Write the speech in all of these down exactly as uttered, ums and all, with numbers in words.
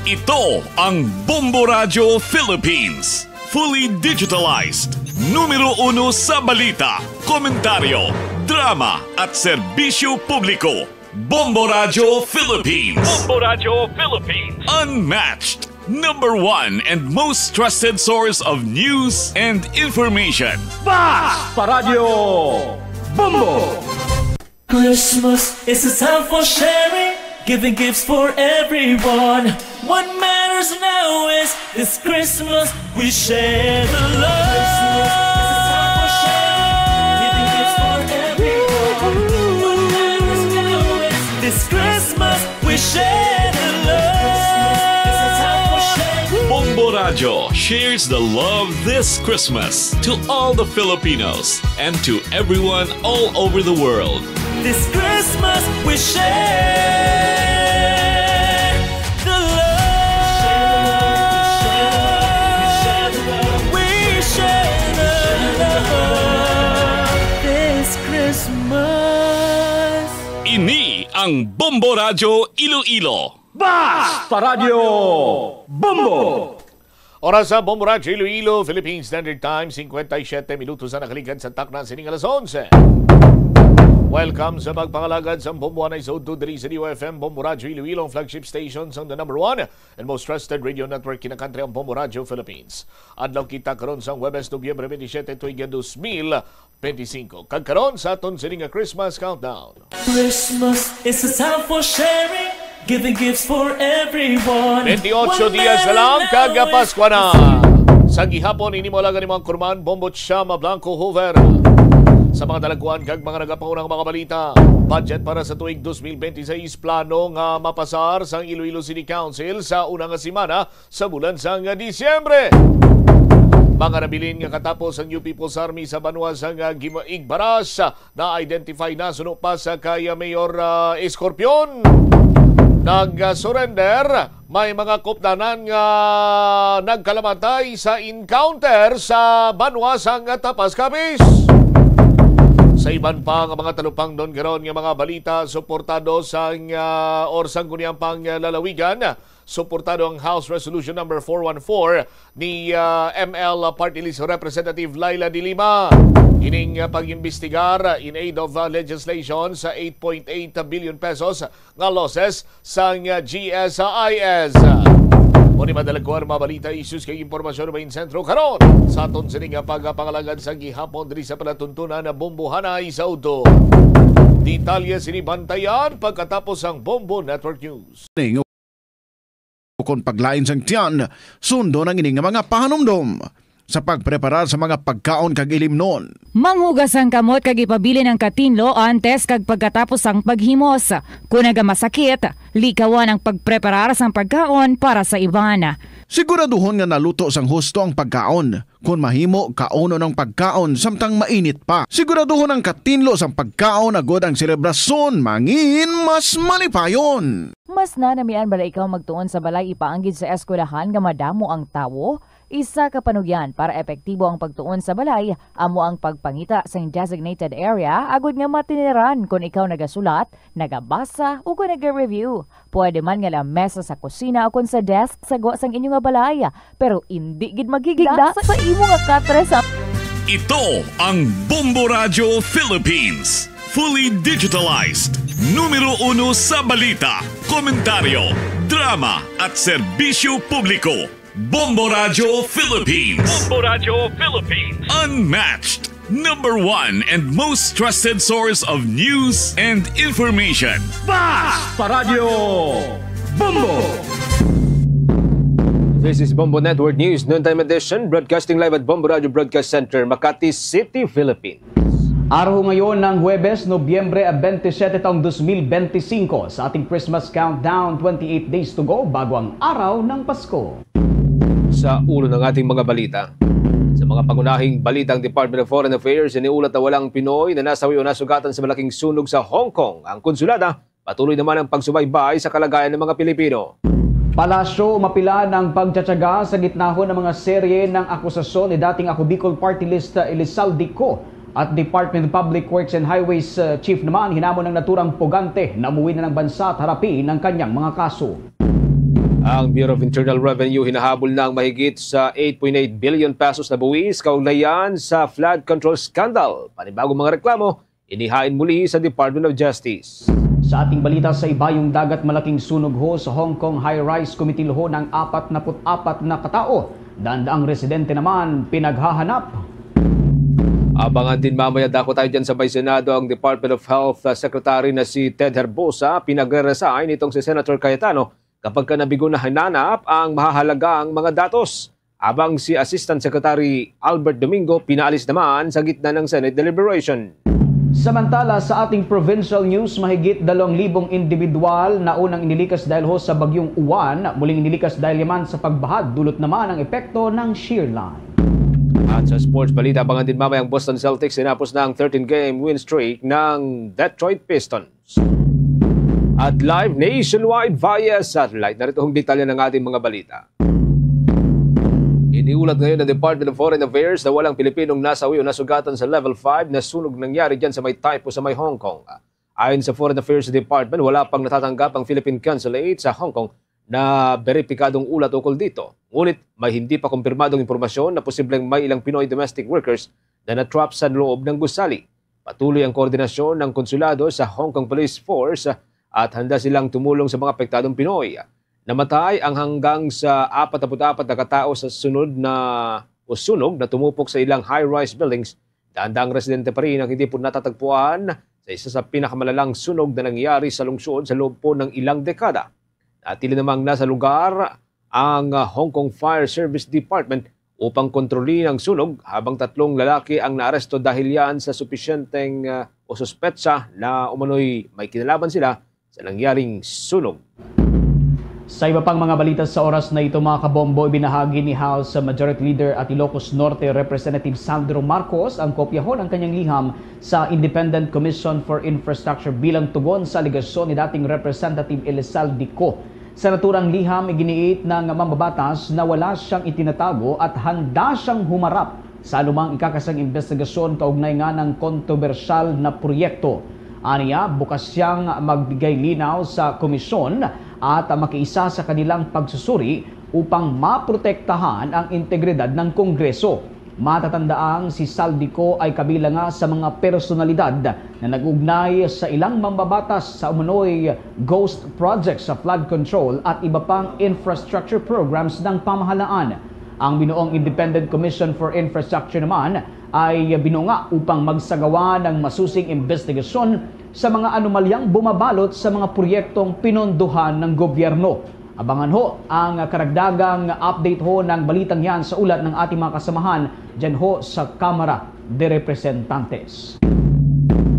Ito ang Bombo Radyo Philippines. Fully digitalized. Numero uno sa balita, komentaryo, drama, at serbisyo publiko. Bombo Radyo Philippines. Bombo Radyo Philippines. Unmatched. Number one and most trusted source of news and information. Basta Radyo Bombo! Christmas is a time for sharing, giving gifts for everyone. What matters now is this Christmas we share the love. Christmas is a time for sharing, giving gifts for everyone. What matters now is this Christmas we share the love. Bombo Radyo shares the love this Christmas to all the Filipinos and to everyone all over the world. This Christmas we share the love. We share the love. This Christmas. Ini ang Bombo Radyo Iloilo. Basta Radyo Bombo! Oras sa Bombo Radyo Iloilo, Philippine Standard Time, cincuenta y siete minutos na nakaligad sa takna sining alas onse. Welcome sa pagpangalagad sa Bombo Anay sa Udto diri sa D O F M, Bombo Radyo Iloilo, ang flagship station sang the number one and most trusted radio network kinakantri, ang Bombo Radyo Philippines. Adlaw kita karon sang Huwebes, Nobyembre twenty-seven, tuig dos mil twenty-five. Kag karon sa aton sini nga Christmas countdown. Christmas is a time for sharing, giving gifts for everyone. Twenty-ocho dias na lang, kag Paskwa na. Sa gihapon, ini mo lang ang mga kurman, Bombo Chama Blanco Hoover. Sa mga dalagkuan kag mga nagapaunang mga balita, budget para sa tuig dos mil benti seis, plano nga mapasar sang Iloilo City Council sa una nga semana sa bulan sang Disyembre. Mga nabilin nga katapos ang New People's Army sa banwa sang Gima-, Igbaras, na-identify na suno pa sa kay Mayor, ah, Escorpion. Nag-surrender, may mga kupdanan nga nagkalamatay sa encounter sa banwa sang Tapas Capiz. Sa iban pa nga mga talupangnon karon nga mga balita, suportado sang, ah, or sangguniang panglalawigan, suportado ang House Resolution Number four one four ni, ah, M L Party List Representative Leila de Lima. Ining, ah, pag-imbestigar in aid of, ah, legislation sa eight point eight billion pesos nga losses sang, ah, G S I S. Mo ni madalagkuan mga balita, issues kag impormasyon ba in sentro karon sa aton sini nga pagpangalagad sa gihapon diri sa palatuntunan na Bombo Anay sa Udto. Detalye sini bantayan pagkatapos ang Bombo Network News. Kon paglain sang tiyan, sundon ang ini nga mga pahanumdom sa pagpreparar sa mga pagkaon kag ilimnon. Manghugas ang kamot kag ipabilin ang katinlo antes kag pagkatapos sang paghimos. Kon nagamasakit, likawan ang pagpreparar sang pagkaon para sa iban. Siguraduhon nga naluto sang husto ang pagkaon. Kon mahimo, kaunon ang pagkaon samtang mainit pa. Siguraduhon ang katinlo sang pagkaon agod ang selebrasyon mangin mas malipayon. Mas nanamian bala ikaw magtuon sa balay ipaanggid sa eskwelahan nga madamo ang tawo? Isa ka panugyan para epektibo ang pagtuon sa balay amo ang pagpangita sang designated area agud nga matiniran kon ikaw nagasulat, nagabasa, o kon naga-review. Pwede man nga lamesa sa kusina o kon sa desk sa gwa sang inyo nga balay, pero indi gid maghigda sa imo nga katre sa Ito ang Bombo Radyo Philippines. Fully digitalized. Numero uno sa balita, komentaryo, drama, at serbisyo publiko. Bombo Radyo Philippines. Bombo Radyo Philippines. Unmatched. Number one and most trusted source of news and information. Basta Radyo Bombo! This is Bombo Network News, noontime edition, broadcasting live at Bombo Radyo Broadcast Center, Makati City, Philippines. Araw ngayon ng Huwebes, Nobyembre twenty-seven taong dos mil benti singko, sa ating Christmas countdown, twenty-eight days to go bago ang araw ng Pasko. Sa ulo ng ating mga balita. Sa mga pangunahing balita, ang Department of Foreign Affairs iniulat na walang Pinoy na nasawi o nasugatan sa malaking sunog sa Hong Kong. Ang konsulada, patuloy naman ang pagsubaybay sa kalagayan ng mga Pilipino. Palasyo, mapilan ang pagtsatsaga sa gitnahon ng mga serye ng akusasyon ni dating Ako Bicol Party List, uh, Elizalde Co. At Department of Public Works and Highways, uh, Chief naman hinamon ang naturang pugante na umuwi na ng bansa at harapin ang kanyang mga kaso. Ang Bureau of Internal Revenue hinahabol na ang mahigit sa eight point eight billion pesos na buwis kaugnay sa flood control scandal. Panibagong mga reklamo, inihain muli sa Department of Justice. Sa ating balita, sa Ibayong Dagat, malaking sunog ho sa Hong Kong high-rise, kumitil ho ng apat na put apat na katao. Dandaang residente naman pinaghahanap. Abangan din mamaya, dako tayo dyan sa may Senado, ang Department of Health, uh, Secretary na si Ted Herbosa, pinagre-resign itong si Senator Cayetano kapag ka nabigo na hinanap ang mahahalagang mga datos. Abang si Assistant Secretary Albert Domingo pinaalis naman sa gitna ng Senate deliberation. Samantala, sa ating provincial news, mahigit dalawang libong individual na unang inilikas dahil ho sa Bagyong Uwan, muling inilikas dahil yaman sa pagbaha, dulot naman ang epekto ng shear line. At sa sports balita, abangan din mamaya ang Boston Celtics. Tinapos na ang thirteen-game win streak ng Detroit Pistons. At live nationwide via satellite. Narito ang detalye ng ating mga balita. Iniulat ngayon ng Department of Foreign Affairs na walang Pilipinong nasawi o nasugatan sa level five na sunog nangyari dyan sa may typo sa may Hong Kong. Ayon sa Foreign Affairs Department, wala pang natatanggap ang Philippine Consulate sa Hong Kong na beripikadong ulat ukol dito. Ngunit may hindi pa kumpirmadong impormasyon na posibleng may ilang Pinoy domestic workers na na-trap sa loob ng gusali. Patuloy ang koordinasyon ng konsulado sa Hong Kong Police Force at handa silang tumulong sa mga apektadong Pinoy. Namatay ang hanggang sa apat na put apat na katao sa sunod na o sunog na tumupok sa ilang high-rise buildings. Dandaang residente pa rin ang hindi po natatagpuan sa isa sa pinakamalalang sunog na nangyari sa lungsod sa loob po ng ilang dekada. Natili namang nasa lugar ang, ah, Hong Kong Fire Service Department upang kontrolin ang sunog, habang tatlong lalaki ang naaresto dahil yan sa supisyenteng, ah, o suspetsa na umano'y may kinalaman sila sa nangyaring sunog. Sa iba pang mga balita sa oras na ito, mga kabombo, ibinahagi ni House Majority Leader at Ilocos Norte Representative Sandro Marcos ang kopya ho ng kanyang liham sa Independent Commission for Infrastructure bilang tugon sa alegasyon ni dating Representative Elizalde Co. Sa naturang liham, iginiit ng mambabatas na wala siyang itinatago at handa siyang humarap sa anumang ikakasang investigasyon kaugnay nga ng kontrobersyal na proyekto. Aniya, bukas siyang magbigay linaw sa komisyon at makiisa sa kanilang pagsusuri upang maprotektahan ang integridad ng Kongreso. Matatandaang si Zaldy Co ay kabilang nga sa mga personalidad na nag-ugnay sa ilang mambabatas sa umano'y ghost projects sa flood control at iba pang infrastructure programs ng pamahalaan. Ang binuong Independent Commission for Infrastructure naman ay binuo nga upang magsagawa ng masusing investigasyon sa mga anomalyang bumabalot sa mga proyektong pinondohan ng gobyerno. Abangan ho ang karagdagang update ho ng balitang yan sa ulat ng ating mga kasamahan dyan ho sa Kamara de Representantes.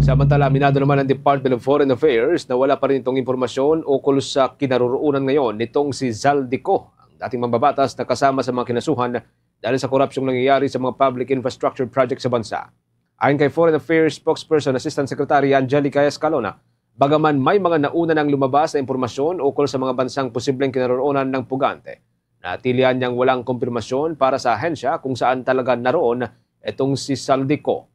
Samantala, aminado naman ang Department of Foreign Affairs na wala pa rin itong impormasyon ukol sa kinaroroonan ngayon nitong si Zaldy Co, ang dating mambabatas na kasama sa mga kinasuhan dahil sa korupsyong nangyayari sa mga public infrastructure project sa bansa. Ayon kay Foreign Affairs Spokesperson Assistant Secretary Angelica Escalona, bagaman may mga nauna nang lumabas na impormasyon ukol sa mga bansang posibleng kinaroroonan ng pugante, natilian niyang walang kumpirmasyon para sa ahensya kung saan talaga naroon itong si Zaldy Co.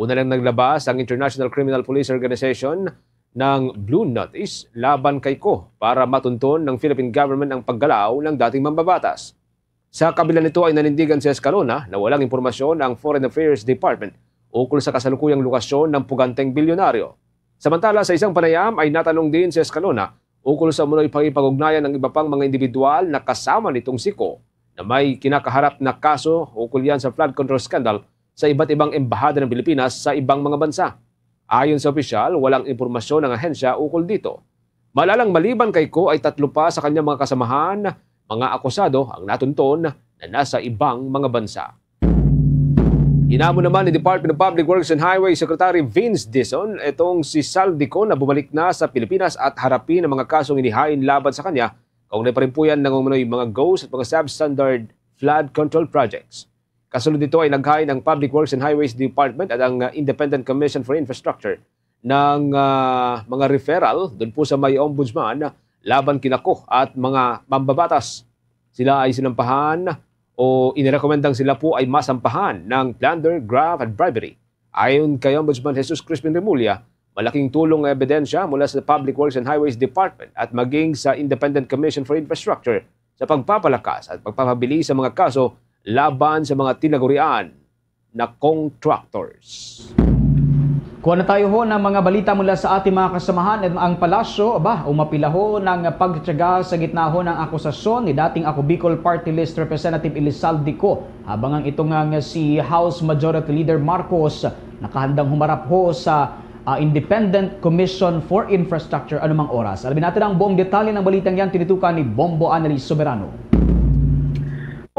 Una lang naglabas ang International Criminal Police Organization ng Blue Notice laban kay Co para matunton ng Philippine government ang paggalaw ng dating mambabatas. Sa kabila nito ay nanindigan si Escalona na walang impormasyon ang Foreign Affairs Department ukol sa kasalukuyang lokasyon ng puganteng bilyonaryo. Samantala, sa isang panayam ay natanong din si Escalona ukol sa umano'y pakikipag-ugnayan ng iba pang mga individual na kasama nitong si Co na may kinakaharap na kaso ukol yan sa flood control scandal sa iba't ibang embahada ng Pilipinas sa ibang mga bansa. Ayon sa opisyal, walang impormasyon ang ahensya ukol dito. Malalang maliban kay Co ay tatlo pa sa kanyang mga kasamahan, mga akusado ang natunton na nasa ibang mga bansa. Inamo naman ni Department of Public Works and Highway Secretary Vince Dizon itong si Zaldy Co na bumalik na sa Pilipinas at harapin ang mga kasong inihain laban sa kanya kaugnay pa rin po yan ng umano'y mga ghost at mga substandard flood control projects. Kasunod nito ay naghain ang Public Works and Highways Department at ang, uh, Independent Commission for Infrastructure ng, uh, mga referral doon po sa may ombudsman laban kina Co at mga mambabatas. Sila ay sinampahan o inirekomendang sila po ay masampahan ng plunder, graft at bribery. Ayon kay Ombudsman Jesus Crispin Remulla, Malaking tulong ang ebidensya mula sa Public Works and Highways Department at maging sa Independent Commission for Infrastructure sa pagpapalakas at pagpapabilis sa mga kaso laban sa mga tinagurian na contractors. Kuha na tayo ho ng mga balita mula sa ating mga kasamahan. Ang palasyo, aba, umapila ho ng pagtyaga sa gitna ho ng akusasyon ni dating Ako Bicol Party List Representative Elizalde Co, habang ang ito nga, nga si House Majority Leader Marcos nakahandang humarap ho sa, ah, Independent Commission for Infrastructure anumang oras. Alamin natin ang buong detalye ng balitang yan, tinitukan ni Bombo Annalise Soberano.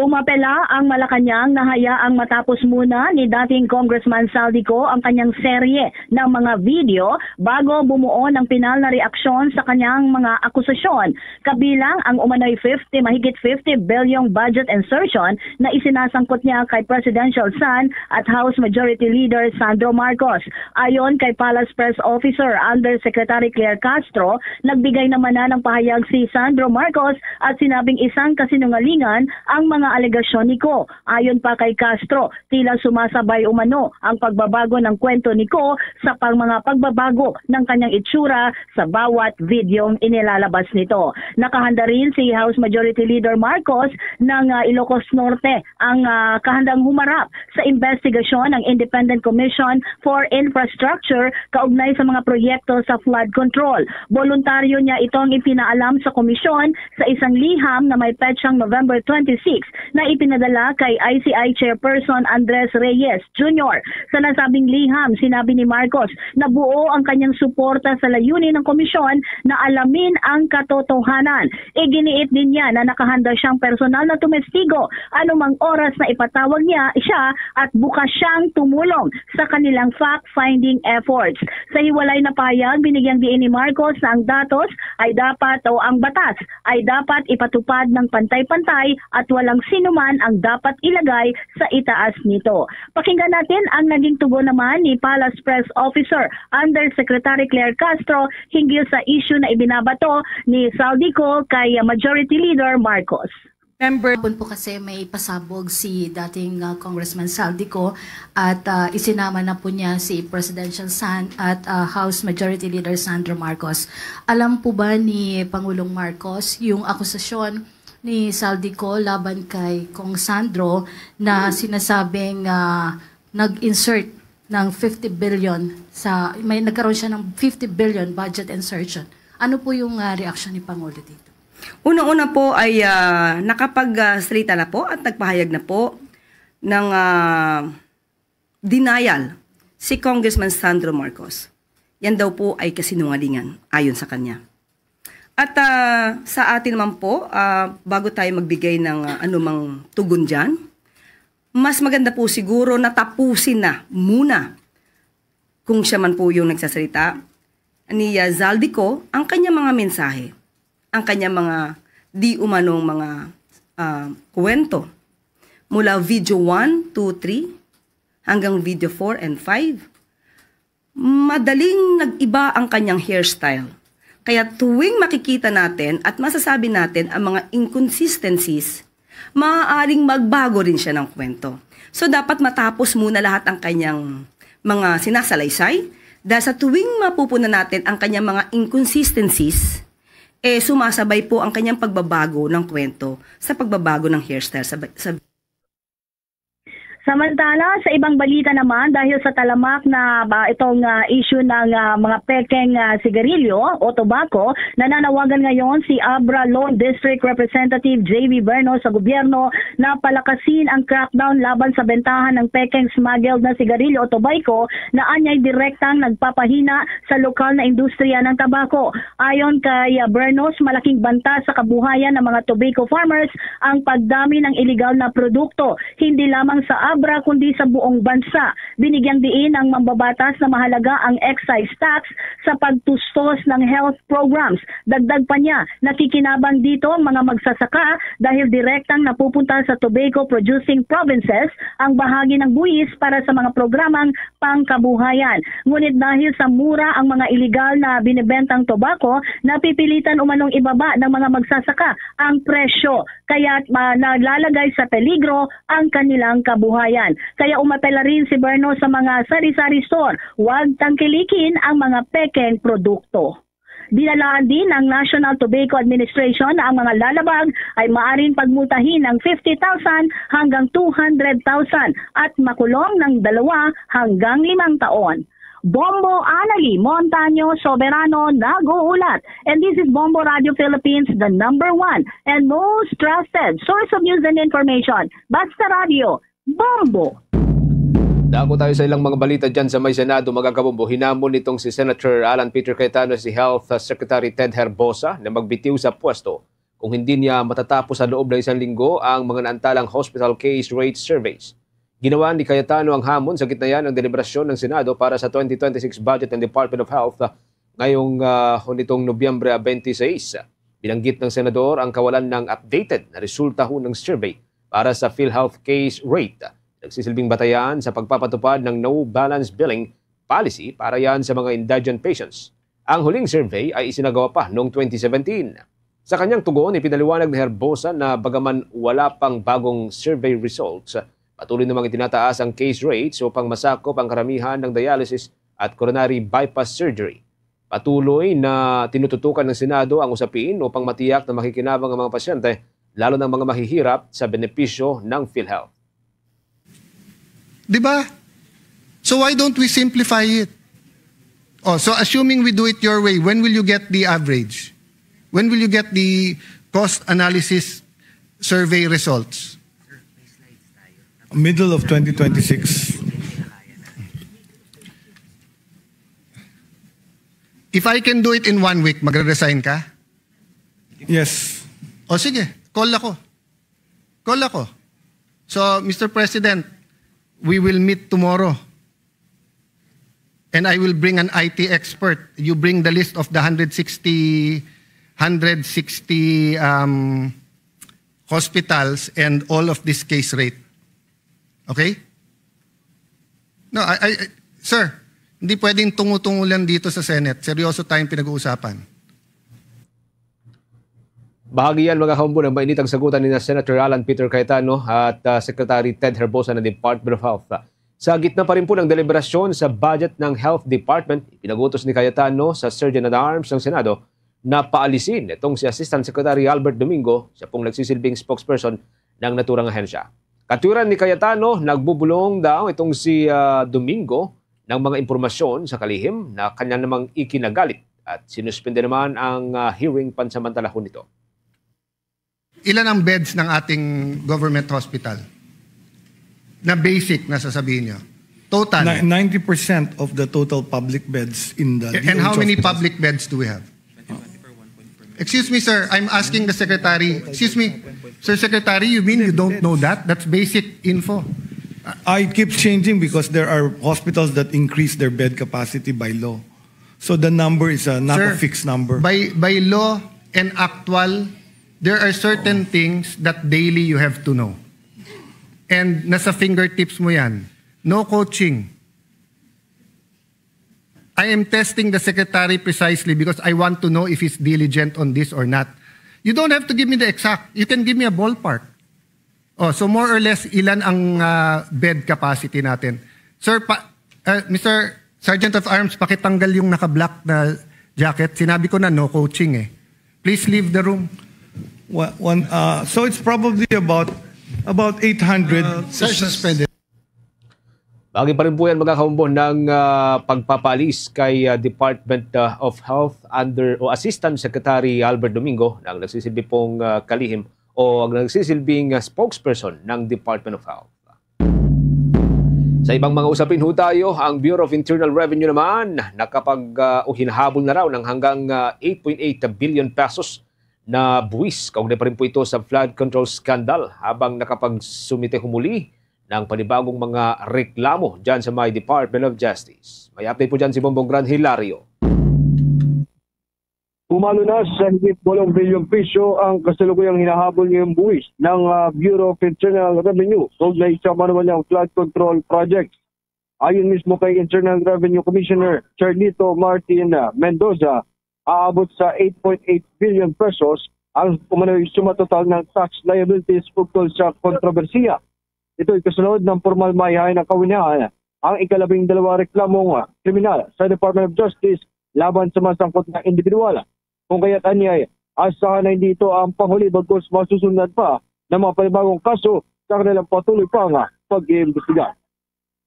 Umapela ang Malacañang na hayaang matapos muna ni dating Congressman Zaldy Co ang kanyang serye ng mga video bago bumuo ng pinal na reaksyon sa kanyang mga akusasyon, kabilang ang umano'y fifty, mahigit fifty billion budget insertion na isinasangkot niya kay Presidential Son at House Majority Leader Sandro Marcos. Ayon kay Palace Press Officer Undersecretary Claire Castro, nagbigay naman na ng pahayag si Sandro Marcos at sinabing isang kasinungalingan ang mga alegasyon ni Co. Ayon pa kay Castro, tila sumasabay umano ang pagbabago ng kwento ni Co sa pang mga pagbabago ng kanyang itsura sa bawat videong inilalabas nito. Nakahanda rin si House Majority Leader Marcos ng, ah, Ilocos Norte ang, ah, kahandang humarap sa investigasyon ng Independent Commission for Infrastructure kaugnay sa mga proyekto sa flood control. Boluntaryo niya itong ipinaalam sa komisyon sa isang liham na may petsang November twenty-six na ipinadala kay I C I Chairperson Andres Reyes Junior. Sa nasabing liham, sinabi ni Marcos na buo ang kanyang suporta sa layunin ng komisyon na alamin ang katotohanan. Iginiit din niya na nakahanda siyang personal na tumestigo anumang oras na ipatawag niya siya at bukas siyang tumulong sa kanilang fact-finding efforts. Sa hiwalay na pahayag, binigyang diin ni Marcos na ang datos ay dapat o ang batas ay dapat ipatupad ng pantay-pantay at walang sinuman ang dapat ilagay sa itaas nito. Pakinggan natin ang naging tugon naman ni Palace Press Officer Undersecretary Claire Castro hinggil sa issue na ibinabato ni Zaldy Co kay Majority Leader Marcos. Member. Hapon po kasi may pasabog si dating, ah, Congressman Zaldy Co at, ah, isinama na po niya si Presidential Son at, ah, House Majority Leader Sandro Marcos. Alam po ba ni Pangulong Marcos yung akusasyon ni Zaldy Co laban kay Cong Sandro na sinasabing, ah, nag-insert ng fifty billion sa, may nagkaroon siya ng fifty billion budget insertion? Ano po yung, ah, reaksyon ni Pangulo dito? Unang-una po ay, ah, nakapagsalita na po at nagpahayag na po ng, ah, denial si Congressman Sandro Marcos. Yan daw po ay kasinungalingan, ayon sa kanya. At, ah, sa atin naman po, ah, bago tayo magbigay ng, ah, anumang tugon dyan, mas maganda po siguro na tapusin na muna, kung siya man po yung nagsasalita, ni, ah, Zaldy Co, ang kanyang mga mensahe, ang kanyang mga di umanong mga, ah, kwento. Mula video one, two, three, hanggang video four and five, madaling nag-iba ang kanyang hairstyle. Kaya tuwing makikita natin at masasabi natin ang mga inconsistencies, maaaring magbago rin siya ng kwento. So, dapat matapos muna lahat ang kanyang mga sinasalaysay, dahil sa tuwing mapupuna natin ang kanyang mga inconsistencies, eh, sumasabay po ang kanyang pagbabago ng kwento sa pagbabago ng hairstyle. Sa, sa Samantala, sa ibang balita naman, dahil sa talamak na ba itong, ah, issue ng, ah, mga pekeng, ah, sigarilyo o tobacco, nananawagan ngayon si Abra Lone District Representative J V Bernos sa gobyerno na palakasin ang crackdown laban sa bentahan ng pekeng smuggled na sigarilyo o tobacco na anyay direktang nagpapahina sa lokal na industriya ng tabako. Ayon kay, ah, Bernos, malaking banta sa kabuhayan ng mga tobacco farmers ang pagdami ng iligal na produkto, hindi lamang sa Abra kundi sa buong bansa. Binigyang diin ang mambabatas na mahalaga ang excise tax sa pagtustos ng health programs. Dagdag pa niya, nakikinabang dito ang mga magsasaka dahil direktang napupunta sa tobacco producing provinces ang bahagi ng buwis para sa mga programang pangkabuhayan. Ngunit dahil sa mura ang mga iligal na binibentang tobacco, napipilitan umanong ibaba ng mga magsasaka ang presyo, kaya, ah, nalalagay sa peligro ang kanilang kabuhayan. Ayan. Kaya umapela rin si Berno sa mga sari-sari store, huwag tangkilikin ang mga pekeng produkto. Binalaan din ng National Tobacco Administration na ang mga lalabag ay maaring pagmultahin ng fifty thousand hanggang two hundred thousand at makulong ng dalawa hanggang limang taon. Bombo Anali Montaño Soberano nag-uulat. And this is Bombo Radio Philippines, the number one and most trusted source of news and information. Basta Radio, Bombo! Dako tayo sa ilang mga balita dyan sa may Senado, mga kabombo. Hinamon nitong si Senator Alan Peter Cayetano si Health Secretary Ted Herbosa na magbitiw sa pwesto kung hindi niya matatapos sa loob ng isang linggo ang mga naantalang hospital case rate surveys. Ginawa ni Cayetano ang hamon sa gitna yan ng deliberasyon ng Senado para sa twenty twenty-six budget ng Department of Health, ah, ngayong, ah, nitong Nobyembre twenty-six. Binanggit ng senador ang kawalan ng updated na resulta ho ng survey para sa PhilHealth case rate. Nagsisilbing batayan sa pagpapatupad ng no balance billing policy para yan sa mga indigent patients. Ang huling survey ay isinagawa pa noong twenty seventeen. Sa kanyang tugon, ipinaliwanag ni Herbosa na bagaman wala pang bagong survey results, patuloy namang itinataas ang case rates upang masakop ang karamihan ng dialysis at coronary bypass surgery. Patuloy na tinututukan ng Senado ang usapin upang matiyak na makikinabang ang mga pasyente, lalo na ang mga mahihirap sa benepisyo ng PhilHealth. Di ba? So why don't we simplify it? Oh, so assuming we do it your way, when will you get the average? When will you get the cost analysis survey results? Middle of twenty twenty-six. If I can do it in one week, magre-resign ka? Yes. O sige, call ako. Call ako. So, Mister President, we will meet tomorrow. And I will bring an I T expert. You bring the list of the hundred sixty, hundred sixty, um, hospitals and all of this case rate. Okay? No, I, I, I- sir, hindi pwedeng tungo-tungo lang dito sa Senate. Seryoso tayong pinag-uusapan. Bahagi yan, mga kaumbon, ng mainit ang sagutan ni na Senator Alan Peter Cayetano at, ah, Secretary Ted Herbosa ng Department of Health. Sa gitna pa rin po ng deliberasyon sa budget ng Health Department, ipinagutos ni Cayetano sa Surgeon at Arms ng Senado na paalisin itong si Assistant Secretary Albert Domingo, siya pong nagsisilbing spokesperson ng naturang ahensya. Katwiran ni Cayetano, nagbubulong daw itong si, ah, Domingo ng mga impormasyon sa kalihim na kanya namang ikinagalit at sinuspende naman ang, ah, hearing pansamantalahon nito. Ilan ang beds ng ating government hospital na basic na sasabihin nyo? Total. Ni-, ninety percent of the total public beds in the And how D O H many hospitals. Public beds do we have? Excuse me, sir. I'm asking the secretary. Excuse me, Sir Secretary, you mean you don't know that? That's basic info. I keep changing because there are hospitals that increase their bed capacity by law. So the number is, uh, not a Sir, fixed number. By, by law and actual, there are certain things that daily you have to know. And nasa fingertips mo yan. No coaching. I am testing the secretary precisely because I want to know if he's diligent on this or not. You don't have to give me the exact. You can give me a ballpark. Oh, so more or less, ilan ang, ah, bed capacity natin? Sir, pa, ah, Mister Sergeant of Arms, pakitanggal yung naka-black na jacket. Sinabi ko na no coaching eh. Please leave the room. Wa-, one, uh, so it's probably about, about eight hundred. Uh, sir, suspended. Bahagi pa rin po yan, mga kaumbon, ng, ah, pagpapalis kay, ah, Department, ah, of Health under o Assistant Secretary Albert Domingo, na ang nagsisilbi pong, ah, kalihim o ang nagsisilbing, ah, spokesperson ng Department of Health. Sa ibang mga usapin ho tayo, ang Bureau of Internal Revenue naman nakapag, ah, o hinahabol na raw ng hanggang, ah, eight point eight billion pesos na buwis. Kaugnay pa rin po ito sa flood control scandal habang nakapagsumite humuli ng panibagong mga reklamo dyan sa may Department of Justice. May update po dyan si Bongbong Gran Hilario. Pumalo na sa higit walong bilyong piso ang kasalukuyang hinahabol ngayong buwis ng, ah, Bureau of Internal Revenue kaugnay sa manual niyang flood control project. Ayon mismo kay Internal Revenue Commissioner Charlito Martin, ah, Mendoza, aabot sa eight point eight billion pesos ang umano'y suma total ng tax liabilities ukol sa kontrobersiya. Ito'y kasunod ng pormal maihain ang kawinahan ang ikalabing dalawa reklamong kriminal sa Department of Justice laban sa mga sangkot na individual. Kung kaya't anyay, asahan na hindi ito ang panghuli, bagkus masusundan pa ng mga panibagong kaso sa kanilang patuloy pang pag-iimbestiga.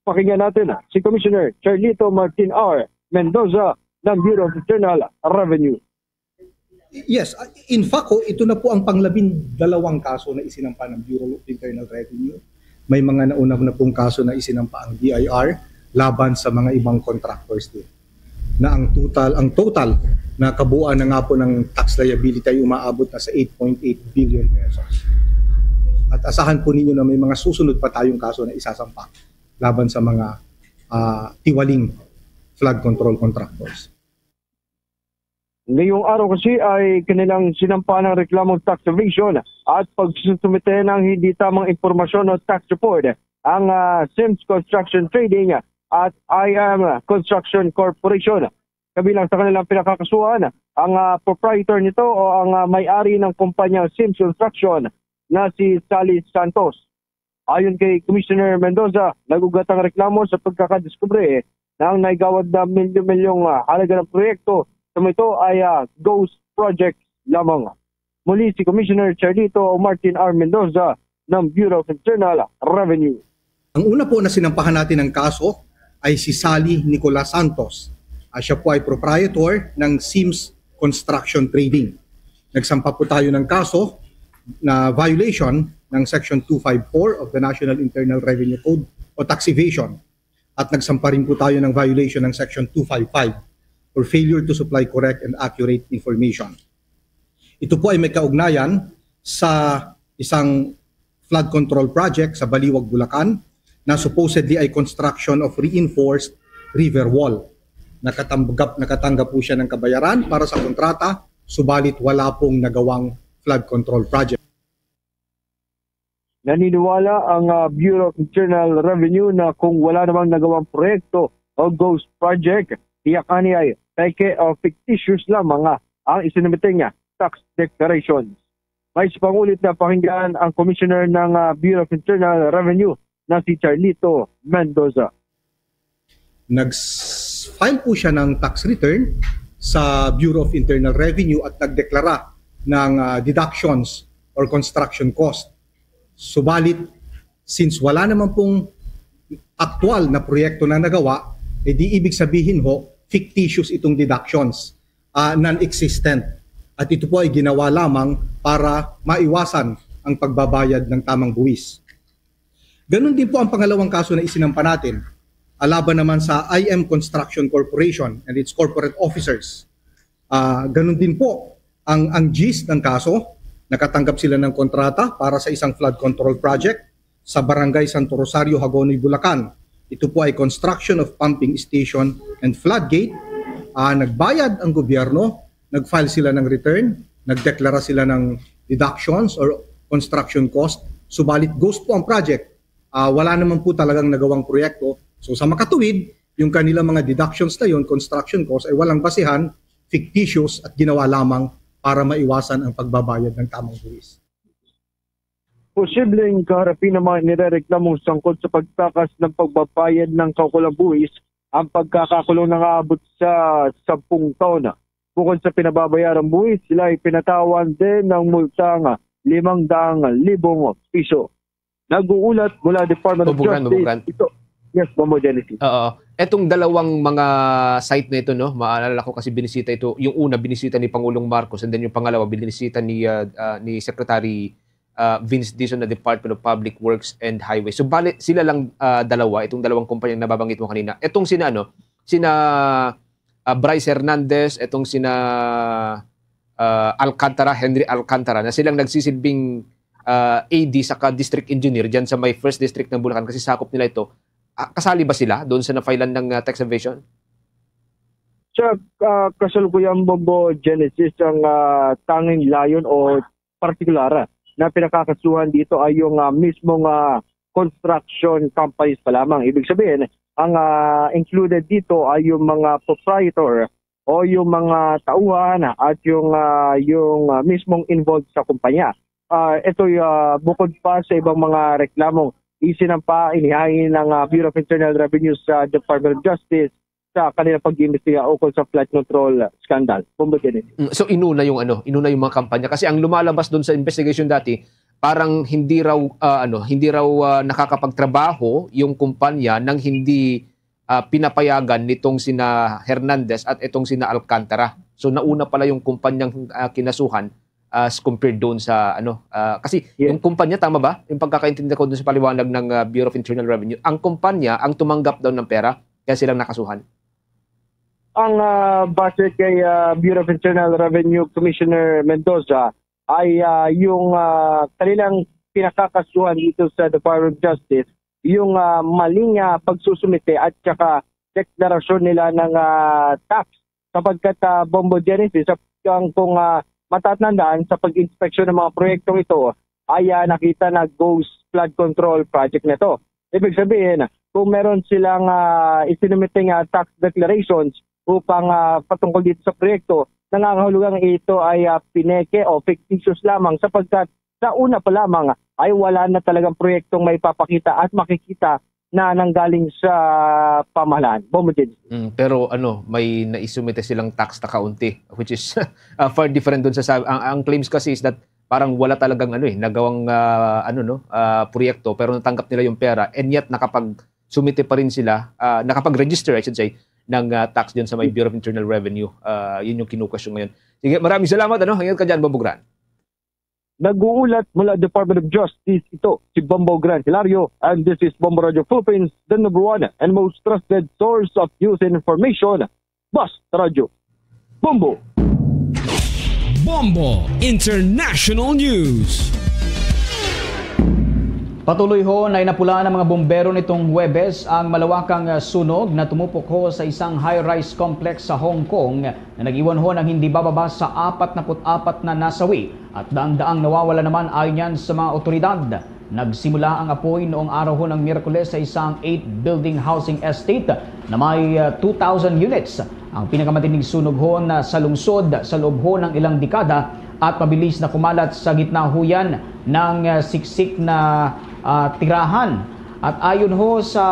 Pakinggan natin si Commissioner Charlito Martin R. Mendoza ng Bureau of Internal Revenue. Yes, uh, in fact, ho, ito na po ang panglabing dalawang kaso na isinampa ng Bureau of Internal Revenue. May mga nauna na pong kaso na isinampa ang B I R laban sa mga ibang contractors din, na ang total, ang total na kabuuan na nga po ng tax liability ay umaabot na sa eight point eight billion pesos. At asahan po ninyo na may mga susunod pa tayong kaso na isasampa laban sa mga, ah, tiwaling flood control contractors. Ngayong araw kasi ay kanilang sinampa ng reklamong tax evasion at pagsusumite ng hindi tamang impormasyon o tax report ang, ah, Sims Construction Trading at I M Construction Corporation. Kabilang sa kanilang pinakakasuhan ang, ah, proprietor nito o ang, ah, may-ari ng kumpanyang Sims Construction na si Sally Santos. Ayon kay Commissioner Mendoza, nag-ugat ang reklamo sa pagkakadiskubre na ang naigawad na milyon-milyong, ah, halaga ng proyekto sa ito ay, ah, ghost project lamang. Muli si Commissioner Charlito Martin R. Mendoza ng Bureau of Internal Revenue. Ang una po na sinampahan natin ng kaso ay si Sally Nicolas Santos. Ah, siya po ay proprietor ng Sims Construction Trading. Nagsampa po tayo ng kaso na violation ng Section two five four of the National Internal Revenue Code o tax evasion. At nagsampa rin po tayo ng violation ng Section two five five or failure to supply correct and accurate information. Ito po ay may kaugnayan sa isang flood control project sa Baliwag, Bulacan, na supposedly ay construction of reinforced river wall. Nakatanggap, nakatanggap po siya ng kabayaran para sa kontrata, subalit wala pong nagawang flood control project. Naniniwala ang, ah, Bureau of Internal Revenue na kung wala namang nagawang proyekto o ghost project, tiyak ani ay peke o fictitious lamang, ah, ang isinumite niya tax declarations. May isa pang ulit na pakinggan ang Commissioner ng, ah, Bureau of Internal Revenue na si Charlito Mendoza. Nag-file po siya ng tax return sa Bureau of Internal Revenue at nagdeklara ng, ah, deductions or construction cost. Subalit, since wala naman pong aktual na proyekto na nagawa, eh di ibig sabihin ho, fictitious itong deductions, ah, non-existent. At ito po ay ginawa lamang para maiwasan ang pagbabayad ng tamang buwis. Ganun din po ang pangalawang kaso na isinampa natin, ah, laban naman sa I M Construction Corporation and its corporate officers. Ah, ganun din po ang, ang gist ng kaso. Nakatanggap sila ng kontrata para sa isang flood control project sa Barangay Santo Rosario, Hagonoy, Bulacan. Ito po ay construction of pumping station and floodgate. Ah, nagbayad ang gobyerno, nag-file sila ng return, nagdeklara sila ng deductions or construction cost. Subalit ghost po ang project. Ah, wala naman po talagang nagawang proyekto. So sa makatuwid, yung kanilang mga deductions na yun, construction cost, ay walang basehan, fictitious at ginawa lamang para maiwasan ang pagbabayad ng tamang buwis. Posibleng kaharapin ng mga nirereklamong sangkot sa pagtakas ng pagbabayad ng kaukulang buwis ang pagkakakulong na aabot sa sampung taon. Bukod sa pinababayarang buwis, sila ay pinatawan din ng multang limang daang libong piso. Nag-uulat mula Department of Bubugan, Justice. Bubugan. Ito. Yes, Bombo Genesis. Oo. Etong dalawang mga site na ito, no, maalala ko kasi binisita ito, yung una binisita ni Pangulong Marcos and then yung pangalawa binisita ni, ah, ah, ni Secretary, ah, Vince Dizon na Department of Public Works and Highways. So, bali, sila lang, ah, dalawa, itong dalawang kumpanyang nababanggit mo kanina. Itong sina, ano, sina, ah, Bryce Hernandez, itong sina, ah, Alcantara, Henry Alcantara, na silang nagsisilbing, ah, A D saka district engineer dyan sa may first district ng Bulacan kasi sakop nila ito. Ah, kasali ba sila doon sa na-filean ng, ah, tax evasion? Sa, ah, kasalukuyan, Bombo Genesis, ang, ah, tanging layon o partikular na pinakakasuhan dito ay yung, ah, mismong, ah, construction companies pa lamang. Ibig sabihin, ang, ah, included dito ay yung mga proprietor o yung mga tauhan at yung, ah, yung, ah, mismong involved sa kumpanya. Ah, ito'y, ah, bukod pa sa ibang mga reklamong isinampa, inihain ng, ah, Bureau of Internal Revenue sa Department of Justice sa kanilang pag-iimbestiga ukol sa flood control scandal. Bombo Genesis. Mm, so, inuna yung ano, inuna yung mga kampanya. Kasi ang lumalabas doon sa investigation dati, parang hindi raw, ah, ano, hindi raw, ah, nakakapagtrabaho yung kumpanya nang hindi, ah, pinapayagan nitong sina Hernandez at itong sina Alcantara. So, nauna pala yung kumpanyang, ah, kinasuhan as compared doon sa ano, ah, kasi Yes. yung kumpanya, tama ba? Yung pagkakaintindi ko doon sa paliwanag ng, ah, Bureau of Internal Revenue, ang kumpanya ang tumanggap daw ng pera, kaya silang nakasuhan. Ang, ah, base kay, ah, Bureau of Internal Revenue Commissioner Mendoza ay, ah, yung, ah, kanilang pinakakasuhan dito sa Department of Justice, yung, ah, maling, ah, pagsusumite at saka deklarasyon nila ng, ah, tax. Sapagkat, ah, Bombo Genesis, sa, ang, kung, ah, matatandaan, sa pag-inspeksyon ng mga proyektong ito, ay, ah, nakita na ghost flood control project na to. Ibig sabihin, kung meron silang, ah, isinumite nga tax declarations upang, ah, patungkol dito sa proyekto, nangangahulugang ito ay, ah, pineke o fictitious lamang, sapagkat sa una pa lamang ay wala na talagang proyektong maipapakita at makikita na nanggaling sa pamahalaan. Bombo Genesis. Mm, pero ano, may naisumite silang tax na kaunti, which is, ah, far different dun sa, sa ang, ang claims kasi is that parang wala talagang ano eh, nagawang, ah, ano, no, ah, proyekto, pero natanggap nila yung pera, and yet nakapag-sumite pa rin sila, ah, nakapag-register, I should say, ng, ah, tax dyan sa may Bureau of Internal Revenue. Ah, yun yung kinukwestiyon ngayon. Sige, maraming salamat, ano? Ingat ka dyan, Bombo Grant. Nag-uulat mula Department of Justice ito, si Bombo Grant Hilario, and this is Bombo Radio Philippines, the number one and most trusted source of news and information. Basta Radyo. Bombo! Bombo International News. Patuloy ho na inapula ng mga bombero nitong Huwebes ang malawakang, ah, sunog na tumupok ho sa isang high-rise complex sa Hong Kong na nag-iwan ho ng hindi bababa sa apat na put apat na nasawi at daang-daang nawawala naman, ayon yan sa mga otoridad. Nagsimula ang apoy noong araw ho ng Miyerkules sa isang eight building housing estate na may, ah, two thousand units. Ang pinakamatinding sunog ho na sa lungsod sa loob ho ng ilang dekada at mabilis na kumalat sa gitna ho yan ng, ah, siksik na, ah, tirahan. At ayon ho sa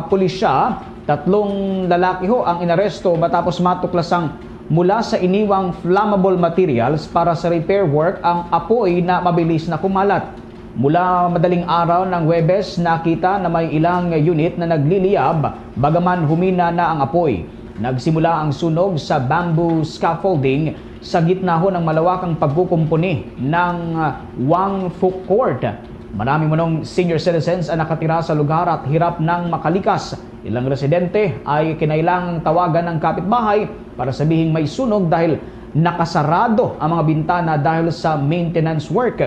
pulisya, tatlong lalaki ho ang inaresto matapos matuklasang mula sa iniwang flammable materials para sa repair work ang apoy na mabilis na kumalat. Mula madaling araw ng Huwebes, nakita na may ilang unit na nagliliyab, bagaman humina na ang apoy. Nagsimula ang sunog sa bamboo scaffolding sa gitna ho ng malawakang pagkukumpuni ng, ah, Wang Fu Court. Marami manong senior citizens ang nakatira sa lugar at hirap nang makalikas. Ilang residente ay kinailangang tawagan ng kapitbahay para sabihing may sunog dahil nakasarado ang mga bintana dahil sa maintenance work.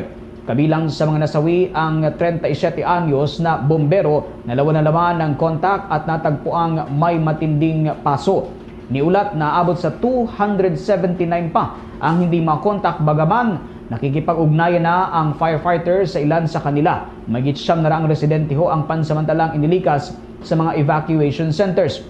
Kabilang sa mga nasawi ang treinta y siete anyos na bombero na nawala naman ng kontak at natagpuang may matinding paso. Niulat na abot sa two hundred seventy-nine pa ang hindi makontak, bagaman nakikipag-ugnayan na ang firefighter sa ilan sa kanila. Mahigit siyam na raang residente ho ang pansamantalang inilikas sa mga evacuation centers.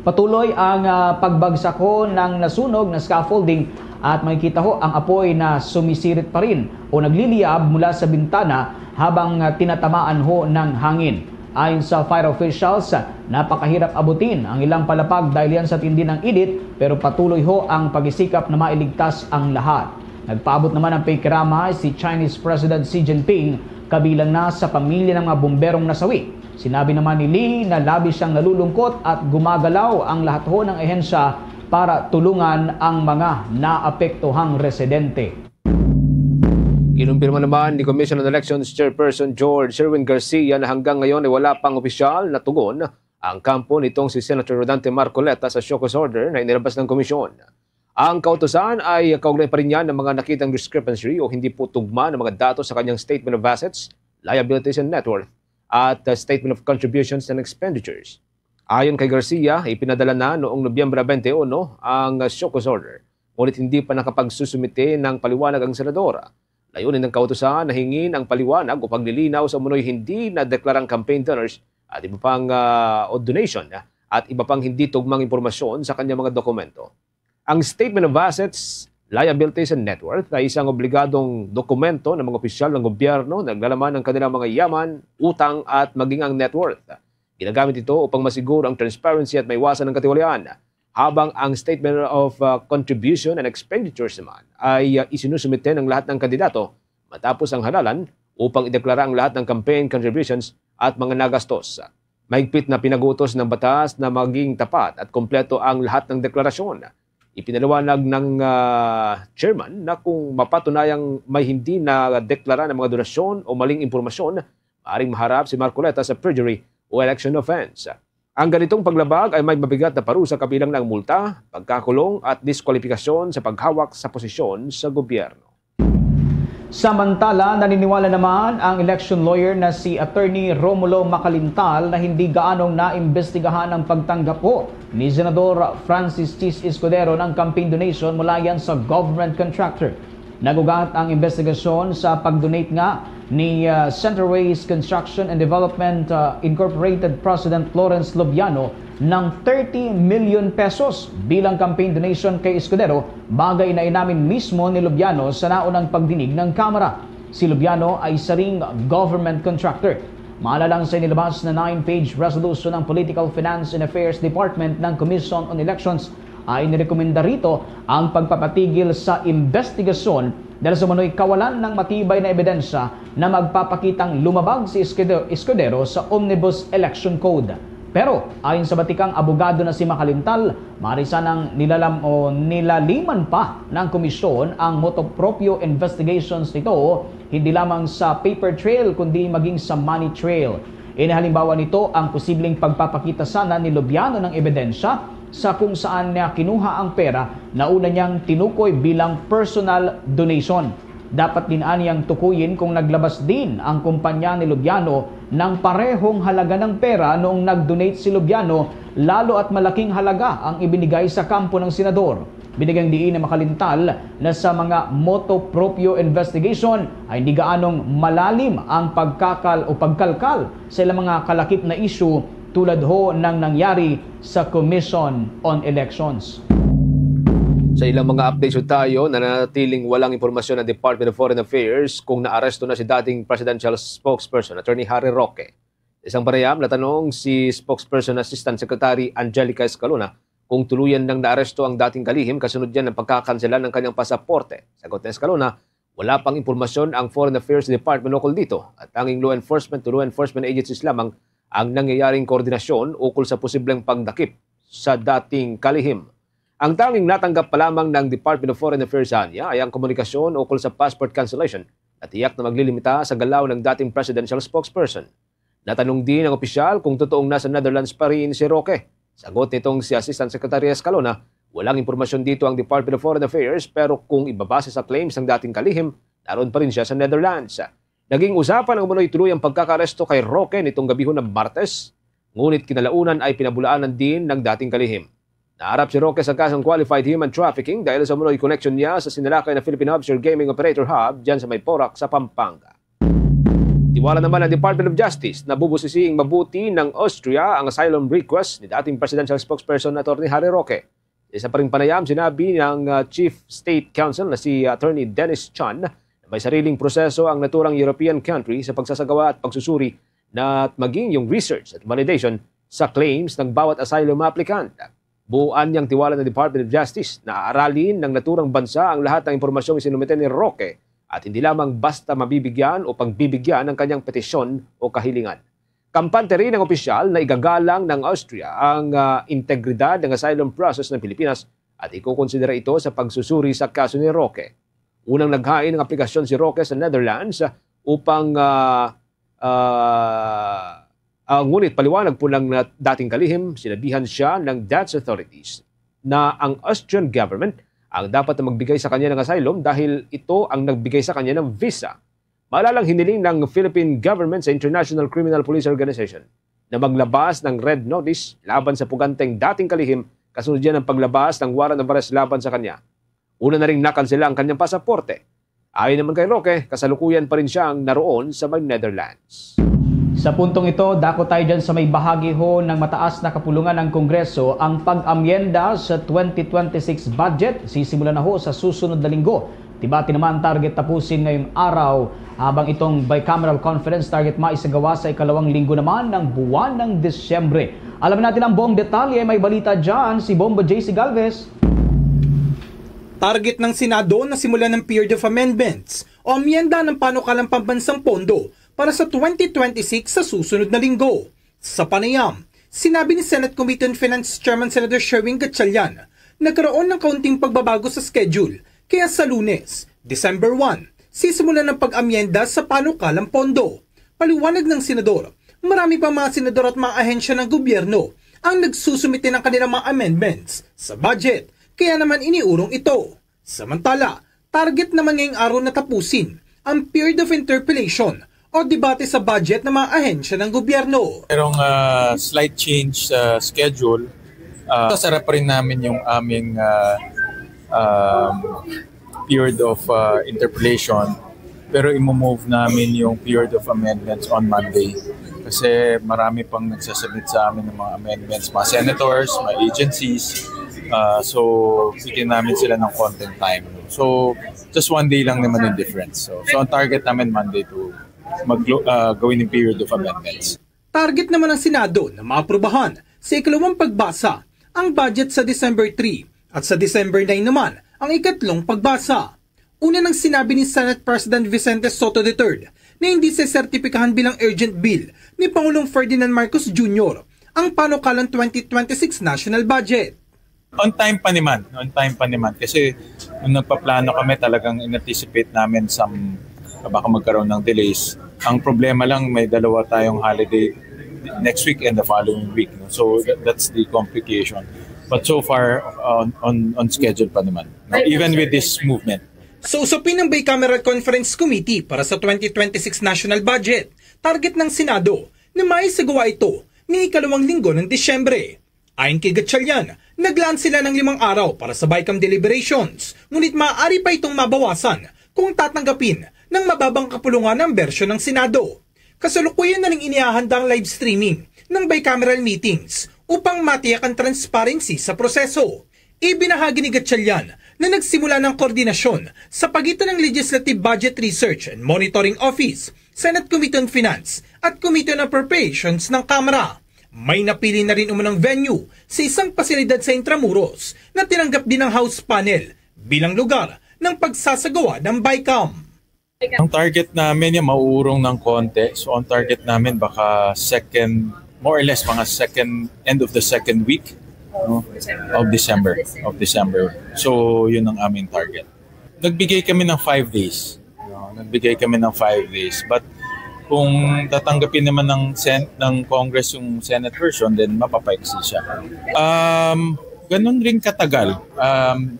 Patuloy ang, ah, pagbagsak ho ng nasunog na scaffolding at makikita ho ang apoy na sumisirit pa rin o nagliliyab mula sa bintana habang, ah, tinatamaan ho ng hangin. Ayon sa fire officials, napakahirap abutin ang ilang palapag dahil yan sa tindi ng init, pero patuloy ho ang pagsisikap na mailigtas ang lahat. Nagpaabot naman ng pakikiramay si Chinese President Xi Jinping, kabilang na sa pamilya ng mga bomberong nasawi. Sinabi naman ni Lee na labis siyang nalulungkot at gumagalaw ang lahat ho ng ahensya para tulungan ang mga naapektuhang residente. Kinumpirma naman ni Commission on Elections Chairperson George Sherwin Garcia na hanggang ngayon ay wala pang opisyal na tugon ang kampo nitong si Senator Rodante Marcoleta sa show cause order na inilabas ng komisyon. Ang kautusan ay kaugnay pa rin niya ng mga nakitang discrepancy o hindi po tugma ng mga datos sa kanyang statement of assets, liabilities, and net worth at, uh, statement of contributions and expenditures. Ayon kay Garcia, ipinadala na noong Nobyembre twenty-one ang, uh, show cause order, ngunit hindi pa nakapagsusumite ng paliwanag ang senador. Layunin ng kautusan na hingin ang paliwanag o paglilinaw sa umunoy hindi na deklarang campaign donors at iba pang, ah, o donation, ah, at iba pang hindi tugmang impormasyon sa kanyang mga dokumento. Ang statement of assets, Liabilities and net worth ay isang obligadong dokumento ng mga opisyal ng gobyerno na naglalaman ng kanilang mga yaman, utang at maging ang net worth. Ginagamit ito upang masiguro ang transparency at maiwasan ang katiwalian, habang ang Statement of, uh, Contribution and Expenditures naman ay, uh, isinusumite ng lahat ng kandidato matapos ang halalan upang ideklara ang lahat ng campaign contributions at mga nagastos. Mahigpit na pinagutos ng batas na maging tapat at kompleto ang lahat ng deklarasyon. Ipinaliwanag ng, ah, chairman na kung mapatunayang may hindi na deklara ng mga donasyon o maling impormasyon, maaring maharap si Marcoleta sa perjury o election offense. Ang ganitong paglabag ay may mabigat na parusa, kabilang na ang multa, pagkakulong at diskwalipikasyon sa paghawak sa posisyon sa gobyerno. Samantala, naniniwala naman ang election lawyer na si Attorney Romulo Macalintal na hindi gaanong naimbestigahan ang pagtanggap ho ni Senador Francis Chiz Escudero ng campaign donation mula yan sa government contractor. Nagugat ang investigasyon sa pag-donate nga ni, ah, Centerways Construction and Development, ah, Incorporated President Lawrence Lubiano ng thirty million pesos bilang campaign donation kay Escudero, bagay na inamin mismo ni Lubiano sa naunang pagdinig ng Kamara. Si Lubiano ay isa ring government contractor. Maalala, sa inilabas na nine-page resolution ng Political Finance and Affairs Department ng Commission on Elections, ay nirekomenda rito ang pagpapatigil sa investigasyon dahil sa umano'y kawalan ng matibay na ebidensya na magpapakitang lumabag si Escude-, Escudero sa Omnibus Election Code. Pero ayon sa batikang abogado na si Macalintal, maaari sanang nilalam o nilaliman pa ng komisyon ang motu proprio investigations nito, hindi lamang sa paper trail kundi maging sa money trail. Inihalimbawa nito ang posibleng pagpapakita sana ni Lubiano ng ebidensya sa kung saan niya kinuha ang pera na una niyang tinukoy bilang personal donation. Dapat din aniyang tukuyin kung naglabas din ang kumpanya ni Lubiano ng parehong halaga ng pera noong nag-donate si Lubiano, lalo at malaking halaga ang ibinigay sa kampo ng senador. Binigyang diin ni Macalintal na sa mga motu proprio investigation ay hindi gaanong malalim ang pagkakal o pagkalkal sa ilang mga kalakip na issue tulad ho ng nangyari sa Commission on Elections. Sa ilang mga updates ho tayo, nananatiling walang impormasyon ang Department of Foreign Affairs kung naaresto na si dating presidential spokesperson Attorney Harry Roque. Sa isang panayam, natanong si Spokesperson Assistant Secretary Angelica Escalona kung tuluyan nang naaresto ang dating kalihim kasunod niya ng pagkakansela ng kanyang pasaporte. Sagot ni Escalona, wala pang impormasyon ang Foreign Affairs Department ukol dito, at tanging law enforcement to law enforcement agencies lamang ang nangyayaring koordinasyon ukol sa posibleng pagdakip sa dating kalihim. Ang tanging natanggap pa lamang ng Department of Foreign Affairs ania ay ang komunikasyon ukol sa passport cancellation na tiyak na maglilimita sa galaw ng dating presidential spokesperson. Natanong din ang opisyal kung totoong nasa Netherlands pa rin si Roque. Sagot nitong si Assistant Secretary Escalona, walang impormasyon dito ang Department of Foreign Affairs, pero kung ibabase sa claims ng dating kalihim, naroon pa rin siya sa Netherlands. Naging usapan ang umano'y tuluyang pagkakaaresto kay Roque nitong gabihon na Martes, ngunit kinalaunan ay pinabulaanan din ng dating kalihim. Naharap si Roque sa kasong qualified human trafficking dahil sa umano'y connection niya sa sinalakay na Philippine Offshore Gaming Operator Hub dyan sa may Porac sa Pampanga. Tiwala naman ang Department of Justice na bubusisiing mabuti ng Austria ang asylum request ni dating presidential spokesperson Attorney Harry Roque. Sa isa pa ring panayam, sinabi ng, ah, Chief State Counsel na si Attorney Dennis Chan na may sariling proseso ang naturang European country sa pagsasagawa at pagsusuri na at maging yung research at validation sa claims ng bawat asylum applicant. Buo anyang tiwala ng Department of Justice na aaralin ng naturang bansa ang lahat ng impormasyong isinumite ni Roque at hindi lamang basta mabibigyan o pagbibigyan ang kanyang petisyon o kahilingan. Kampante rin ng opisyal na igagalang ng Austria ang, ah, integridad ng asylum process ng Pilipinas at ikukonsidera ito sa pagsusuri sa kaso ni Roque. Unang naghain ng aplikasyon si Roque sa Netherlands upang, ah, ah, ah, ngunit paliwanag po ng nat-, dating kalihim, sinabihan siya ng Dutch authorities na ang Austrian government ang dapat na magbigay sa kanya ng asylum dahil ito ang nagbigay sa kanya ng visa. Maalalang hiniling ng Philippine government sa International Criminal Police Organization na maglabas ng red notice laban sa puganteng dating kalihim kasunod yan ng paglabas ng warrant of arrest laban sa kanya. Una na ring nakansela ang kanyang pasaporte. Ayon naman kay Roque, kasalukuyan pa rin siyang naroon sa may Netherlands. Sa puntong ito, dako tayo dyan sa may bahagi ho ng mataas na kapulungan ng Kongreso. Ang pag-amyenda sa twenty twenty-six budget sisimulan na ho sa susunod na linggo. Debate naman target tapusin ngayong araw, habang itong bicameral conference target maisagawa sa ikalawang linggo naman ng buwan ng Disyembre. Alamin natin ang buong detalye, may balita dyan si Bombo J C Galvez. Target ng Senado na simulan ng period of amendments o amyenda ng panukalang pambansang pondo para sa twenty twenty-six sa susunod na linggo. Sa panayam, sinabi ni Senate Committee on Finance Chairman Senator Sherwin Gatchalian, nagkaroon ng kaunting pagbabago sa schedule, kaya sa Lunes, December one, sisimulan ang pag-amyenda sa panukalang pondo. Paliwanag ng senador, marami pa mga senador at mga ahensya ng gobyerno ang nagsusumite ng kanilang mga amendments sa budget, kaya naman iniurong ito. Samantala, target naman ngayong araw na tapusin ang period of interpellation o debate sa budget ng mga ahensya ng gobyerno. Merong uh, slight change sa schedule. Uh, sasara pa rin namin yung aming uh, um, period of uh, interpellation, pero imo-move namin yung period of amendments on Monday. Kasi marami pang nagsasubmit sa amin ng mga amendments, mga senators, mga agencies. Uh, so, bigyan namin sila ng konting time. So, just one day lang naman yung difference. So, so ang target namin Monday to mag uh, gawin yung period of amendments. Target naman ng Senado na maaprubahan sa ikalawang pagbasa ang budget sa December three at sa December nine naman ang ikatlong pagbasa. Una nang sinabi ni Senate President Vicente Sotto the third na hindi sisertipikahan bilang urgent bill ni Pangulong Ferdinand Marcos Junior ang panukalang twenty twenty-six national budget. On time pa naman, on time pa naman kasi nung nagpaplano kami talagang in-anticipate namin some baka magkaroon ng delays. Ang problema lang may dalawa tayong holiday next week and the following week. No? So that, that's the complication. But so far on on on schedule pa naman. No? Even with this movement. Sa usapin ng Bicameral Conference Committee para sa twenty twenty-six national budget, target ng Senado na maisagawa ito ni ikalawang linggo ng Disyembre. Ayon kay Gatchalian, naglaan sila ng limang araw para sa BICAM deliberations, ngunit maaari pa itong mabawasan kung tatanggapin ng mababang kapulungan ang bersyon ng Senado. Kasalukuyan na ring inihahanda ang live streaming ng bicameral meetings upang matiyak ang transparency sa proseso. Ibinahagi ni Gatchalian na nagsimula ng koordinasyon sa pagitan ng Legislative Budget Research and Monitoring Office, Senate Committee on Finance at Committee on Appropriations ng Kamara. May napili na rin umunang venue sa isang pasilidad sa Intramuros na tinanggap din ng House panel bilang lugar ng pagsasagawa ng BICAM. Ang target namin yung mauurong ng konti. So ang target namin baka second, more or less mga second, end of the second week no? of December. Of December. So yun ang aming target. Nagbigay kami ng five days. No? Nagbigay kami ng five days. But kung tatanggapin naman ng Sen ng Congress yung Senate version, then mapapaiksi siya. Um, ganun rin katagal. Um,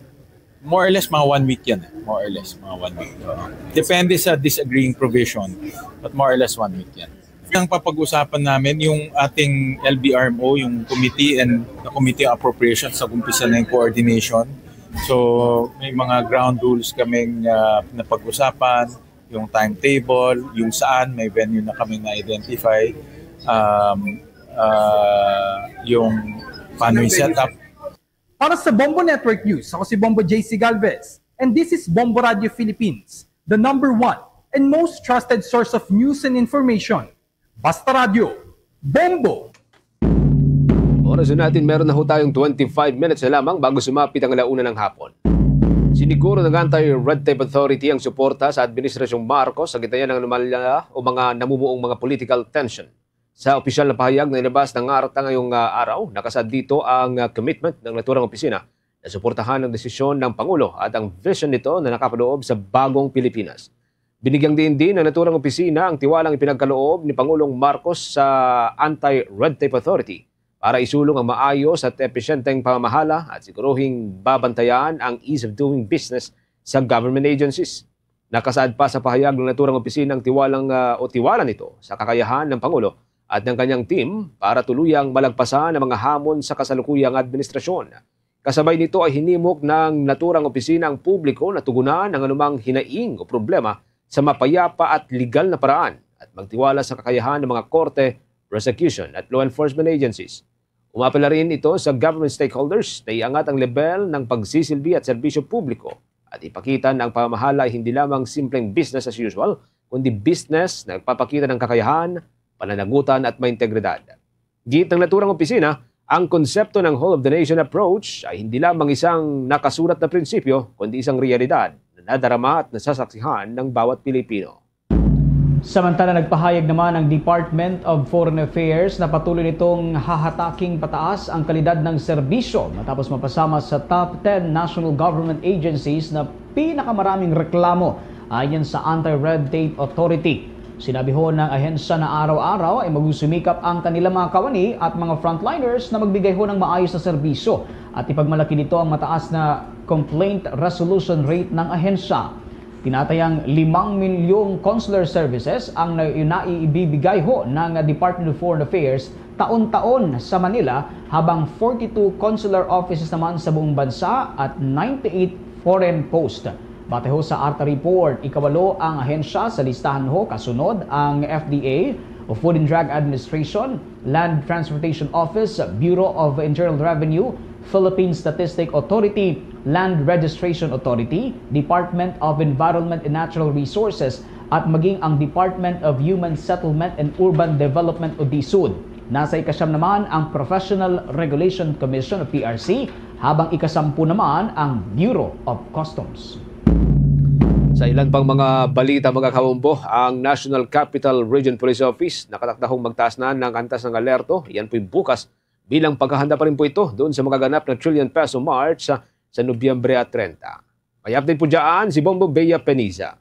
more or less mga one week yan. Eh. More or less mga one week. Uh, depende sa disagreeing provision. But more or less one week yan. Ang papag-usapan namin yung ating L B R M O, yung committee and the committee appropriations sa umpisa na yung coordination. So may mga ground rules kaming uh, napag-usapan, yung timetable, yung saan, may venue na kami na-identify, um, uh, yung paano yung setup. Para sa Bombo Network News, ako si Bombo J C Galvez, and this is Bombo Radio Philippines, the number one and most trusted source of news and information. Basta Radyo, Bombo! Oras na natin, meron na ho tayong twenty-five minutes na lamang bago sumapit ang alauna ng hapon. Siniguro ng Anti-Red Tape Authority ang suporta sa Administrasyong Marcos sa gitna ng anomalya o mga namumuong mga political tension. Sa opisyal na pahayag na inilabas ng ARTA ngayong uh, araw, nakasaad dito ang uh, commitment ng naturang opisina na suportahan ang desisyon ng Pangulo at ang vision nito na nakapaloob sa bagong Pilipinas. Binigyang diin din ng naturang opisina ang tiwalang ipinagkaloob ni Pangulong Marcos sa Anti-Red Tape Authority para isulong ang maayos at episyenteng pamamahala at siguruhing babantayan ang ease of doing business sa government agencies. Nakasaad pa sa pahayag ng naturang opisina ang tiwalang uh, o tiwala nito sa kakayahan ng Pangulo at ng kanyang team para tuluyang malagpasan ang mga hamon sa kasalukuyang administrasyon. Kasabay nito ay hinimok ng naturang opisina ang publiko na tugunan ang anumang hinaing o problema sa mapayapa at legal na paraan at magtiwala sa kakayahan ng mga korte, prosecution at law enforcement agencies. Umapela rin ito sa government stakeholders na iangat ang level ng pagsisilbi at serbisyo publiko at ipakita na ang pamamahala ay hindi lamang simpleng business as usual, kundi business na nagpapakita ng kakayahan, pananagutan at may integridad. Giit ng naturang opisina, ang konsepto ng whole of the nation approach ay hindi lamang isang nakasulat na prinsipyo, kundi isang realidad na nadarama at nasasaksihan ng bawat Pilipino. Samantala, nagpahayag naman ang Department of Foreign Affairs na patuloy nitong hahataking pataas ang kalidad ng serbisyo matapos mapasama sa top ten national government agencies na pinakamaraming reklamo ayon sa Anti-Red Tape Authority. Sinabi ho ng ahensya na araw-araw ay magsusumikap ang kanilang mga kawani at mga frontliners na magbigay ho ng maayos na serbisyo at ipagmalaki nito ang mataas na complaint resolution rate ng ahensya. Tinatayang limang milyong consular services ang na-, naiibibigay ho ng Department of Foreign Affairs taon-taon sa Manila, habang forty-two consular offices naman sa buong bansa at ninety-eight foreign post. Bate ho sa ARTA report, ikawalo ang ahensya sa listahan ho, kasunod ang F D A o Food and Drug Administration, Land Transportation Office, Bureau of Internal Revenue, Philippine Statistic Authority, Land Registration Authority, Department of Environment and Natural Resources, at maging ang Department of Human Settlement and Urban Development o DSUD. Nasa ikasyam naman ang Professional Regulation Commission o P R C, habang ikasampu naman ang Bureau of Customs. Sa ilan pang mga balita, mga kabombo, ang National Capital Region Police Office nakatakdahong magtaas na ng antas ng alerto. Yan po'y bukas bilang paghahanda pa rin po ito doon sa magaganap na Trillion Peso March sa, sa Nobyembre at treinta. May update po dyan si Bombo Bea Peniza.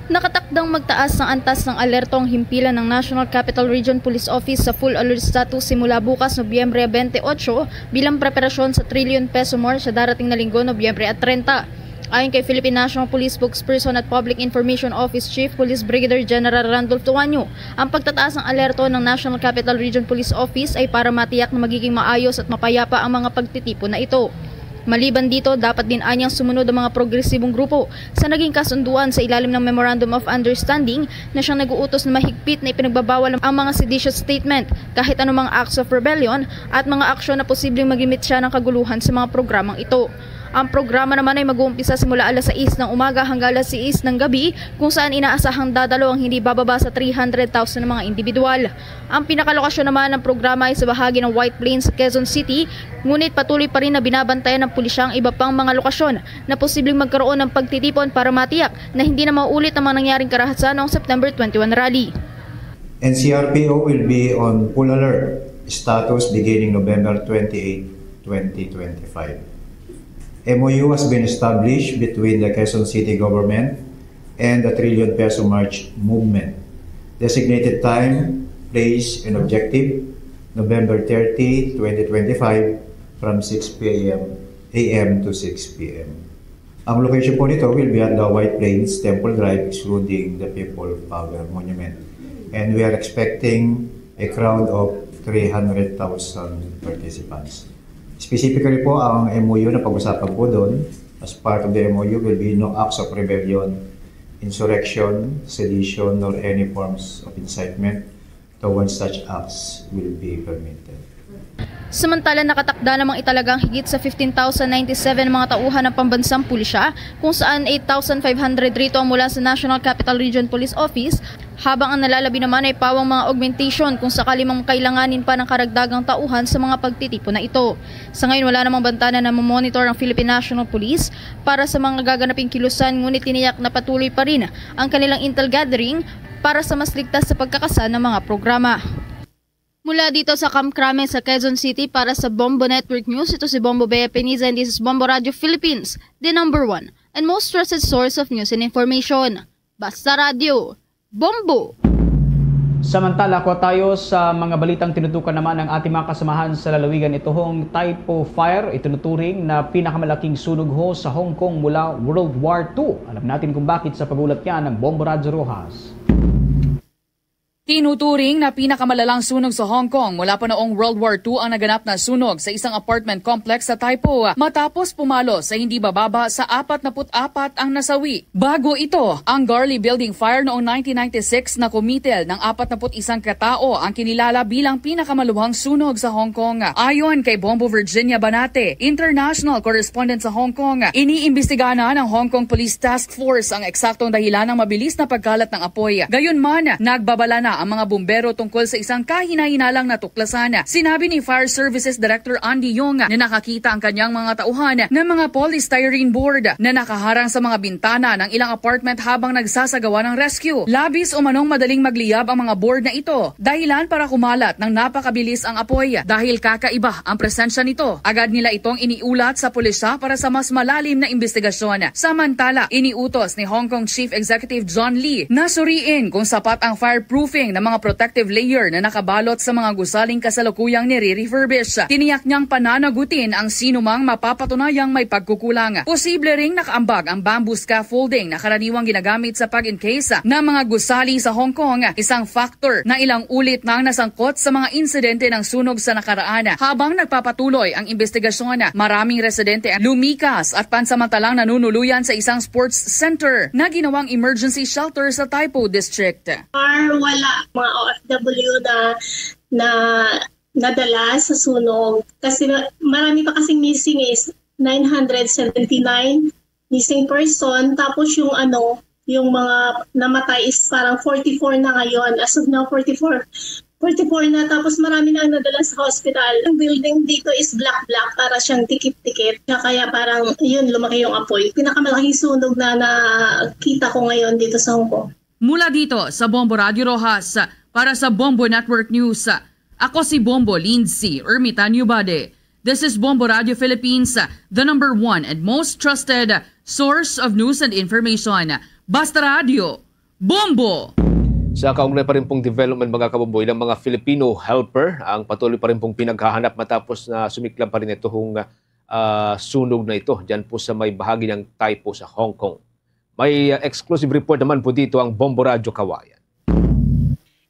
Nakatakdang magtaas ang antas ng alerto ang himpilan ng National Capital Region Police Office sa full alert status simula bukas, Nobyembre twenty-eight, bilang preparasyon sa Trillion Peso March sa darating na linggo, Nobyembre at treinta. Ayon kay Philippine National Police Spokesperson at Public Information Office Chief Police Brigadier General Randolph Tuanyo, ang pagtataas ng alerto ng National Capital Region Police Office ay para matiyak na magiging maayos at mapayapa ang mga pagtitipon na ito. Maliban dito, dapat din anyang sumunod ang mga progresibong grupo sa naging kasunduan sa ilalim ng Memorandum of Understanding na siyang nag-uutos na mahigpit na ipinagbabawal ang mga seditious statement, kahit anumang acts of rebellion at mga aksyon na posibleng magimit siya ng kaguluhan sa mga programang ito. Ang programa naman ay mag-uumpisa simula alas sais ng umaga hanggang alas sais ng gabi, kung saan inaasahang dadalo ang hindi bababa sa three hundred thousand na mga individual. Ang pinakalokasyon naman ng programa ay sa bahagi ng White Plains sa Quezon City, ngunit patuloy pa rin na binabantayan ng pulisya ang iba pang mga lokasyon na posibleng magkaroon ng pagtitipon para matiyak na hindi na maulit ang mga nangyaring karahasan noong September twenty-one rally. N C R P O will be on full alert status beginning November twenty-eight, twenty twenty-five. M O U has been established between the Quezon City Government and the Trillion Peso March movement. Designated time, place, and objective, November thirty, twenty twenty-five, from six p m, a m to six p m. Ang location po nito will be at the White Plains Temple Drive, excluding the People Power Monument. And we are expecting a crowd of three hundred thousand participants. Specifically po, ang M O U na pag-usapan po doon, as part of the M O U, will be no acts of rebellion, insurrection, sedition, nor any forms of incitement towards such acts will be permitted. Samantala, nakatakda namang italaga ang higit sa fifteen thousand ninety-seven mga tauhan ng pambansang pulisya, kung saan eight thousand five hundred rito ang mula sa National Capital Region Police Office, habang ang nalalabi naman ay pawang mga augmentation kung sakali mang kailanganin pa ng karagdagang tauhan sa mga pagtitipon na ito. Sa ngayon, wala namang bantana na mamonitor ang Philippine National Police para sa mga gaganaping kilusan, ngunit tiniyak na patuloy pa rin ang kanilang intel gathering para sa mas ligtas sa pagkakasa ng mga programa. Mula dito sa Camp Crame sa Quezon City, para sa Bombo Network News, ito si Bombo Bea Peniza and this is Bombo Radio Philippines, the number one and most trusted source of news and information. Basta Radio, Bombo! Samantala, kuha tayo sa mga balitang tinutukan naman ng ating mga kasamahan sa lalawigan. Ito hong Typhoon Fire, itinuturing na pinakamalaking sunog ho sa Hong Kong mula World War two. Alam natin kung bakit sa pag-ulat niya ng Bombo Radyo Rojas. Tinuturing na pinakamalalang sunog sa Hong Kong mula pa noong World War two ang naganap na sunog sa isang apartment complex sa Taipo, matapos pumalo sa hindi bababa sa apat na put apat ang nasawi. Bago ito, ang Garley Building Fire noong nineteen ninety-six, na kumitil ng apat na put isang katao ang kinilala bilang pinakamaluhang sunog sa Hong Kong. Ayon kay Bombo Virginia Banate, international correspondent sa Hong Kong, iniimbestigahan na ng Hong Kong Police Task Force ang eksaktong dahilan ng mabilis na pagkalat ng apoy. Gayunman, nagbabala na ang mga bumbero tungkol sa isang kahinahinalang natuklasan. Sinabi ni Fire Services Director Andy Yong na nakakita ang kanyang mga tauhan ng mga polystyrene board na nakaharang sa mga bintana ng ilang apartment habang nagsasagawa ng rescue. Labis umanong madaling magliyab ang mga board na ito, dahilan para kumalat ng napakabilis ang apoy. Dahil kakaiba ang presensya nito, agad nila itong iniulat sa pulisya para sa mas malalim na imbestigasyon. Samantala, iniutos ni Hong Kong Chief Executive John Lee na suriin kung sapat ang fireproofing ng mga protective layer na nakabalot sa mga gusaling kasalukuyang nire-refurbish. Tiniyak niyang pananagutin ang sinumang mapapatunayang may pagkukulang. Posible ring nakaambag ang bamboo scaffolding na karaniwang ginagamit sa pag-encase ng mga gusali sa Hong Kong, isang factor na ilang ulit nang nasangkot sa mga insidente ng sunog sa nakaraan, habang nagpapatuloy ang imbestigasyon. Maraming residente ang lumikas at pansamantalang nanunuluyan sa isang sports center na ginawang emergency shelter sa Taipo District. Or wala, mga O F W na, na nadala sa sunog. Kasi ma-, marami pa kasing missing, is nine hundred seventy-nine missing person. Tapos yung ano, yung mga namatay is parang forty-four na ngayon. As of now, forty-four, forty-four na. Tapos marami na ang nadala sa hospital. Ang building dito is black-black, para siyang tikit-tikit. Kaya parang, yun, lumaki yung apoy. Pinakamalaking sunog na nakita ko ngayon dito sa Hong Kong. Mula dito sa Bombo Radyo Roxas, para sa Bombo Network News, ako si Bombo Lindsay Ermitanio Bade. This is Bombo Radyo Philippines, the number one and most trusted source of news and information. Basta Radyo, Bombo! Sa kaugnay pa rin pong development, mga kabombo, ilang mga Filipino helper ang patuloy pa rin pong pinaghahanap matapos na sumiklab pa rin itong, ah, sunog na ito dyan po sa may bahagi ng Taipo sa Hong Kong. May, ah, exclusive report naman po dito ang Bombo Radyo Kawayan.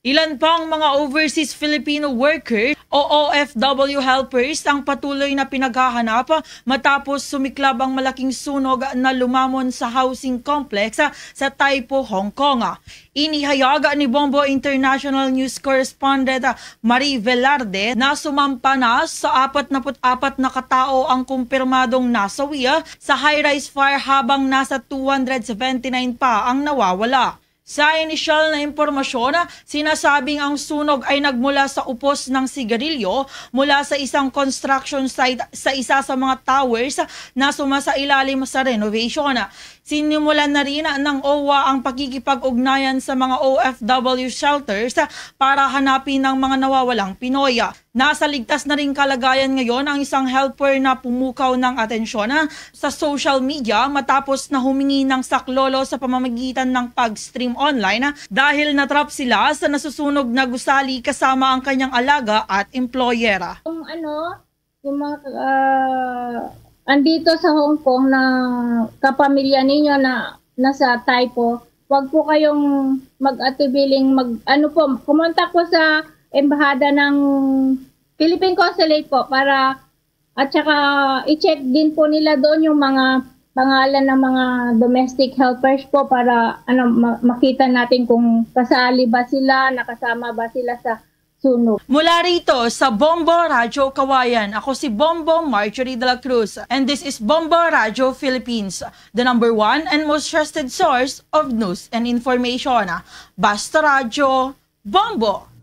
Ilan pang mga overseas Filipino worker o O F W helpers ang patuloy na pinaghahanap matapos sumiklab ang malaking sunog na lumamon sa housing complex sa Taipo, Hong Kong. Inihayag ni Bombo International News Correspondent Marie Velarde na sumampa na sa apat na put apat na katao ang kumpirmadong nasawi sa high-rise fire, habang nasa two hundred seventy-nine pa ang nawawala. Sa inisyal na impormasyon, sinasabing ang sunog ay nagmula sa upos ng sigarilyo mula sa isang construction site sa isa sa mga towers na sumasailalim sa renovation. Sinimulan na rin ng O W A ang pakikipag-ugnayan sa mga O F W shelters para hanapin ang mga nawawalang Pinoy. Nasa ligtas na ring kalagayan ngayon ang isang helper na pumukaw ng atensyon sa social media matapos na humingi ng saklolo sa pamamagitan ng pag-stream online dahil natrap sila sa nasusunog na gusali kasama ang kanyang alaga at employer. Kung ano, yung mga, ah, andito sa Hong Kong na kapamilya ninyo na nasa Taipo, wag po kayong mag-atubiling mag-, ano po, kumontak po sa embahada ng Philippine Consulate po para, at saka i-check din po nila doon yung mga pangalan ng mga domestic helpers po para, ano, ma-, makita natin kung kasali ba sila, nakasama ba sila sa sunog. Mula rito sa Bombo Radyo Kawayan, ako si Bombo Marjorie de la Cruz, and this is Bombo Radyo Philippines, the number one and most trusted source of news and information. Basta Radyo, Bombo!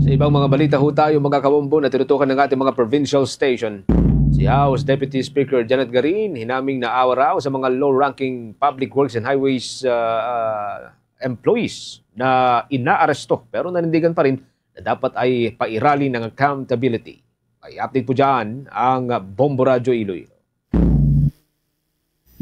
Sa ibang mga balita ho tayo, mga kabombo, na tinutukan ng ating mga provincial station, si House Deputy Speaker Janet Garin hinaming naawa raw sa mga low-ranking Public Works and Highways, ah, ah, employees na inaaresto pero nanindigan pa rin na dapat ay pairali ng accountability. May update po dyan ang Bombo Radyo Iloilo.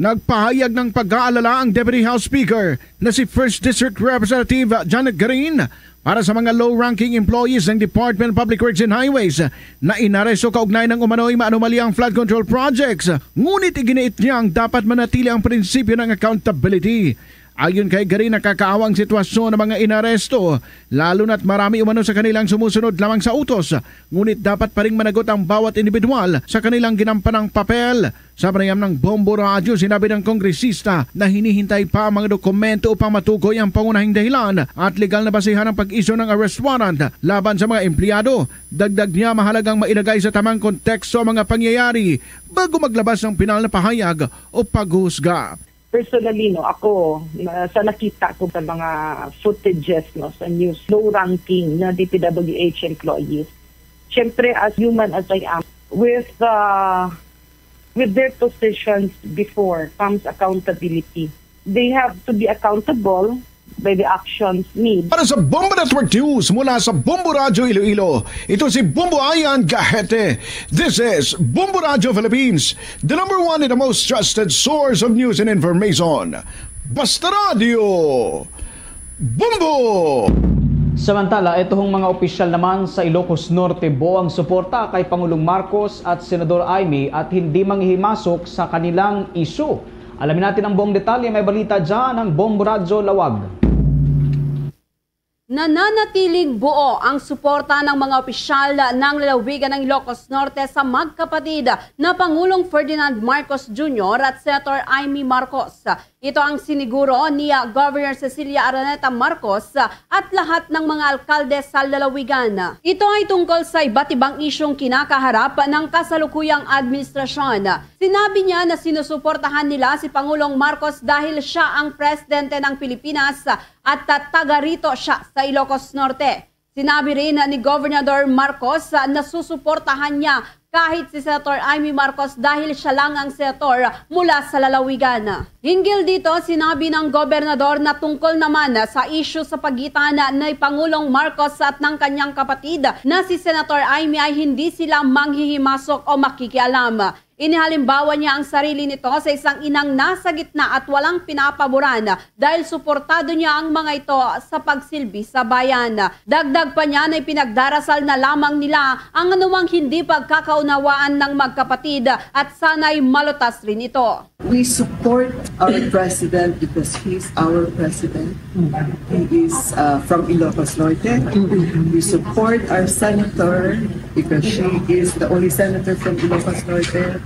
Nagpahayag ng pag-aalala ang Deputy House Speaker na si First District Representative Janet Garin para sa mga low-ranking employees ng Department of Public Works and Highways na inaresto kaugnay ng umano'y maanomalyang flood control projects. Ngunit iginiit niya ang dapat manatili ang prinsipyo ng accountability. Ayon kay Gary, nakakaawa ang sitwasyon ng mga inaresto, lalo na't marami umano sa kanilang sumusunod lamang sa utos. Ngunit dapat pa ring managot ang bawat individual sa kanilang ginampanang papel. Sa panayam ng Bombo Radyo, sinabi ng kongresista na hinihintay pa ang mga dokumento upang matukoy ang pangunahing dahilan at legal na basihan ang pag-issue ng arrest warrant laban sa mga empleyado. Dagdag niya, mahalagang mailagay sa tamang konteksto ang mga pangyayari bago maglabas ng pinal na pahayag o paghusga. Personally, no, ako, na, sa nakita ko sa mga footages, no, sa news, low ranking na D P W H employees. Siyempre, as human as I am, with uh, with their positions before comes accountability. They have to be accountable by the actions made. Para sa Bombo Network News mula sa Bombo Radyo Iloilo, ito si Bombo Ayan Gahete. This is Bombo Radyo Philippines, the number one and the most trusted source of news and information. Basta Radyo, Bombo! Samantala, ito hong mga opisyal naman sa Ilocos Norte buo ang suporta kay Pangulong Marcos at Senador Imee at hindi manghihimasok sa kanilang isyu. Alamin natin ang buong detalye, may balita dyan ang Bombo Radyo Lawag. Nananatiling buo ang suporta ng mga opisyal ng lalawigan ng Ilocos Norte sa magkapatid na Pangulong Ferdinand Marcos Junior at Senator Imee Marcos. Ito ang siniguro ni Governor Cecilia Araneta Marcos at lahat ng mga alkalde sa lalawigan. Ito ay tungkol sa iba't ibang isyung kinakaharap ng kasalukuyang administrasyon. Sinabi niya na sinusuportahan nila si Pangulong Marcos dahil siya ang presidente ng Pilipinas at taga rito siya sa Ilocos Norte. Sinabi rin ni Gobernador Marcos na susuportahan niya kahit si Senator Imee Marcos dahil siya lang ang senator mula sa lalawigan. Hinggil dito, sinabi ng gobernador na tungkol naman sa isyu sa pagitan ni Pangulong Marcos at ng kanyang kapatid na si Senator Imee ay hindi sila manghihimasok o makikialam. Inihalimbawa niya ang sarili nito sa isang inang nasa gitna at walang pinapaboran dahil suportado niya ang mga ito sa pagsilbi sa bayan. Dagdag pa niya na ipinagdarasal na lamang nila ang anumang hindi pagkakaunawaan ng magkapatid at sana'y malutas rin ito. We support our president because he's our president. He is uh, from Ilocos Norte. We support our senator because she is the only senator from Ilocos Norte.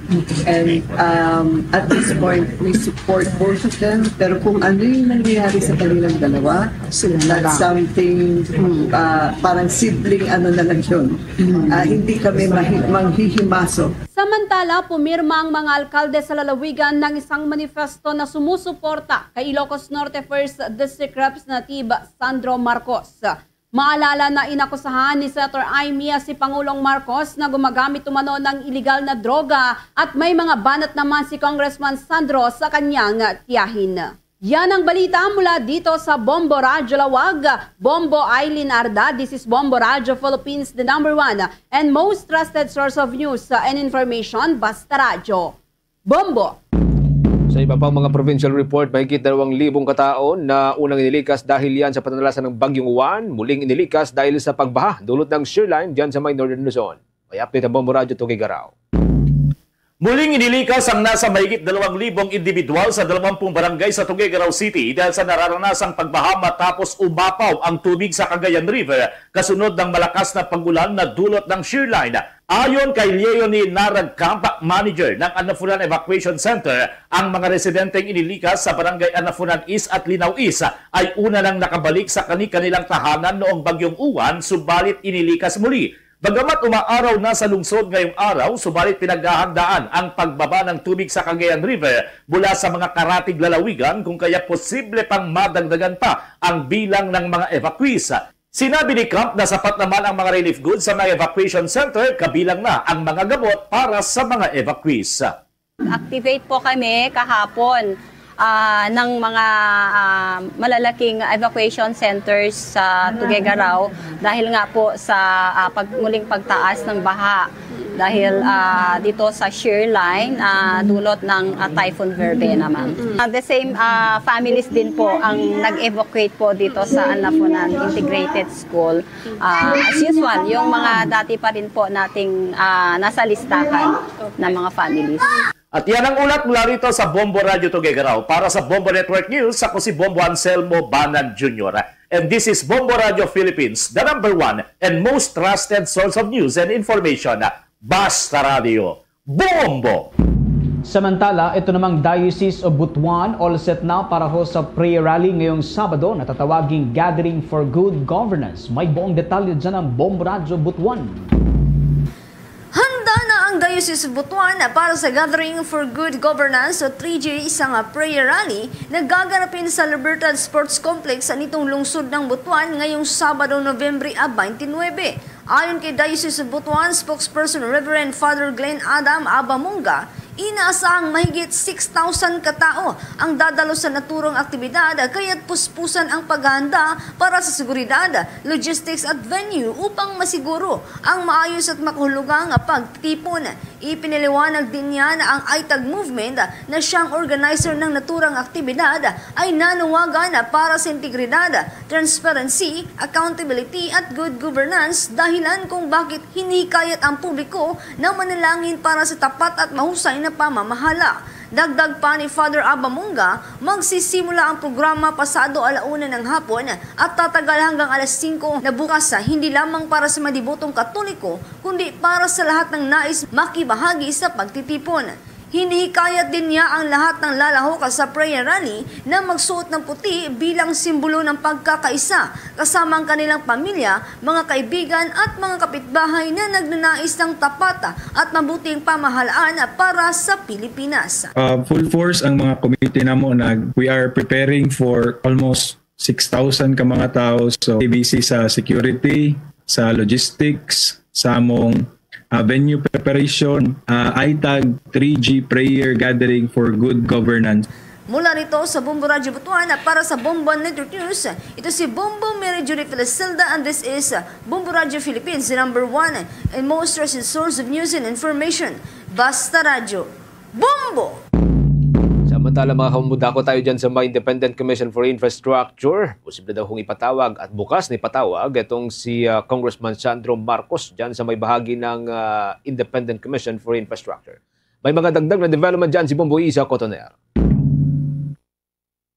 And um, at this point, we support both of them. Pero kung ano yung nangyayari sa kanilang dalawa, that's something uh, parang sibling ano na lang yun. Uh, hindi kami mahi- manghihimaso. Samantala, pumirma ang mga alkalde sa lalawigan ng isang manifesto na sumusuporta kay Ilocos Norte First District Representative Sandro Marcos. Maalala na inakusahan ni Senator Imee si Pangulong Marcos na gumagamit umano ng iligal na droga at may mga banat naman si Congressman Sandro sa kanyang tiyahin. Yan ang balita mula dito sa Bombo Radyo Lawag. Bombo Eileen Arda, this is Bombo Radyo Philippines, the number one and most trusted source of news and information, Basta Radyo. Bombo! Sa iba pang mga provincial report, mahigit dalawang libong katao na unang inilikas dahil yan sa panalasan ng Bagyong Juan, muling inilikas dahil sa pagbaha dulot ng shear line dyan sa may Northern Luzon. May update ang Bombo Radyo Tuguegarao. Muling inilikas ang nasa mahigit dalawang libong individual sa dalawampung barangay sa Tuguegarao City dahil sa nararanasang pagbaha matapos umapaw ang tubig sa Cagayan River kasunod ng malakas na pag-ulan na dulot ng shear line. Ayon kay Leonie Narag Camp, manager ng Anafunan Evacuation Center, ang mga residenteng inilikas sa Barangay Anafunan East at Linao East ay una nang nakabalik sa kani-kanilang tahanan noong Bagyong Juan, subalit inilikas muli. Bagamat umaaraw na sa lungsod ngayong araw, subalit pinaghahandaan ang pagbaba ng tubig sa Cagayan River mula sa mga karatig lalawigan, kung kaya posible pang madagdagan pa ang bilang ng mga evacuees. Sinabi ni Camp na sapat naman ang mga relief goods sa mga evacuation center, kabilang na ang mga gamot para sa mga evacuees. Activate po kami kahapon ah, ng mga ah, malalaking evacuation centers sa Tuguegarao dahil nga po sa ah, pag, muling pagtaas ng baha dahil ah, dito sa shear line ah, dulot ng ah, Typhoon Verbena, ma'am. Ah, the same ah, families din po ang nag-evacuate po dito sa Anafunan Integrated School. Ah, as usual, yung mga dati pa rin po nating ah, nasa listahan ng mga families. At yan ang ulat mula rito sa Bombo Radio Tuguegarao. Para sa Bombo Network News, ako si Bombo Anselmo Banan Junior. And this is Bombo Radio Philippines, the number one and most trusted source of news and information. Basta Radio. Bombo! Samantala, ito namang Diocese of Butuan, all set na para ho sa prayer rally ngayong Sabado na tatawaging Gathering for Good Governance. May buong detalye dyan ang Bombo Radio Butuan. Handa na ang Diocese of Butuan para sa Gathering for Good Governance o three G, isang prayer rally na gaganapin sa Libertad Sports Complex sa nitong lungsod ng Butuan ngayong Sabado, Nobyembre twenty-nine. Ayon kay Diocese of Butuan spokesperson Reverend Father Glenn Adam Abamunga, inaasahang mahigit six thousand ka tawo ang dadalo sa naturang aktibidad, kaya't puspusan ang paghahanda para sa seguridad, logistics at venue upang masiguro ang maayos at makahulugang pagtipon. Ipinaliwanag din niya na ang I T A G movement na siyang organizer ng naturang aktibidad ay nanawagan para sa integridad, transparency, accountability at good governance, dahilan kung bakit hinihikayat ang publiko na manalangin para sa tapat at mahusay na pamamahala. Dagdag pa ni Father Abamunga, magsisimula ang programa pasado ala una ng hapon at tatagal hanggang alas singko na bukas, hindi lamang para sa mga debotong Katoliko, kundi para sa lahat ng nais makibahagi sa pagtitipon. Hinihikayat din niya ang lahat ng lalahok sa prayer rally na magsuot ng puti bilang simbolo ng pagkakaisa, kasama ang kanilang pamilya, mga kaibigan, at mga kapitbahay na nagnanais ng tapat at mabuting pamahalaan para sa Pilipinas. Uh, full force ang mga community namo. Nag, we are preparing for almost six thousand ka mga tao. So, busy sa security, sa logistics, sa among, ah, venue preparation, ah, I T A G three G prayer gathering for good governance. Mula rito sa Bombo Radyo Butuan, para sa Bombo Network News, ito si Bombo Mary Judy Felisilda, and this is Bombo Radyo Philippines, the number one and most trusted source of news and information. Basta Radyo, Bombo! Samantala, mga kamumudako, tayo dyan sa may Independent Commission for Infrastructure. Posible daw kung ipatawag at bukas na ipatawag itong si, ah, Congressman Sandro Marcos dyan sa may bahagi ng, ah, Independent Commission for Infrastructure. May mga dagdag na development dyan si Bombo Isa Cotoner.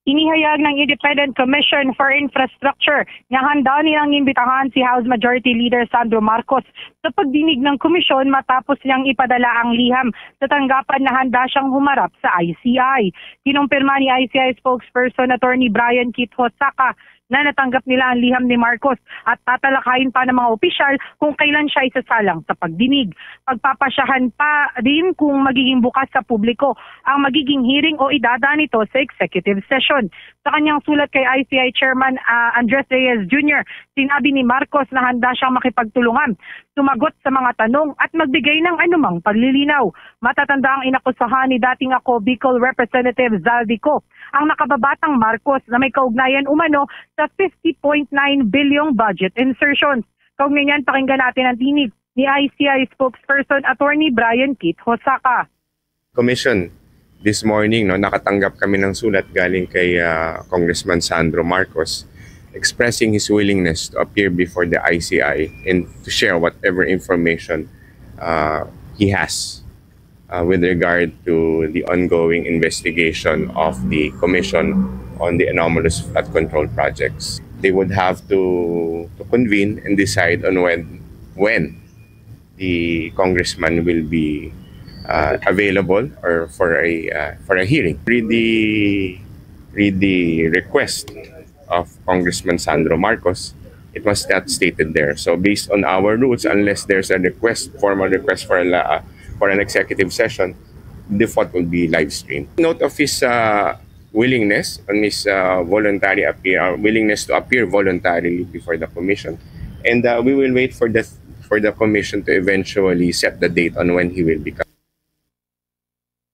Inihayag ng Independent Commission for Infrastructure nga handa nilang imbitahan si House Majority Leader Sandro Marcos sa pagdinig ng komisyon matapos niyang ipadala ang liham sa tanggapan na handa siyang humarap sa I C I. Kinumpirma ni I C I spokesperson Attorney Brian Kit Hosaka na natanggap nila ang liham ni Marcos at tatalakayin pa ng mga opisyal kung kailan siya isasalang sa pagdinig. Pagpapasyahan pa din kung magiging bukas sa publiko ang magiging hearing o idadaan ito sa executive session. Sa kanyang sulat kay I C I Chairman, ah, Andres Reyes Junior, sinabi ni Marcos na handa siyang makipagtulungan, sumagot sa mga tanong at magbigay ng anumang paglilinaw. Matatanda ang inakusahan ni dating ako Bicol Representative Zaldy Co ang nakababatang Marcos na may kaugnayan umano sa fifty point nine billion budget insertions. Kaugnay niyan, pakinggan natin ang tinig ni I C I spokesperson Attorney Brian Kit Hosaka. Commission, this morning, no, nakatanggap kami ng sulat galing kay, ah, Congressman Sandro Marcos expressing his willingness to appear before the I C I and to share whatever information, uh, he has, uh, with regard to the ongoing investigation of the Commission on the Anomalous Flood Control Projects. They would have to, to convene and decide on when, when the congressman will be, uh, available or for a, uh, for a hearing. Read the, read the request of Congressman Sandro Marcos. It was not stated there. So based on our rules, unless there's a request, formal request for a, la- uh, for an executive session, default will be live stream. Note of his, uh, willingness, on his, uh, voluntary appear, uh, willingness to appear voluntarily before the commission, and, uh, we will wait for the, for the commission to eventually set the date on when he will be.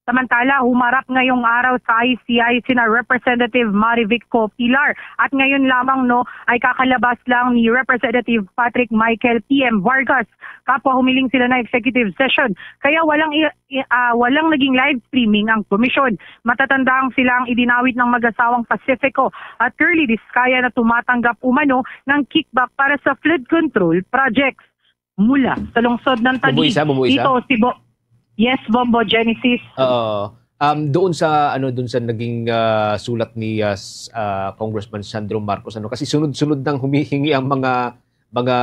Samantala, humarap ngayong araw sa I C I sina Representative Marivic Co Pilar at ngayon lamang, no, ay kakalabas lang ni Representative Patrick Michael P M Vargas. Kapwa humiling sila ng executive session, kaya walang i- i- ah, walang naging live streaming ang komisyon. Matatandaan sila ang idinawit ng mag-asawang Pacifico at Curly Discaya na tumatanggap umano ng kickback para sa flood control projects. Mula sa lungsod ng Taguig, Bubuisa, bubuisa. Ito si Bo- Yes, Bombo Genesis. Oo. Um, doon sa, ano, doon sa naging, ah, sulat ni, ah, s-, ah, Congressman Sandro Marcos, ano, kasi sunod-sunod nang humihingi ang mga, mga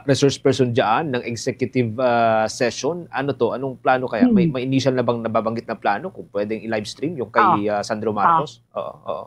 resource person diyan ng executive, ah, session. Ano 'to? Anong plano kaya? May, Hmm. may initial na bang nababanggit na plano kung pwedeng i-livestream yung kay, Ah. ah, Sandro Ah. Marcos? Oo, oo.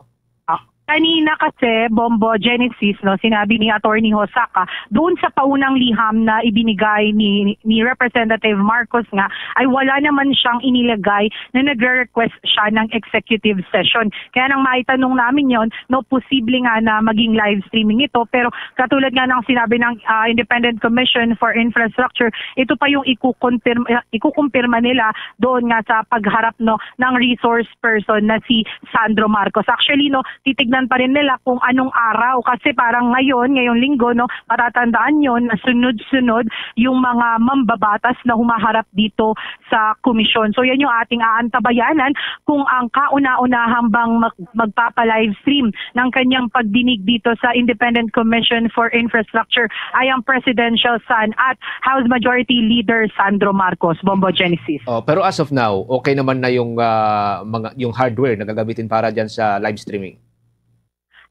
Ah, kanina kasi, Bombo Genesis, no, sinabi ni Attorney Hosaka, doon sa paunang liham na ibinigay ni, ni Representative Marcos nga, ay wala naman siyang inilagay na nagre-request siya ng executive session. Kaya nang maitanong namin yon, no, posible nga na maging live streaming ito, pero katulad nga ng sinabi ng, ah, Independent Commission for Infrastructure, ito pa yung ikukonfirm-, ikukumpirma nila doon nga sa pagharap, no, ng resource person na si Sandro Marcos. Actually, no, titignan pa rin nila kung anong araw kasi parang ngayon, ngayong linggo, no, matatandaan yon na sunod-sunod yung mga mambabatas na humaharap dito sa komisyon. So yan yung ating aantabayanan kung ang kauna-unahan bang mag-, magpapa-livestream ng kanyang pagdinig dito sa Independent Commission for Infrastructure ay ang presidential son at House Majority Leader Sandro Marcos. Bombo Genesis. Oh, pero as of now, okay naman na yung, ah, mga, yung hardware na gagamitin para dyan sa live streaming?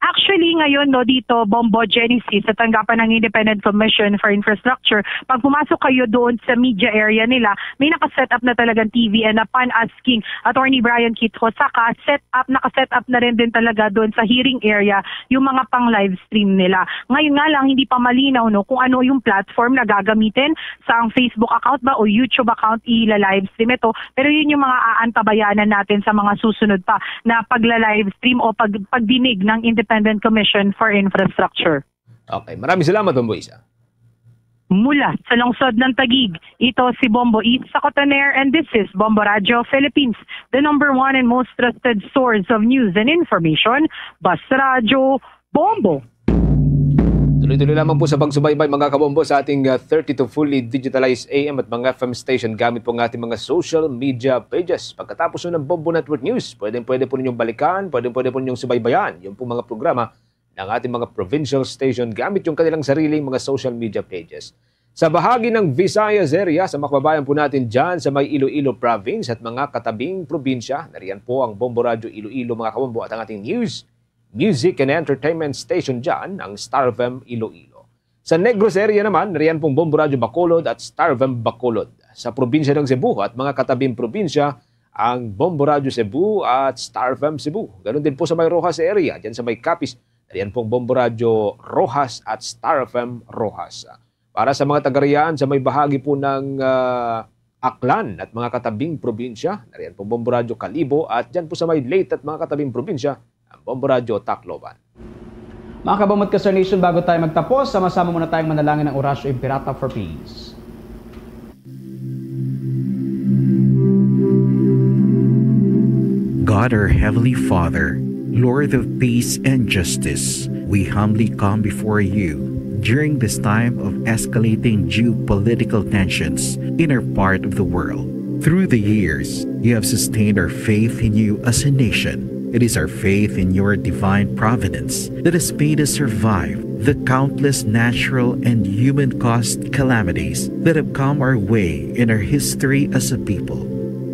Actually, ngayon, no, dito, Bombo Genesis, sa tanggapan ng Independent Commission for Infrastructure, pag pumasok kayo doon sa media area nila, may naka-set up na talagang T V, and upon asking Attorney Brian Kit Hosaka, set up, naka-set up na rin din talaga doon sa hearing area yung mga pang live stream nila. Ngayon nga lang, hindi pa malinaw, no, kung ano yung platform na gagamitin, sa ang Facebook account ba o YouTube account ila-live stream ito. Pero yun yung mga aantabayanan natin sa mga susunod pa na pagla-live stream o pag-, pagdinig ng Independent Commission for Infrastructure. Okay, maraming salamat, Bombo Isa. Mula sa lungsod ng Taguig, ito si Bombo Isa Cotoner, and this is Bombo Radyo Philippines, the number one and most trusted source of news and information. Bas Radyo, Bombo. Tuloy-tuloy lamang po sa pagsubaybay, mga kabombo, sa ating, ah, thirty-two fully digitalized A M at mga F M station gamit po ang ating mga social media pages. Pagkatapos nun ng Bombo Network News, pwedeng-pwede po ninyong balikan, pwedeng-pwede po ninyong subaybayan yung pong mga programa ng ating mga provincial station gamit yung kanilang sariling mga social media pages. Sa bahagi ng Visayas area, sa mga kababayan po natin dyan sa may Iloilo Province at mga katabing probinsya, nariyan po ang Bombo Radyo Iloilo, mga kabombo, at ang ating news, music and entertainment station dyan, ang Star F M Iloilo. Sa Negros area naman, riyan pong Bombo Radyo Bacolod at Star F M Bacolod. Sa probinsya ng Cebu at mga katabing probinsya, ang Bombo Radyo Cebu at Star F M Cebu. Ganun din po sa may Roxas area, dyan sa may Capiz, riyan pong Bombo Radyo Roxas at Star F M Roxas. Para sa mga taga riyan sa may bahagi po ng, ah, Aklan at mga katabing probinsya, nariyan po Bombo Radyo Kalibo, at dyan po sa may Leyte at mga katabing probinsya, ang Bombo Radyo Tacloban. Mga kabombo at ka-Star Nation, bago tayo magtapos, sama-sama muna tayong manalangin ng Oratio Imperata for Peace. God, our Heavenly Father, Lord of peace and justice, we humbly come before you during this time of escalating geopolitical tensions in our part of the world. Through the years, you have sustained our faith in you as a nation. It is our faith in your divine providence that has made us survive the countless natural and human-caused calamities that have come our way in our history as a people.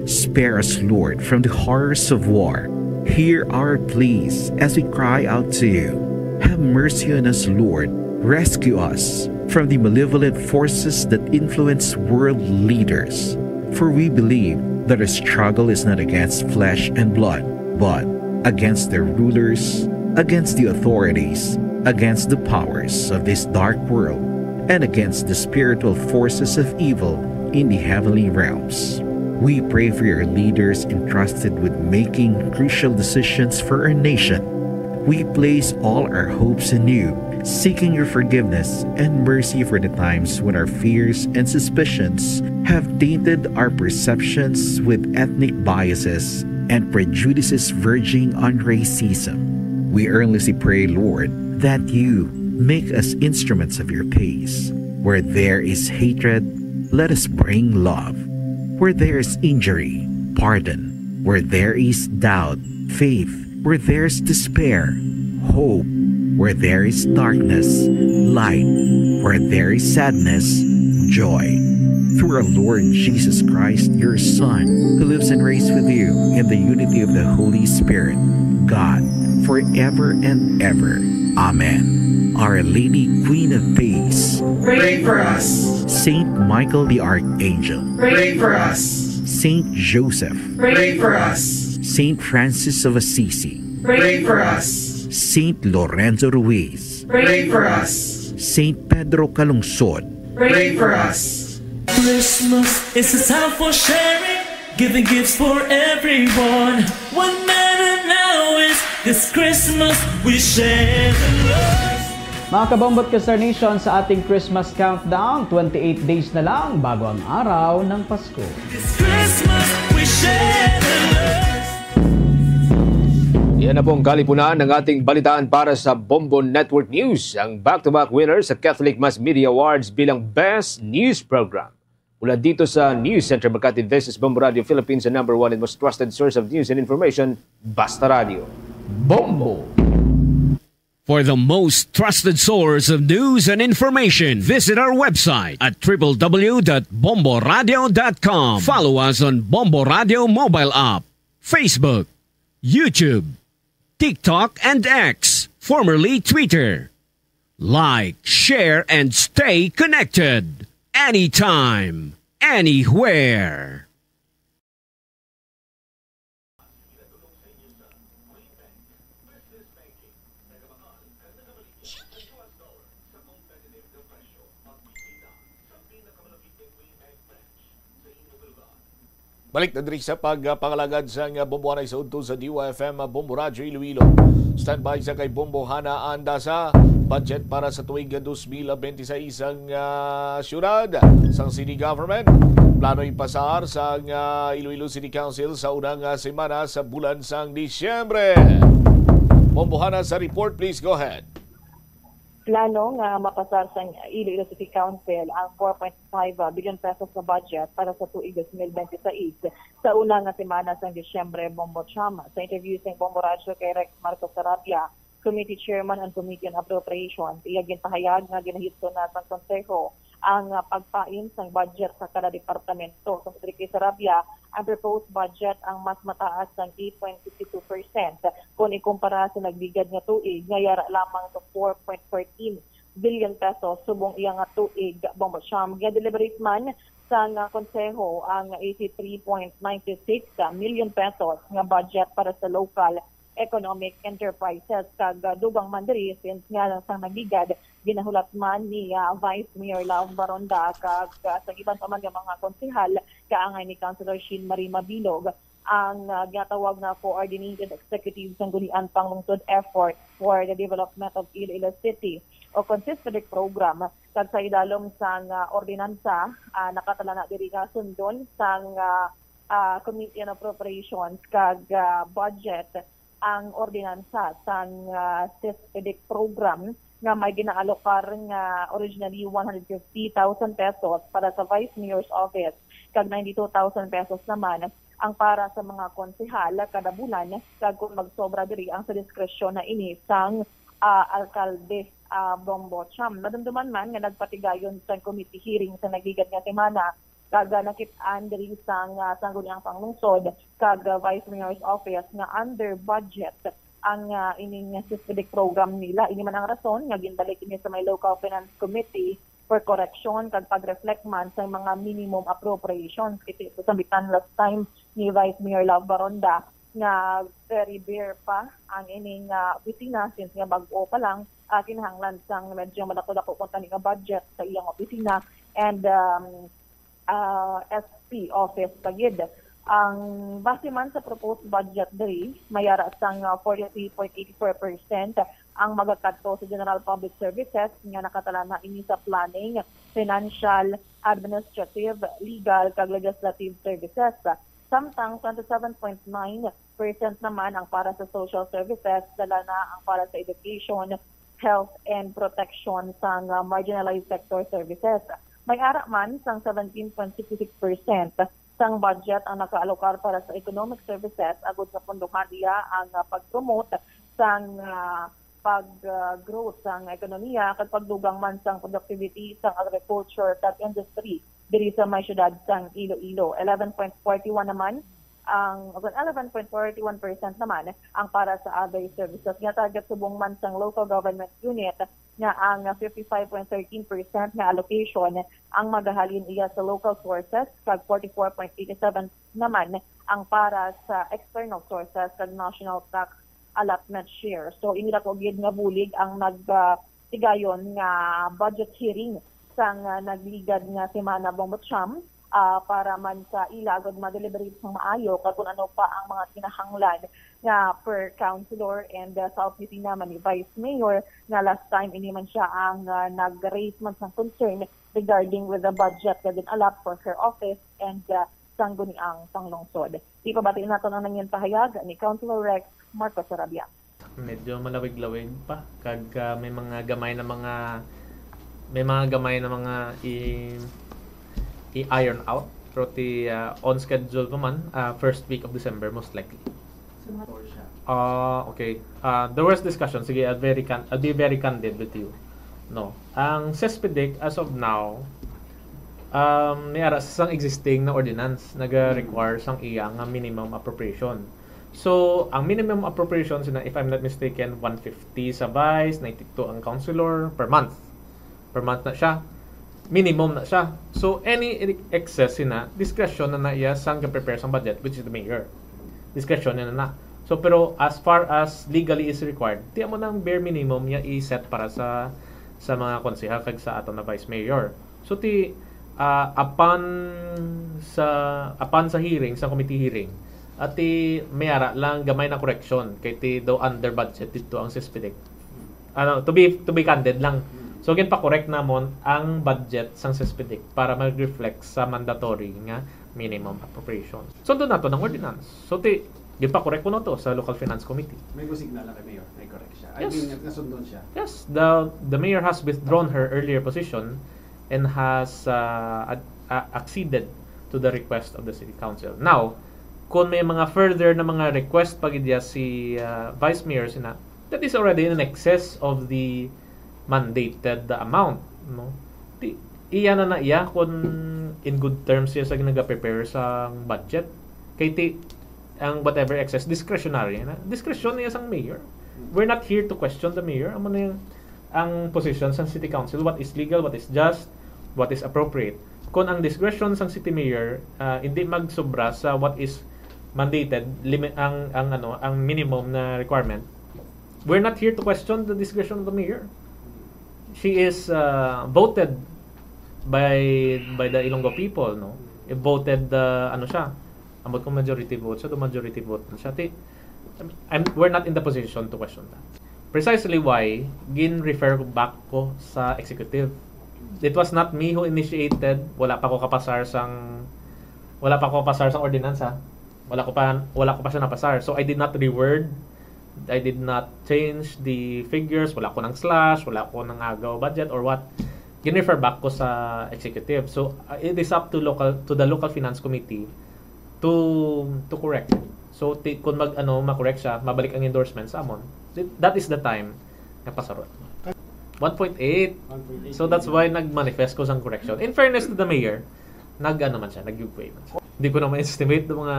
Spare us, Lord, from the horrors of war. Hear our pleas as we cry out to you. Have mercy on us, Lord. Rescue us from the malevolent forces that influence world leaders. For we believe that our struggle is not against flesh and blood, but against their rulers, against the authorities, against the powers of this dark world, and against the spiritual forces of evil in the heavenly realms. We pray for your leaders entrusted with making crucial decisions for our nation. We place all our hopes in you, seeking your forgiveness and mercy for the times when our fears and suspicions have tainted our perceptions with ethnic biases and prejudices verging on racism. We earnestly pray, Lord, that you make us instruments of your peace. Where there is hatred, let us bring love. Where there is injury, pardon. Where there is doubt, faith. Where there is despair, hope. Where there is darkness, light. Where there is sadness, joy. Through our Lord Jesus Christ, your Son, who lives and reigns with you in the unity of the Holy Spirit, God, forever and ever. Amen. Our Lady, Queen of Peace, pray for us. Saint Michael the Archangel, pray for us. Saint Joseph, pray for us. Saint Francis of Assisi, pray for us. Saint Lorenzo Ruiz, pray for us. Saint Pedro Calungsod, pray for us. Christmas is a time for sharing, giving gifts for everyone. What matter now is this Christmas we share the love. Mga Kabombo at Ka-Star Nation, sa ating Christmas countdown, twenty-eight days na lang bago ang araw ng Pasko. This Christmas we share the love. Yan na po ang kalipunan ng ating balitaan para sa Bombo Network News, ang back-to-back winner sa Catholic Mass Media Awards bilang Best News Program. Mula dito sa News Center Makati, this is Bombo Radio Philippines, the number one and most trusted source of news and information, Basta Radio. Bombo! For the most trusted source of news and information, visit our website at w w w dot bomboradio dot com. Follow us on Bombo Radio mobile app, Facebook, YouTube, TikTok, and X, formerly Twitter. Like, share, and stay connected anytime, anywhere. Balik na diri sa pagpangalagad sang Bombohanay sa udto sa D Y F M Bombo Radyo Iloilo. Standby sa kay Bombohana Andasa. Budget para sa tuig dos mil benti seis ang ah, syudad sang city government. Plano ipasar sang ah, Iloilo City Council sa unang ah, semana sa bulan sang Disyembre. Bombohana sa report, please go ahead. Plano nga mapasar sang Iloilo City Council ang four point five billion pesos nga budget para sa tuig dos mil benti seis sa una nga semana sang Disyembre, Bombo Cham. Sa interview sang Bombo Radyo kay Rex Marcos Sarabia, Committee Chairman on Committee on Appropriations, iya ginpahayag nga ginahitso na sang Konseho ang ah, pagpain sang budget sa kada departamento. Sa Sarabia, ang proposed budget ang mas mataas sang eight point fifty two percent kon ikumpara sa nagligad nga tuig nga yara lamang sa four point fourteen billion pesos subong iya nga tuig. Bombo Cham, gina-deliberate man sang ah, konseho ang eighty three point nine six million pesos nga budget para sa local economic enterprises, kag ah, dugang man diri since nga sang nagligad ginahulat man ni ah, Vice Mayor Love Baronda kag ah, sa iban pa man nga mga konsehal kaangay ni Councilor Sheen Marie Mabilog ang ah, ginatawag nga Coordinated Executive Sangguniang Panglungsod Effort for the Development of Iloilo City o kon CISPDEC program, kag sa idalom sang ah, ordinansa ah, nakatala na diri nga sundon sang ah, ah, Committee on Appropriations kag ah, Budget ang ordinansa sang ah, CISPDEC program nga may ginaalocar nga originally one hundred fifty thousand pesos para sa Vice Mayor's Office kag ninety-two thousand pesos naman ang para sa mga konsehal kada bulan, kag kung magsobra diri ang sa diskresyon na ini sang ah, alkalde ah, Bombo Cham. Madumduman man nga nagpatigayon sa committee hearing sa nagligad nga semana kag ah, nakit-an diri sang ah, Sangguniang Panglungsod kag ah, Vice Mayor's Office nga under budget ang ah, ining CISPDEC program nila. Ini man ang rason nga ginbalik ini sa may Local Finance Committee for correction kag pag-reflect man sa mga minimum appropriations. Kasi sambitan last time ni Vice Mayor Love Baronda nga very bare pa ang ining ah, opisina since nga bag-o pa lang, ah, kinahanglan sang medyo madako-dako kuntani nga budget sa iyang opisina and um, ah, S P office pa gid. Ang base man sa proposed budget diri, mayara sang ah, forty-three point eight four percent ang magakadto sa General Public Services nga nakatala na ini sa planning, financial, administrative, legal, kag legislative services. Samtang twenty-seven point nine percent naman ang para sa social services, dala na ang para sa education, health, and protection sang ah, marginalized sector services. May ara man sang seventeen point sixty-six percent sang budget ang nakaalocar para sa economic services agud nga pundohan iya ang ah, pag-promote sang ah, pag-growth sang ekonomiya kag pagdugang man sang productivity sang agriculture kag industry. diri sa may siyudad sang Iloilo. Eleven point forty one naman ang, eleven point forty one percent naman ang para sa other services nga target subong man sang local government unit, nga ang fifty five point thirteen percent nga allocation ang magahalin iya sa local sources, kag forty four point eighty seven naman ang para sa external sources kag national tax allotment share. So, ini dako gid nga bulig ang nag, ah, tigayon nga budget hearing sang, ah, nagligad nga semana, Bombo Cham, ah, para man sa ila agud ma-deliberate sang maayo kag kung ano pa ang mga kinahanglan nga per councilor and, ah, sa opisina man ni Vice Mayor nga last time ini man siya ang, ah, nag-raise man sang concern regarding with the budget nga gin-allot for her office and, ah, sang guniang panglungsod. Ipabati naton ang nangin pahayag ni Councilor Rex Marcos Sarabia. Medyo malawig-lawig pa kag, ah, may mga gamay na mga, may mga gamay na mga i, i-iron out, pero ti, ah, on schedule pa man, ah, first week of December most likely. Ah, okay. Ah, there was discussion. Sige, I'll very can-, I'll be very candid with you. No. Ang CESPEDEC as of now, um, may ara sa sang existing na ordinance naga-require sang iya nga minimum appropriation. So, ang minimum appropriation sina, if I'm not mistaken, one fifty sa vice, ninety-two ang councilor per month. Per month na siya. Minimum na siya. So, any excess sina, discretion na na iya sang ga-prepare sang budget, which is the mayor. Discretion na na. So, pero as far as legally is required, ti amo nang bare minimum niya i-set para sa, sa mga konsehal kag sa aton na vice mayor. So, ti, ah, apan sa, apan sa hearing, sa committee hearing, ati may ara lang gamay na correction kay ti daw under budget dito ang CESPEDEC. Ano, to be, to be candid lang. So, ginpa-correct namon ang budget sang CESPEDEC para mag-reflect sa mandatory nga minimum appropriation. Sundon nato ng ordinance. So, ti, ginpa-correct ko na to sa local finance committee. May gusigna lang kay Mayor, may correct siya. I Yes. mean, nasundon siya. Yes, the, the mayor has withdrawn her earlier position and has, uh, ad-, uh, acceded to the request of the city council. Now, kung may mga further na mga request pa gid ya si, uh, Vice Mayor sina, that is already in excess of the mandated amount, no? Ti, iya na na iya kung in good terms siya sa nagaprepare sa budget. Kay ti, ang whatever excess, discretionary na. Discretion niya sang mayor. We're not here to question the mayor. Amo na yung, ang position sang city council, what is legal, what is just, what is appropriate. Kung ang discretion sang city mayor, ah, hindi magsubra sa what is mandated, limi-, ang, ang, ano, ang minimum na requirement, we're not here to question the discretion of the mayor. She is, uh, voted by, by the Ilonggo people, no? Voted, uh, ano siya, ambot kung majority vote siya, do majority vote siya. Ti, I'm, we're not in the position to question that. Precisely why gin-refer ko back ko sa executive. It was not me who initiated. Wala pa ko kapasar sang, wala pa ko kapasar sang ordinance, ha. Wala ko pa, wala ko pa siya napasar. So, I did not reword, I did not change the figures. Wala ko nang slash, wala ko nang agaw budget or what. Gin-refer back ko sa executive. So, uh, it is up to local, to the local finance committee to, to correct. So, ti-, kung mag, ano, ma-correct siya, mabalik ang endorsement sa amon. Th-, that is the time nga pasarot. One point eight. One point eight So, that's million. Why nag-manifest ko sang correction. In fairness to the mayor, nag, ano man siya, nag-give way man siya. Hindi ko na ma-estimate ng mga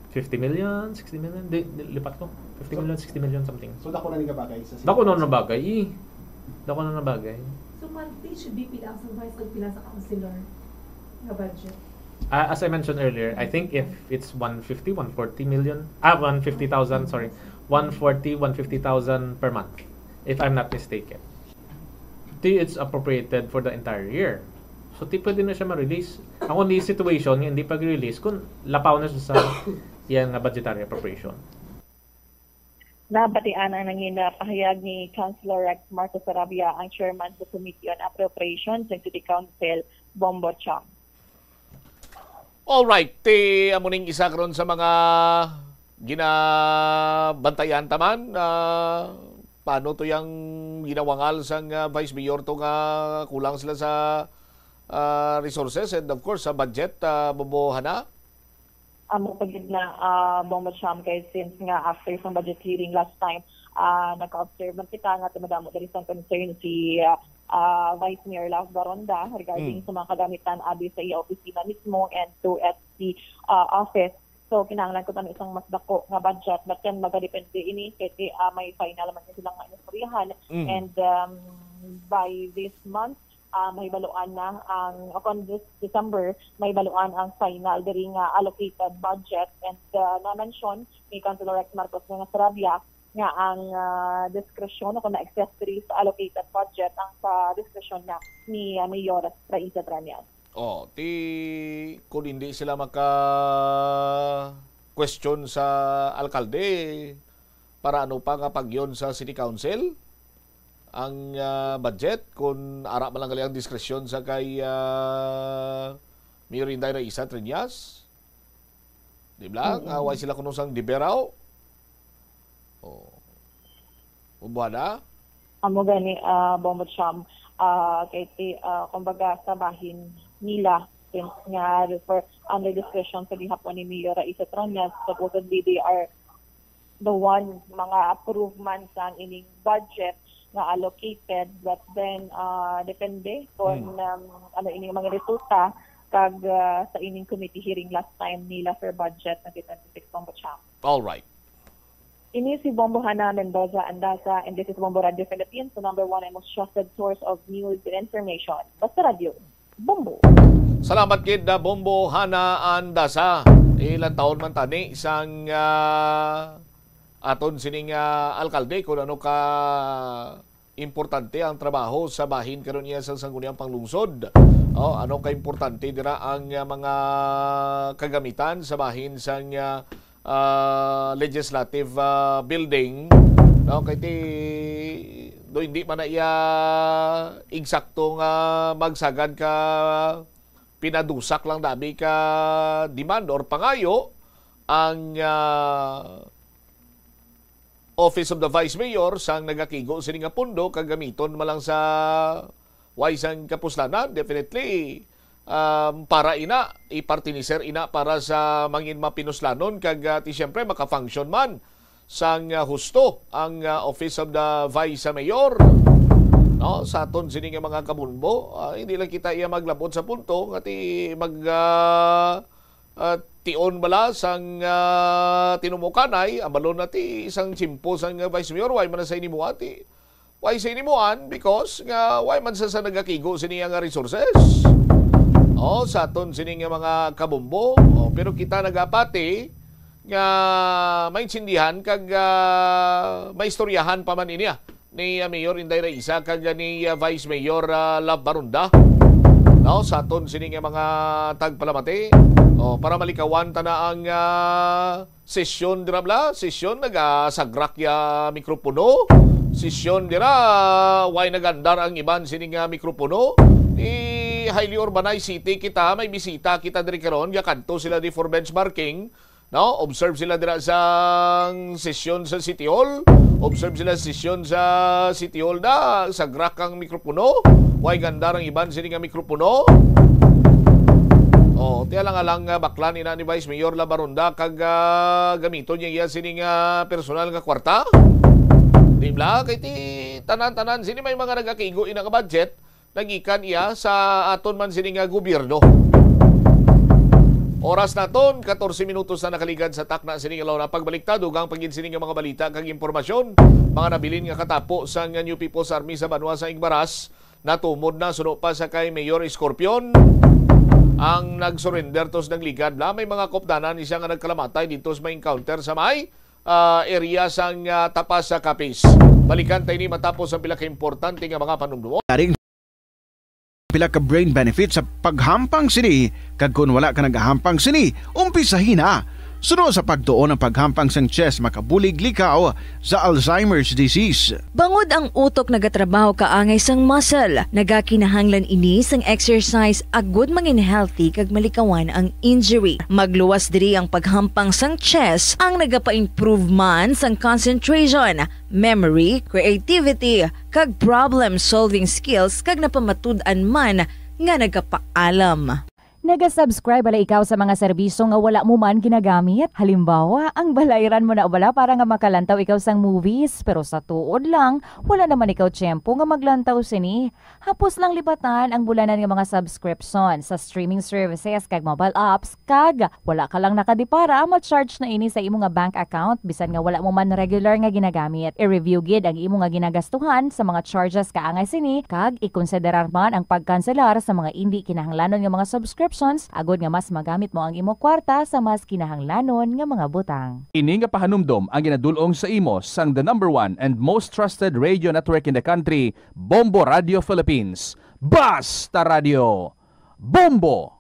fifty million, sixty million. Di, di, lipat ko. Fifty million, sixty million, something. So, dako na ni nga bagay sa Dako na na bagay, eh. Dako na na bagay. So, monthly should be pila ang sa vice kag pila sa councilor nga budget? Ah, as I mentioned earlier, I think if it's one fifty, one forty million, ah, one fifty thousand, sorry, one forty, one fifty thousand per month, if I'm not mistaken. Ti, it's appropriated for the entire year. So, ti pwede na siya ma-release. Ang only situation nga hindi pag-release kung lapaw na siya sa iyan nga budgetary appropriation. Nabatian ang nangin pahayag ni Councilor Rex Marcos Sarabia, ang chairman sa Committee on Appropriations ng City Council, Bombo Cham. Alright, ti amo ning isa karon sa mga ginabantayan taman. Ah, paano to yang ginawangal sang, ah, Vice Mayor to nga kulang sila sa, ah, resources and of course sa budget, ah, Bobo Hana? Amo pa gid na, ah, Bombo Cham, kay since nga after sa budget hearing last time, ah, naka-observe man kita nga ti madamo diri sang concern si, ah, ah, Vice Mayor Love Baronda regarding Mm. sa mga kagamitan abi sa iya opisina mismo and to S P, ah, office. So, kinahanglan ko tani isang mas dako nga budget, but then magadepende ini kay, ah, may final man sila nga inistoryahan. Mm. And, um, by this month, ah, mahibaluan na ang, o kon this December, mahibaluan ang final diri nga allocated budget. And, ah, na-mention ni Councilor Rex Marcos nga Sarabia nga ang, ah, diskresyon o kon na-excess diri sa allocated budget ang sa diskresyon na ni, ah, Mayor Raisa Trillanes. Oh, ti, kung hindi sila maka-question sa alkalde, para ano pa nga pagyon sa City Council ang, ah, budget kung ara man lang gali ang diskresyon sa kay, ah, Mayor Inday Raisa Trillanes? Di ba? Mm-mm. Nga, why sila kuno sang diberaw? Oh. Ubuana? Amo gani, ah, Bombo Cham, ah, kay ti-, ah, kumbaga sa bahin nila, since nga refer-, under discretion sa gihapon ni Mayor Raisa Trillanes, supposedly they are the one mga approve man sa ining budget nga allocated, but then, ah, depende kung, Hmm. um, ano ining mga resulta kag, ah, sa ining committee hearing last time nila for budget twenty twenty-six, Bombo Cham. All right. Ini si Bombo Hana Mendoza Andaza, and this is Bombo Radio Philippines, the number one and most trusted source of news and information. Basta Radio, Bombo. Salamat gid na Bombo Hana Andaza. Ilang taon man tani sang, ah, aton sining, ah, alkalde kung ano ka importante ang trabaho sa bahin karon niya sa Sangguniang Panglungsod. Oh, ano ka importante dira ang, ah, mga kagamitan sa bahin sang, ah, ah, legislative, ah, building, no? Kay ti, do hindi man na iya eksakto nga magsagad ka pinadusak lang dabi ka demand or pangayo ang, ah, Office of the Vice Mayor sang nagakigo sini nga pondo kag gamiton man lang sa way sang kapuslanan, definitely, um, para ina, ipartiniser ina para sa mangin mapinuslanon kag, ah, ti siyempre maka-function man sang, ah, husto ang, ah, Office of the Vice Mayor. No, sa aton sini nga mga kabumbo, ah, hindi lang kita iya maglabot sa punto nga ti mag, ah, ah, tion bala sang, ah, tinumukanay, abalon na ti isang tiyempo sang, ah, Vice Mayor, way man na sa inimuan ti, way sa inimuan because nga way man sa, sa nagakigo sini nga resources. Oh, sa aton sini nga mga kabumbo, oh, pero kita nagapati nga maintindihan kag, ah, maistoryahan pa man ini, ah, ni, ah, Mayor Inday Raisa kag ni, ah, Vice Mayor, ah, Love Barunda. No, sa aton sini nga mga tagpalamati, oh, para malikawan ta na ang, ah, sesyon dira bala, sesyon nagasagrak ya mikropono. Sesyon dira, way nagandar ang iban sini nga mikropono. Di highly urbanized city kita, may bisita kita diri karon, gakadto sila di for benchmarking. No, observe sila dira sa sesyon sa City Hall. Observe sila sa sesyon sa City Hall na sagrak ang mikropono. Way gandar ang iban sini nga mikropono. Oh, ti alang-alang nga baklan ina ni Vice Mayor Love Barunda kag, ah, gamiton niya iya sini nga personal nga kwarta. Di bala kay ti tanan-tanan sini may mga nagakigo ina nga budget nagikan iya sa aton man sini nga gobyerno. Oras naton, katorse minutos na nakaligad sa takna sini nga law na. Pagbalik ta, dugang pa gid sini nga mga balita kag impormasyon. Mga nabilin nga katapo sang New People's Army sa banwa sa Igbaras, natumod na suno pa sa kay Mayor Escorpion ang nagsurrender tos nagligad. La, may mga kopdanan ni siya nga nagkalamatay dito sa may encounter sa may, ah, area sang, ah, Tapas sa Capiz. Balikan tayo ni matapos ang pila ka importante nga mga panumdumon. Pila ka brain benefits sa paghampang sini, kag kon wala ka nagahampang sini, umpisahi na. Suno sa pagtuon, ang paghampang sang chess makabulig likaw sa Alzheimer's disease. Bangod ang utok nagatrabaho kaangay sang muscle, nagakinahanglan ini sang exercise agud mangin healthy kag malikawan ang injury. Magluwas diri ang paghampang sang chess ang nagapa-improve man sang concentration, memory, creativity, kag problem-solving skills kag napamatud-an man nga nagapaalam. Naga-subscribe bala ikaw sa mga serbisyo nga wala mo man ginagamit? Halimbawa, ang balayran mo na bala para nga makalantaw ikaw sang movies, pero sa tuod lang, wala naman ikaw tiyempo nga maglantaw sini. Hapos lang lipatan ang bulanan nga mga subscription sa streaming services kag mobile apps, kag wala ka lang nakadipara, ma-charge na ini sa imo nga bank account bisan nga wala mo man regular nga ginagamit. I-review gid ang imo nga ginagastuhan sa mga charges kaangay sini, kag ikonsiderar man ang pagkanselar sa mga indi kinahanglanon nga mga subscriptions agod nga mas magamit mo ang imo kwarta sa mas kinahanglanon nga mga butang. Ini nga pahanumdom ang ginadul-ong sa imo sang the number one and most trusted radio network in the country, Bombo Radio Philippines. Basta Radio, Bombo!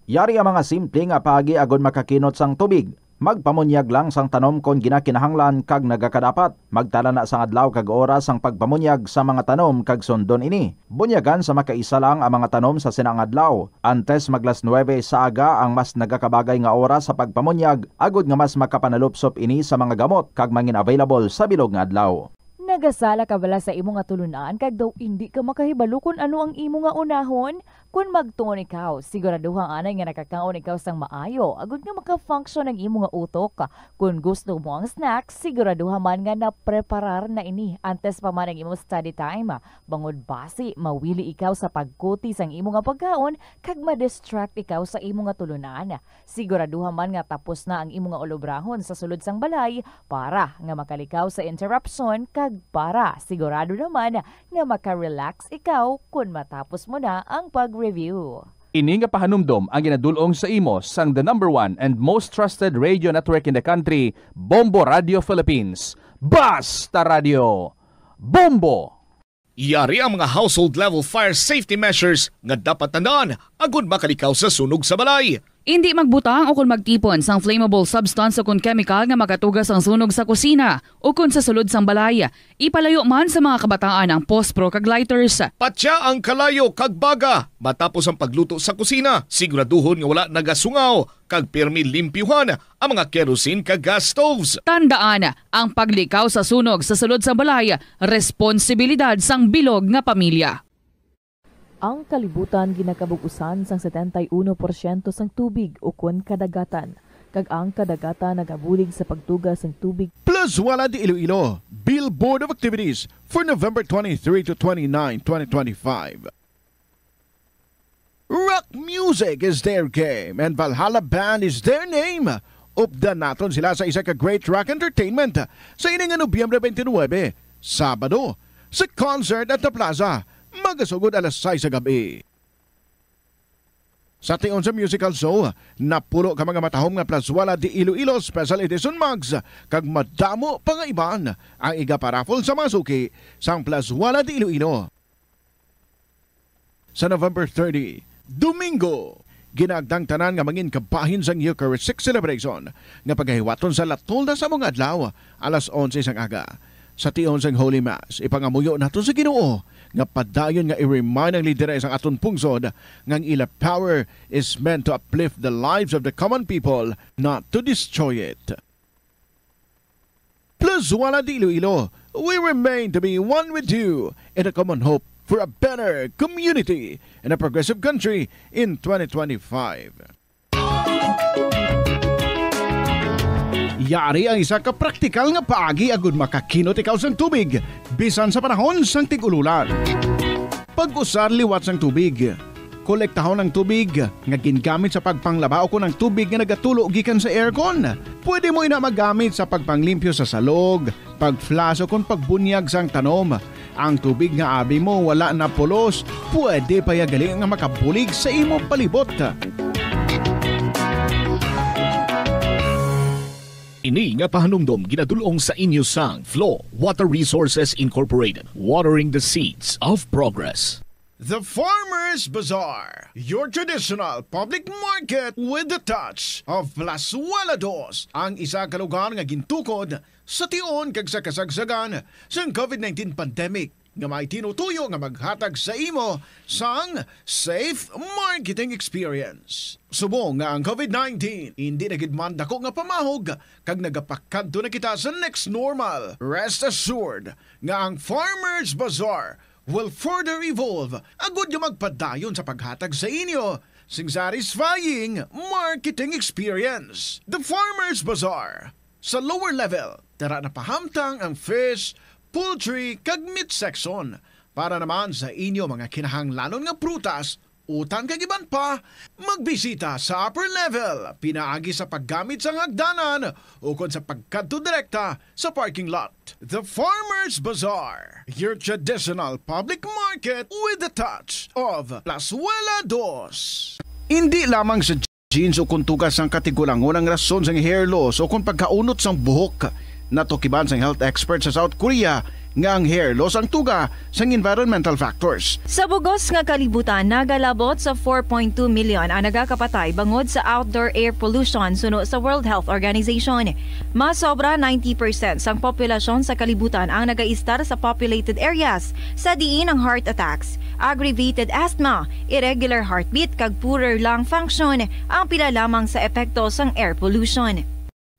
Yari ang mga simple nga paagi agod makakinot sang tubig. Magpamunyag lang sang tanom kon ginakinahanglan kag nagakadapat. Magtala na sang adlaw kag oras sang pagpamunyag sa mga tanom kag sundon ini. Bunyagan sa makaisa lang ang mga tanom sa sina nga adlaw. Antes mag las nuebe sa aga ang mas nagakabagay nga oras sa pagpamunyag, agod nga mas makapanalupsop ini sa mga gamot kag mangin available sa bilog nga adlaw. Nagasala ka bala sa imo nga tulunan kag daw indi ka makahibalo kon ano ang imo nga unahon? Kon magtuon ikaw, siguraduha anay nga nakakaon ikaw sang maayo agod nga maka-function ang imo nga utok. Kon gusto mo ang snack, siguraduha man nga napreparar na ini antes pa man ang imo study time, bangod basi mawili ikaw sa pagkuti sang imo nga pagkaon kag ma-distract ikaw sa imo nga tulunan. Siguraduha man nga tapos na ang imo nga ulobrahon sa sulod sang balay para nga makalikaw sa interruption kag para sigurado naman nga maka-relax ikaw kon matapos mo na ang pag-review. Ini nga pahanumdom ang ginadul-ong sa imo sang the number one and most trusted radio network in the country, Bombo Radio Philippines. Basta Radio, Bombo! Yari ang mga household level fire safety measures nga dapat tandaan agud makalikaw sa sunog sa balay. Indi magbutang o kon magtipon sang flammable substance o kon chemical nga makatuga sang sunog sa kusina o kon sa sulod sang balay. Ipalayo man sa mga kabataan ang pospro kag lighters. Patya ang kalayo kag baga matapos ang pagluto sa kusina. Siguraduhon nga wala nagasungaw kag pirmi limpyuhan ang mga kerosene kag gas stoves. Tandaan, ang paglikaw sa sunog sa sulod sang balay, responsibilidad sang bilog nga pamilya. Ang kalibutan ginakabug-usan sang setenta y uno porsyento sang tubig ukon kadagatan, kag ang kadagatan nagabulig sa pagtuga sang tubig. Plazuela de Iloilo, Billboard of Activities for November twenty-three to twenty-nine, twenty twenty-five. Rock music is their game and Valhalla Band is their name. Updan naton sila sa isa ka great rock entertainment sa ini nga Nobyembre twenty-nine, Sabado, sa concert at the plaza, magasugod alas sais sa gab-i. Sa tion sa musical show, napulo ka mga matahom nga Plazuela de Iloilo Special Edition mugs, kag madamo pa nga iban ang igaparaffle sa mga suki sang Plazuela de Iloilo. Sa November thirty, Domingo, ginaagda ang tanan nga mangin kabahin sang Eucharistic celebration nga pagahiwaton sa La Tolda sa mga adlaw, alas onse sang aga. Sa tion sang Holy Mass, ipangamuyo naton sa Ginoo nga padayon nga i-remind ang lideres sang aton pungsod nga ang ila power is meant to uplift the lives of the common people, not to destroy it. Plazuela de Iloilo, we remain to be one with you in a common hope for a better community and a progressive country in twenty twenty-five. Yari ang isa ka praktikal nga paagi agud makakinot ikaw sang tubig bisan sa panahon sang tig-ululan. Pag-usar liwat sang tubig. Kolektahon ang tubig nga gingamit sa pagpanglaba ukon ang tubig nga nagatulo gikan sa aircon. Pwede mo ina magamit sa pagpanglimpyo sa salog, pag-flush ukon pagbunyag sang tanom. Ang tubig nga abi mo wala na pulos, pwede pa ya gali nga makabulig sa imo palibot. Ini nga pahanumdom ginadul-ong sa inyo sang Flow Water Resources Incorporated, watering the seeds of progress. The Farmers Bazaar, your traditional public market with the touch of Plazuela Dos, ang isa ka lugar nga gintukod sa tion kag sa kasagsagan sang covid nineteen pandemic, nga may tinutuyo nga maghatag sa imo sang safe marketing experience. Subong nga ang covid nineteen indi na gid man dako nga pamahog kag nagapakadto na kita sa next normal, rest assured nga ang Farmers Bazaar will further evolve agud nga magpadayon sa paghatag sa inyo sing satisfying marketing experience. The Farmers Bazaar. Sa lower level, dara na pahamtang ang fish, poultry, kag meat section. Para naman sa inyo mga kinahanglanon nga prutas, utan kag iban pa, magbisita sa upper level, pinaagi sa paggamit sang hagdanan ukon sa pagkadto direkta sa parking lot. The Farmers Bazaar, your traditional public market with a touch of Plazuela Dos. Hindi lamang sa genes o kung tuga sang katigulangon ang rason sang hair loss o kung pagkaunot sang buhok. Natukiban sang health expert sa South Korea nga ang hair loss ang tuga sang environmental factors. Sa bugos nga kalibutan, nagalabot sa four point two million ang nagakapatay bangod sa outdoor air pollution suno sa World Health Organization. Mas sobra ninety percent sang populasyon sa kalibutan ang nagaistar sa populated areas, sa diin ang heart attacks, aggravated asthma, irregular heartbeat, kag poorer lung function ang pila lamang sa epekto sang air pollution.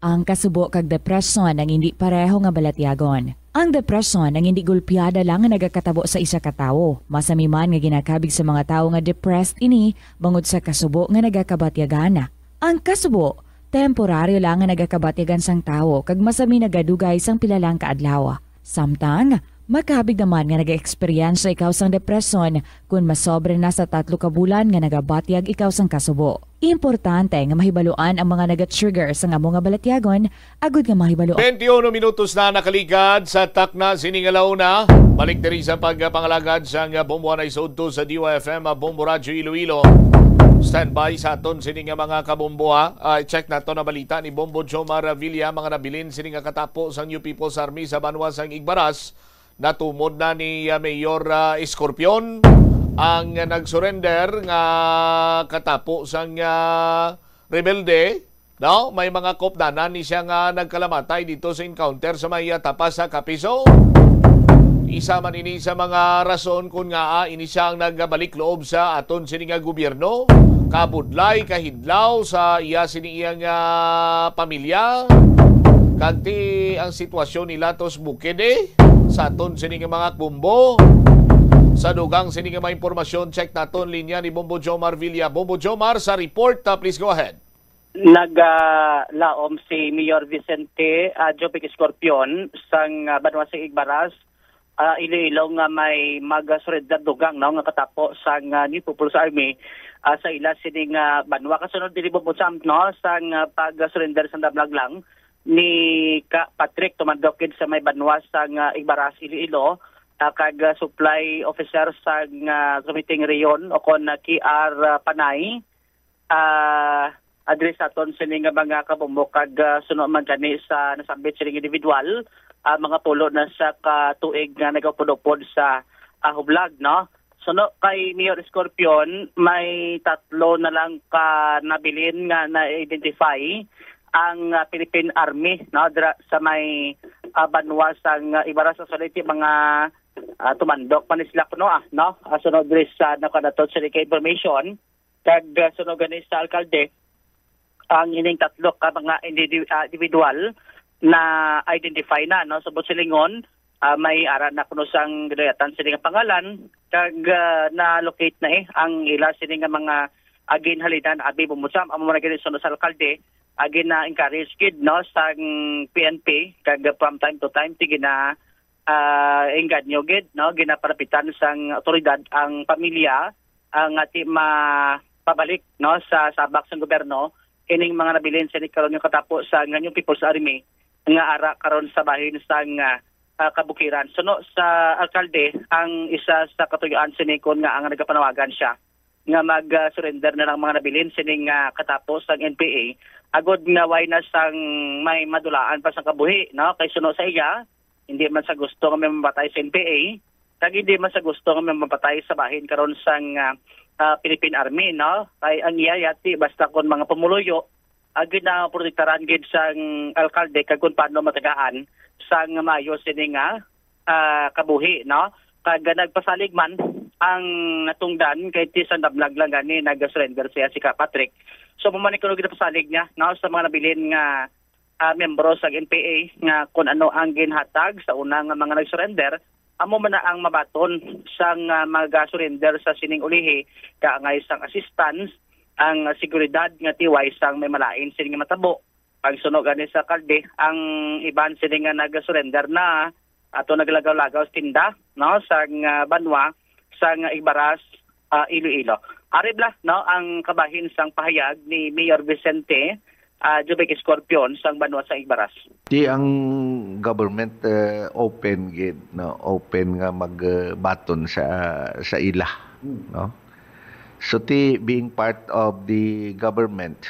Ang kasubo kag depresyon ang hindi pareho nga balatyagon. Ang depresyon ang hindi gulpiada lang nga nagakatabo sa isa ka tawo. Masami man nga ginakabig sa mga tawo nga depressed ini bangod sa kasubo nga nagakabatyagan. Ang kasubo, temporaryo lang nga nagakabatyagan sang tawo kag masami nagadugay sang pila lang ka adlaw. Samtang, makabig naman nga nag-eksperyensya ikaw sang depresyon kon masobra na sa tatlo ka bulan nga nagabatyag ikaw sang kasubo. Importante nga mahibaluan ang mga naga-trigger sang amo nga balatyagon agud nga mahibaluan. Twenty-one minutos na nakaligad sa takna sini nga launa. Balik diri sa pagpangalagad sang Bombo Anay Sudto sa D Y F M, Bombo Radyo Iloilo. Standby sa aton sini nga mga kabombo, ha. Ah, check nato na balita ni Bombo Jomar Villa, mga nabilin sini nga katapo sang New People's Army sa banwa sang Igbaras. Natumod na ni, ah, Mayor, ah, Escorpion ang nagsurrender nga katapo sang, ah, rebelde, no? May mga kopdanan ni siya nga nagkalamatay dito sa encounter sa may, ah, Tapas sa Kapiso. Isa man ini sa mga rason kon ngaa ini siya ang nagbalik loob sa aton sini nga gobyerno. Kabudlay, kahidlaw sa iya sini iyang, ah, pamilya. Kag ti ang sitwasyon nila tos bukid, eh, sa aton sini nga mga kumbo. Sa dugang sini nga mga impormasyon, check naton linya ni Bombo Jomar Villa. Bombo Jomar, sa report, ah, please go ahead. Nagalaom si Mayor Vicente, ah, Jovic Escorpion sang, ah, banwa sa Igbaras, ah, Iloilo nga may mag-surrender dugang, no, nga katapo sang, ah, New People's Army, ah, sa ila sining, ah, banwa. Kasunod dili, Bombo Sam, no, sang, ah, pag-surrender sang damlag lang ni Ka Patrick Tumandok gid sa may banwa sang, ah, Igbaras, Iloilo, ah, kag, ah, supply officer sang, ah, Committee Reyon o kon, ah, K R, ah, Panay, ah, address sa aton sini nga mga kabumbo kag, ah, suno man gani sa nasambit sining individual, ah, mga pulo na sa ka tuig nga nagaupod-upod sa, ah, hublag, no? Suno kay Mayor Escorpion, may tatlo na lang ka nabilin nga na-identify ang, ah, Philippine Army, no, dira sa may, ah, banwa sang, ah, Ibaras sa Soliti, mga, ah, tumandok man sila kuno, ah, no? Ah, sunod diri sa nakadatot sa ka information, kag, ah, suno gani sa alkalde, ang ining tatlo ka mga indi-, ah, individual na identify na, no? Subot silingon, ah, may ara na kuno sang gidayatan sini nga pangalan, kag, ah, na-locate na, eh, ang ila sini nga mga, ah, ginhalinan, abi, Bombo Sam, amo man gani suno sa alkalde, ah, gina-encourage gid, no, sang P N P, kag from time to time, ti gina, ah, engganyo gid, no, ginaparapitan sang awtoridad ang pamilya, ah, nga ti mapabalik, no, sa sabak sang gobyerno ining mga nabilin sini karon nga katapo sang New People's Army nga ara karon sa bahin sang, ah, ah, kabukiran. Suno sa alkalde, ang isa sa katuyoan sini kon nga ang nagapanawagan siya nga mag, ah, surrender na lang mga nabilin sining, ah, katapo sang N P A, agod nga way na sang may madulaan pa sang kabuhi, no? Kay suno sa iya, hindi man sa gusto nga may mapatay sa N P A, kag hindi man sa gusto nga may mapatay sa bahin karon sang, ah, ah, Philippine Army, no? Kay ang iya yati, basta kon mga pumuluyo, ang ginaprotektaran gid sang alkalde kag kung paano matagaan sang maayo sini nga, ah, kabuhi, no? Kag nagpasalig man ang natungdan kay ti sa damlag lang gani nag-surrender siya si Ka Patrick. So, amo man ni kuno ginapasalig niya, no, sa mga nabilin nga, ah, miyembro sa N P A nga kung ano ang ginhatag sa una nga mga nag-surrender, amo man na ang mabaton sang, ah, mag-surrender sa sining ulihi, kaangay sang assistance, ang seguridad nga tiway sang may malain sini nga matabo. Pagsuno gani sa alkalde, ang iban sini nga nag-surrender na ato naglagaw-lagaw sa tinda, no, sang, ah, banwa sang Igbaras, ah, Iloilo. Ari bala, no, ang kabahin sang pahayag ni Mayor Vicente, ah, Jubek Escorpion sang banwa sang Igbaras. Ti ang government, eh, open gid, no, open nga magbaton sa, sa ila, no. So ti being part of the government,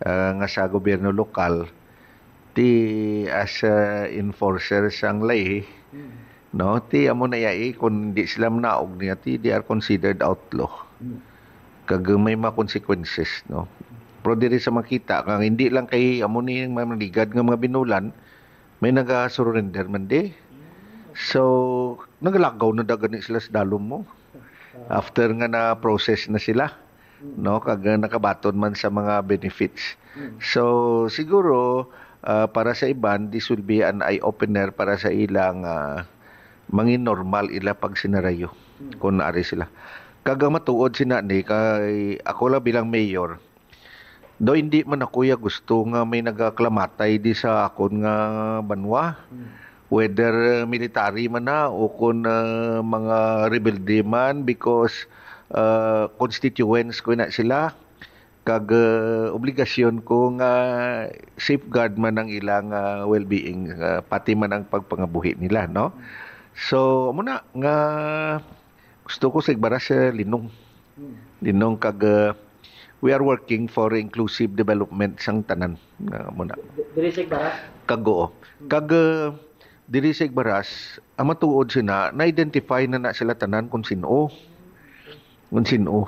ah, nga sa gobyerno lokal, ti as a enforcer sang lay, no, ti amo na iya, eh, kung hindi sila manaog niya, ti they are considered outlaw. Kag may mga consequences, no. Pero diri sa makita nga hindi lang kay amo ni ang mga ligad nga mga binulan, may naga-surrender man di. So nagalagaw na da gani sila sa dalom mo after nga na-process na sila, no, kag, uh, nakabaton man sa mga benefits. So siguro, uh, para sa iban, this will be an eye-opener para sa ilang, uh, mangin normal ila pagsinarayo kung ari sila. Kag ang matuod sina ni, kay ako lang bilang mayor, daw hindi man ako ya gusto nga may nagaklamatay di sa akon nga banwa. Whether military man na o kon, ah, mga rebelde man, because, ah, constituents ko na sila. Kag, ah, obligasyon ko nga safeguard man ang ilang, ah, well-being, ah, pati man ang pagpangabuhi nila, no? So, amo na nga gusto ko sa Igbaras, eh, linong. Linong kag, uh, we are working for inclusive development sang tanan. Uh, muna. D-, diri sa Igbaras? Kag oo. Kag, uh, diri sa Igbaras, ang matuod sina, na-identify na na sila tanan kung sino. Kung sino.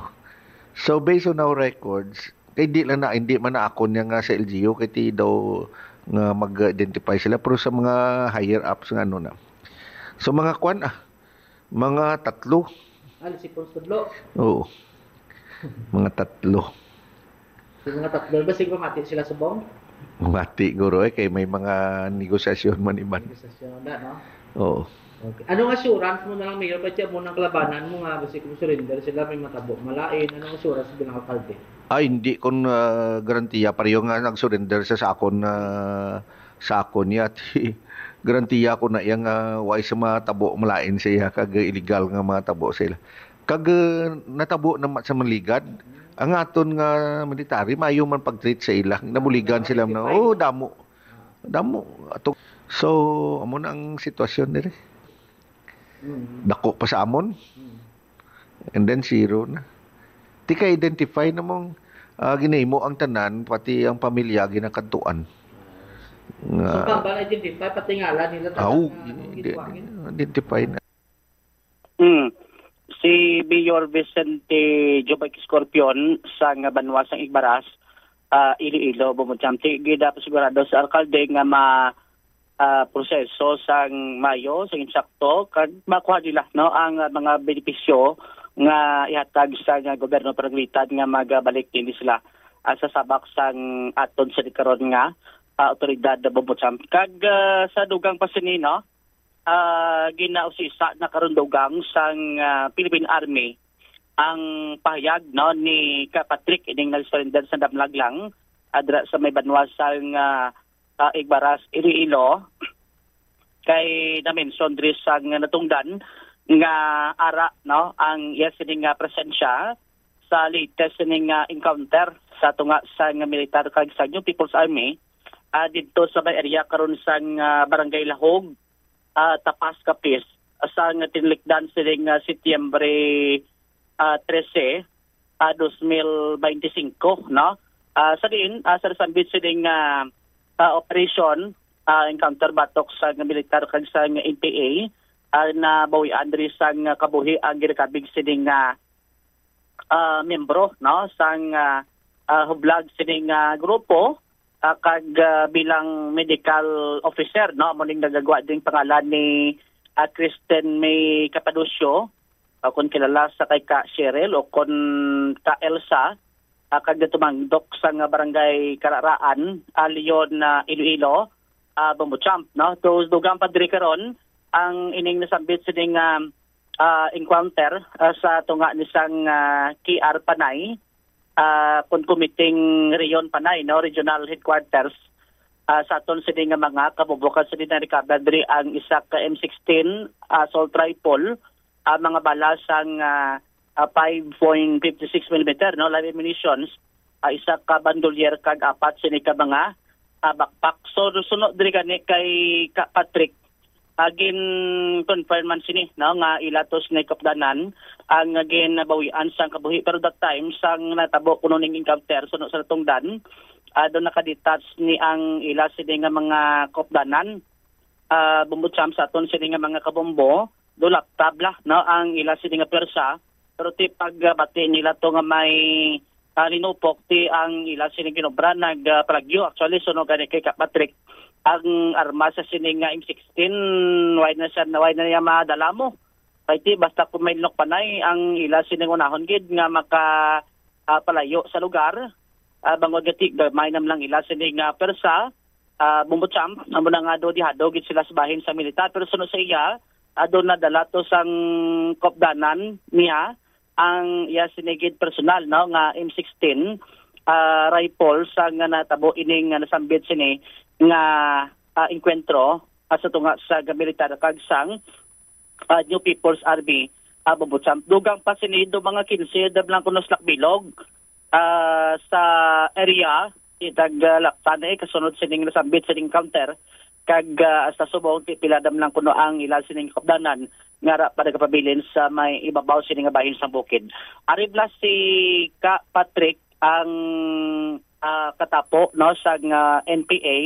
So, based on our records, kay di lang na, hindi man na ako niya nga sa L G U, kay ti daw nga mag-identify sila, pero sa mga higher ups nga ano na. So, mga kwan, ah, mga tatlo. Ah, si Pons Tudlo? Oo. Mga tatlo. Si mga tatlo. Ba, sige, mati sila subong? Mati, guro, eh, kay may mga negosasyon man iban. Negosasyon na, no? Oo. Okay. Anong assurance mo na lang, Mayor? Ba't mo nang kalabanan mo nga, basi kung surrender sila, may matabo malain? Anong assurance sa bilang alkalde? Ay, hindi kon, ah, garantiya. Pareho nga nag-surrender sa, sa akon, ah, sa akon niya. Garantiya ko na iya nga way sa matabo malain sa iya kag illegal nga matabo sa ila. Kag, ah, natabo na ma-, sa maligad, ang aton nga military, maayo man pag-treat sa ila. Nabuligan sila na, oh, damo. Damo. Ato. So, amo na ang sitwasyon diri. Dako pa sa amon. And then zero na. Ti ka-identify na mong, ah, ginahimo ang tanan, pati ang pamilya ginakadtuan. So, nga pang ba na-identify, pati ngalan nila, tanan, aw, nga anong di-, ginawa, di-, gin- identify na. Hmm. Si Mayor Vicente Jubek Escorpion sa nga banwa sang Igbaras, ah, Iloilo, Bumudjam, ti ginapasigurado sa alkalde nga ma-, ah, proseso sang maayo, sang insakto, kag makuha nila, no, ang, ah, mga benepisyo nga ihatag sang, ah, gobyerno pananglitan nga magabalik din sila, ah, sa sabak sang aton sa karon nga, ah, awtoridad na Bumudjam. Kag, ah, sa dugang pa sini, no, ah, ginausisa na karon dugang sang, ah, Philippine Army ang pahayag, no, ni Ka Patrick ining nag-surrender sa Damlaglang, ah, dira sa may banwa sang, ah, ah, Igbaras, Iloilo, kay na-mention diri sang natungdan nga ara, no, ang iya sini nga presensya sa latest sini nga encounter sa tunga sang militar kag sa New People's Army, ah, didto sa may area karon sang, ah, Barangay Lahog, ah, Tapas, Capiz, sa nga tinlikdan sining, ah, Setyembre, ah, trese, ah, dos mil beintisinko, no? Ah, sa diin, ah, sa nasambit sining, ah, ah, operation, ah, encounter batok sa nga militar kag sa nga N P A, ah, nabawian diri sang kabuhi ang ginakabig sining, ah, ah, miyembro, no, sang, ah, ah, hublag sining, ah, grupo, ah, kag, ah, bilang medical officer, no, amo ning nagagwa ding pangalan ni, ah, Kristen May Capadocio, ah, kon kilala sa kay ka Cheryl o kon ka Elsa, ah, kag tumandok sa nga barangay Kararaan, ah, Leon, ah, Iloilo, ah, Bumbo Champ, no? So, dugang pa diri karon ang ining nasambit sining, ah, ah, encounter, ah, sa tunga ni sang, ah, K R Panay, ah, concomitant rehiyon panay, no, regional headquarters, ah, sa aton sini nga mga kabubukan sini na-recover diri ang isa ka M sixteen assault rifle, ah, mga bala sang, ah, ah, five point fifty six millimeter, no, live ammunitions, ah, isa ka bandolier kag apat sini ka mga, ah, backpack. So, suno diri gani kay Ka Patrick, ah, gin-confirm man sini, no, nga ila to sini kupdanan ang ginabawian sang kabuhi. Pero that time, sang natabo kuno ning encounter, suno sa natungdan, ah, daw nakadetach ni ang ila sini nga mga kupdanan, ah, bombo champ sa aton sini nga mga kabombo, do laptab la, no, ang ila sini nga pwersa. Pero ti pag, ah, bati nila to nga may, ah, linupok, ti ang ila sini ginobra nag, ah, palagyo. Actually, suno gani kay Ka Patrick, ang armas sa sini nga M sixteen, why na siya, why na niya madala mo? Kay ti basta kung may linukbanay, ang ila sini unahon gid nga maka, ah, palayo sa lugar. Ah, bangod nga ti gamay nam lang ila sini nga pwersa, ah, bombo champ, amo na nga do dihado gid sila sa bahin sa militar. Pero suno sa iya, ah, do nadala to sang kupdanan niya ang iya sini gid personal, no, nga M sixteen, ah, rifle sa nga natabo ini nga nasambit sini nga, ah, engkwentro, ah, sa tunga sa militar kag sang, ah, New People's Army, ah, bombo champ. Dugang pa sini do mga kinse dam lang kuno sa bilog, ah, sa area, itag, ah, Laptan, eh, kasunod sining nasambit sining counter, kag, ah, sa subong, ti pila dam lang kuno ang ila sining kupdanan, nga ra pa nagapabilin sa may ibabaw sini nga bahin sang bukid. Ari bala si Ka Patrick ang, ah, katapo, no, sa nga N P A,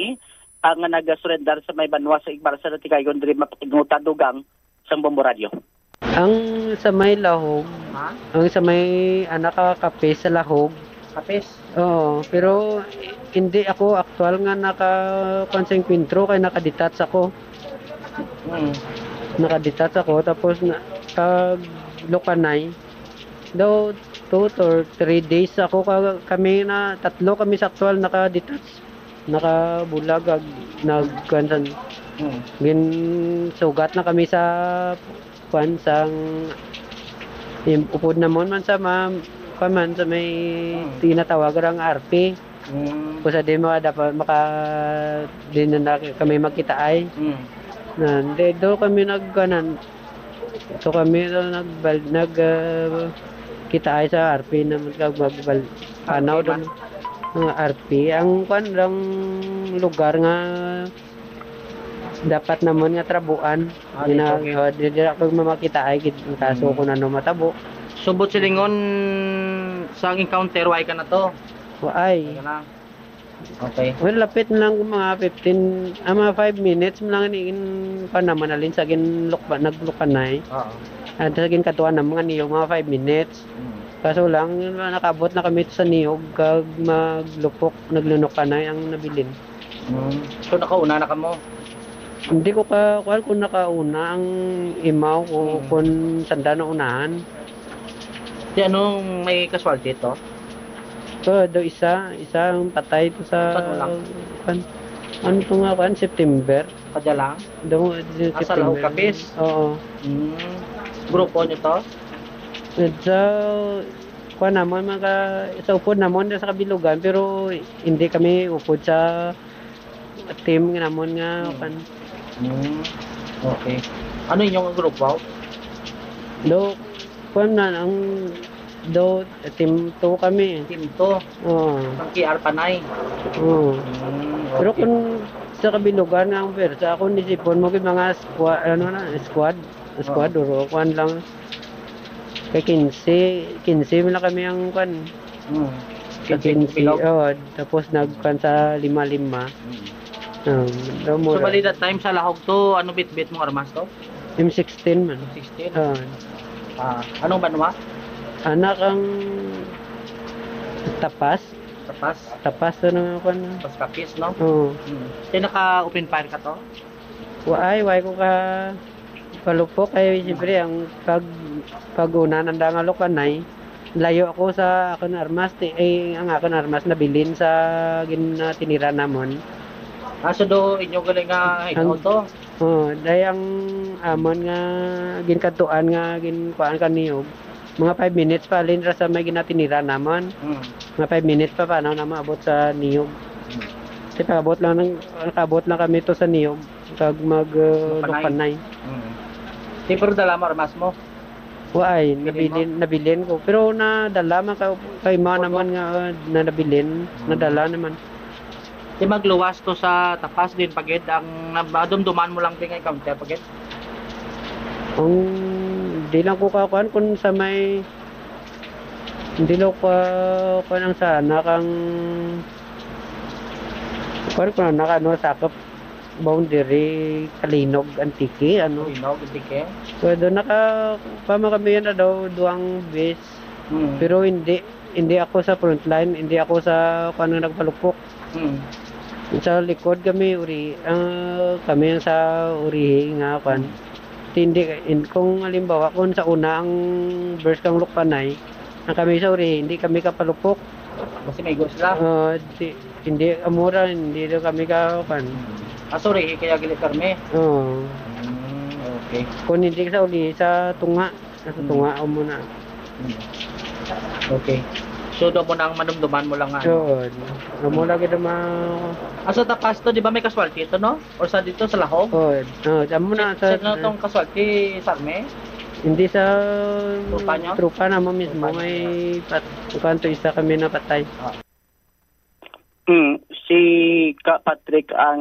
ang nga nagasurrender sa may banwa sa Igbarsa, Latigayon, diri mapakigmutan dugang sang bombo radyo. Ang sa may lahog, Ha? ang sa may, ah, nakakapis sa lahog. Kapis? Oo, pero hindi ako aktual nga naka, kuwan sa engkwentro kay nakadetach ako. Mm. Nakadetach ako, tapos na, pag Lukanay, daw two to three days ako ka, kami na, tatlo kami sa aktual nakadetach. Nakabulag ag nagkuan san-, Mm. ginsugat na kami sa kuan sang im-, upod namon man sa ma-, kuan man sa may Mm. tinatawag ra nga R P. Mm. Kung sa di mo dapat maka-, di na, na kami magkitaay. Mm. Na, di, do kami nagkuanan. Ito kami do nagbal-, nag, ah, kitaay sa R P naman kag magbal-, panaw R P man. Doon. Mga R P. Ang kuan lang lugar nga dapat naman nga trabuan. Ah, Gina-, dito. Oh, di, di ako mamakita ay gid ang kaso Mm. kung ano matabo. Subot silingon sang encounter, way ka na to? Waay. Way ka na. Okay. Well, lapit na lang mga fifteen, ah, mga five minutes man lang ni in pa naman alin sa ginlukba-, naglukanay. Oo. At sa ginkatuan na mga niyog, mga five minutes. Mm. Kaso lang, yun, nakaabot na kami sa niyog, kag maglupok, naglunukanay ang nabilin. Mm. So, nakauna na kamo? Hindi ko ka, kuwan kung nakauna ang imaw ko, Mm. kung sanda na unahan. Di anong may casualty to? To, do isa, isa ang patay to sa, Saan mo lang? Kuwan. Ano to nga, kuwan? September. Kadya lang? Do, Ah, sa September. Lahog Kapis? Oo. Mm. Grupo nyo to? Sa, kuwan namon, mga, sa upod namon, sa Kabilugan, pero hindi kami upod sa team nga namon nga, Hmm. kan- Hmm. Okay. Ano inyong grupo? Do, kuwan na, ang do, team two kami. Team two? Oo. Ang K R Panay? Oo. Hmm, Pero okay. Kung sa Kabilugan nga ang pwersa, ako nisipon mo, kay mga squad, ano na, squad? Squad, Oo. Or kuwan lang. Kay quince, quince man lang kami ang kuwan. Hmm. Sa Quince quince, Bilog? Oo, tapos nagkuwan sa lima-lima. Hmm. Um, daw So, mura. Bali that time sa Lahog to, ano bitbit mong armas to? M sixteen man. M sixteen? Oo. Ah, anong banwa? Anak ang Tapas. Tapas? Tapas to na kuwan. Tapas Kapis, no? Oo. Hmm. Kaya naka-open fire ka to? Wa-, ay, why ko ka palupok? Ay, siyempre, ang pag, pag-una, nanda nga lukanay, layo ako sa akon armas, ti-, ay, ang akon armas nabilin sa gin-, ah, tinira namon. Ah, so do inyo gali nga Ang hideout to? Oo, dahil ang amon nga ginkadtuan nga ginkuhaan ka niyog, Mga five minutes pa, alin ra sa may ginatinira naman. Mm. Mga five minutes pa, paano naman abot sa niyog? Mm. Kasi paabot lang ng, nakaabot lang kami to sa niyog. Kag mag, uh, Lupanay. Lupanay. Mm. Di, pero dala mo, armas mo? Waay, Pwede mo? nabilin, nabilin ko. Pero nadala man ka, kay mga Opo. naman nga, uh, na nabilin, Mm. nadala naman. Di magluwas to sa tapas din, pagid, ang nabadumduman mo lang din nga encounter, pagid? Ang di lang ko kakuan kung sa may, hindi lang ko kuan ang sa anak ang, kuan ko na, naka, ano, sakop boundary, Calinog, Antique, ano. Calinog, Antique? Pwede naka, pa man kami yan na daw, duwang bes. Hmm. Pero hindi, hindi ako sa frontline, hindi ako sa, kuan, nga nagpalupok. Hmm. Sa likod kami, uri, ah, kami ang sa urihi nga, kuan. Hmm. Hindi, in, kung halimbawa, kung sa una ang burst kang Lupanay, ang kami sa urihi, hindi kami kapalupok. Kasi may ghost lang. Ah, di, hindi, amura, hindi daw kami ka, kuan. Ah, sorry, kaya gali permi. Oo. Hmm, okay. Kung hindi sa uli, sa tunga. Sa Hmm. tunga, amo na. Hmm. Okay. So, doon mo na ang manumduman mo lang nga, ano? Oo. Amo Hmm. lagi na ma- Ah, sa tapas to, di ba may casualty ito, no? Or sa dito, sa Lahog? Oo. Oo, amo na Sa, sa, sa tong casualty, Sarme? Hindi sa Tropa niyo? Tropa na mo mismo, Tropa niyo. may pat-, kuwan to, isa kami napatay. Ah. Hmm, si Ka Patrick ang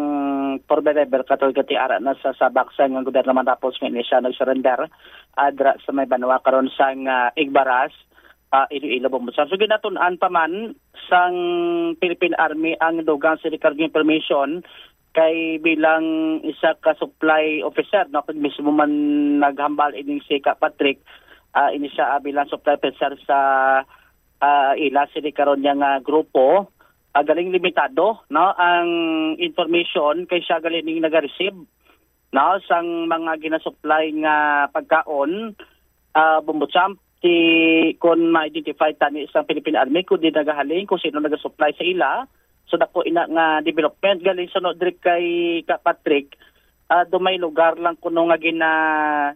former driver, katol ka ti ara na sa Sabaksan nga gobyerno man tapos nga ini siya nag-surrender, ah, dira sa may banwa karon sang, ah, Igbaras, ah, Iloilo, Bombosan. So, ginatun-an pa man sang Philippine Army ang dugang sa record information kay bilang isa ka supply officer, no, kag mismo man naghambal ining si Ka Patrick, ah, ini siya, ah, bilang supply officer sa ah, ila sini karon niya nga grupo, ah, galing limitado, no, ang information kay siya galing ning naga-receive, no, sang mga ginasupply nga pagkaon, ah, Bombo Champ, ti kon ma-identify tani sa Philippine Army kung di nagahalin kung sino nagasupply sa ila. So, dako ina nga development. Galing sunod diri kay Ka Patrick, ah, do may lugar lang kuno nga gina-,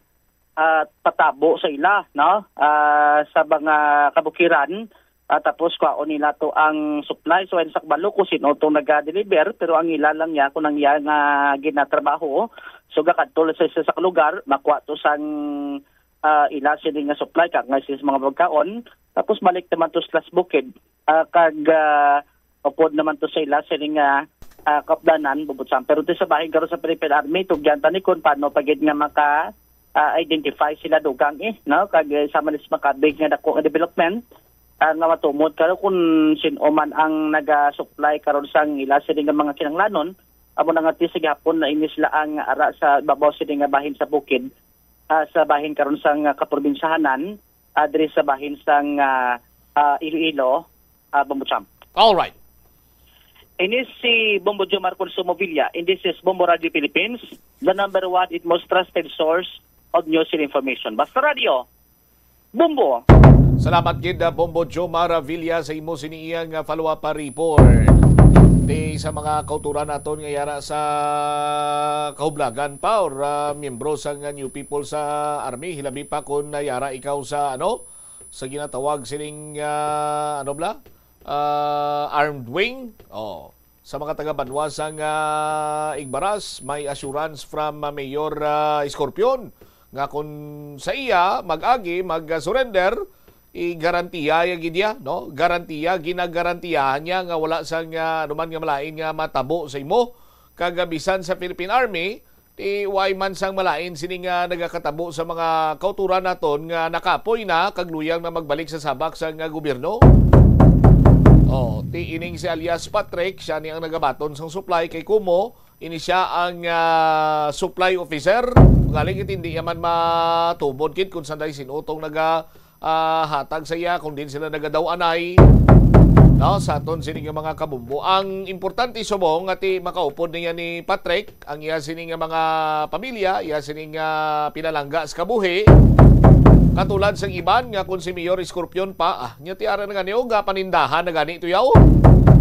ah, patabo sa ila, no? Ah, sa mga kabukiran, ah, tapos kwaon nila to ang supply. So, ay sa kabalo kung sino tong naga-deliver, pero ang ila lang niya, kung ang iya nga ginatrabaho, so, gakadto lang sa isa sa lugar, makuha to sang, ah, ila sini nga supply, kag nga sa mga pagkaon, tapos balik naman to sa Las Bukid, ah, kag, ah, upod naman to sa ila sini nga, ah, kaupdanan, Bombo Champ. Pero to sa bahin karon sa Philippine Army, tugyan ta ni kung paano pa gid nga maka, ah, identify sila dugang, eh, no? Kag, eh, sa manis makabig nga dako nga development, ah, nga matumod karon kung sin-o man ang naga-supply karon sang ila sini nga mga kinahanglanon, amo na nga ti sa gihapon na ini sila ang ara sa babaw sini nga bahin sa bukid, ah, sa bahin karon sang, ah, kaprobinsyahanan, ah, diri sa bahin sang, ah, ah, Iloilo, ah, Bombo Champ. All right. Ini si Bombo Jomar Consumo Villa, and this is Bombo Radio Philippines, the number one and most trusted source of news and information. Basta Radio, Bombo! Salamat gid, ah, Bombo Jomar Villa, sa imo sini iyang, ah, follow-up, ah, report. Di sa mga kauturan naton nga yara sa kahublagan pa or, ah, miyembro sa nga New People sa Army, hilabi pa kung nayara ikaw sa, ano, sa ginatawag sining, ah, ano bala? Ah, armed wing. Oh, sa mga taga-banwa sang, ah, Igbaras, may assurance from, ah, Mayor, ah, Escorpion nga kung sa iya mag-agi, mag-surrender, i-garantiya ya gid iya, no? Garantiya, ginagarantiyahan niya nga wala sang, ah, anuman nga malain nga matabo sa imo. Kag, ah, bisan sa Philippine Army, ti way man sang malain sini nga nagakatabo sa mga kauturan naton nga nakapoy na kag luyang na magbalik sa sabak sang gobyerno. Oh, ti ining si alias Patrick, siya ni ang nagabaton sang supply kay kumo ini siya ang, ah, supply officer. Galing iti hindi man matubod kid kung sanday sin-o tong naga ah, hatag sa iya, kung diin sila nagadaw-anay, no, sa aton sini nga mga kabumbo. Ang importante subong nga ti makaupod niya ni Patrick, ang iya sini nga mga pamilya, iya sini nga pinalangga sa kabuhi. Katulad sang iban nga kung si Mayor Escorpion pa, ah, nya ti ara na gani, o, ga panindahan na gani to yaw.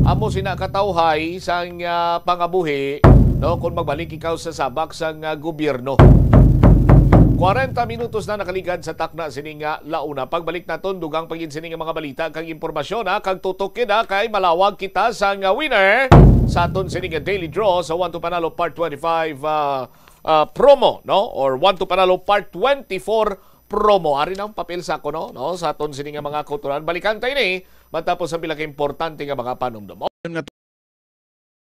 Amo sina katawhay sang, ah, pangabuhi, no, kung magbalik ikaw sa sabak sang, ah, gobyerno. Kwarenta minutos na nakaligad sa takna sini nga launa. Pagbalik naton, dugang pa gid sini nga mga balita kag impormasyon, ha, kag tutok gid, ha, kay malawag kita sa nga winner sa aton sini nga daily draw sa One to Panalo Part twenty-five, ah, ah, promo, no? Or One to Panalo Part twenty-four promo. Ari na ang papel sa kuno, no? Sa aton sini nga mga kauturan. Balikan ta ini matapos ang pila ka importante nga mga panumdom.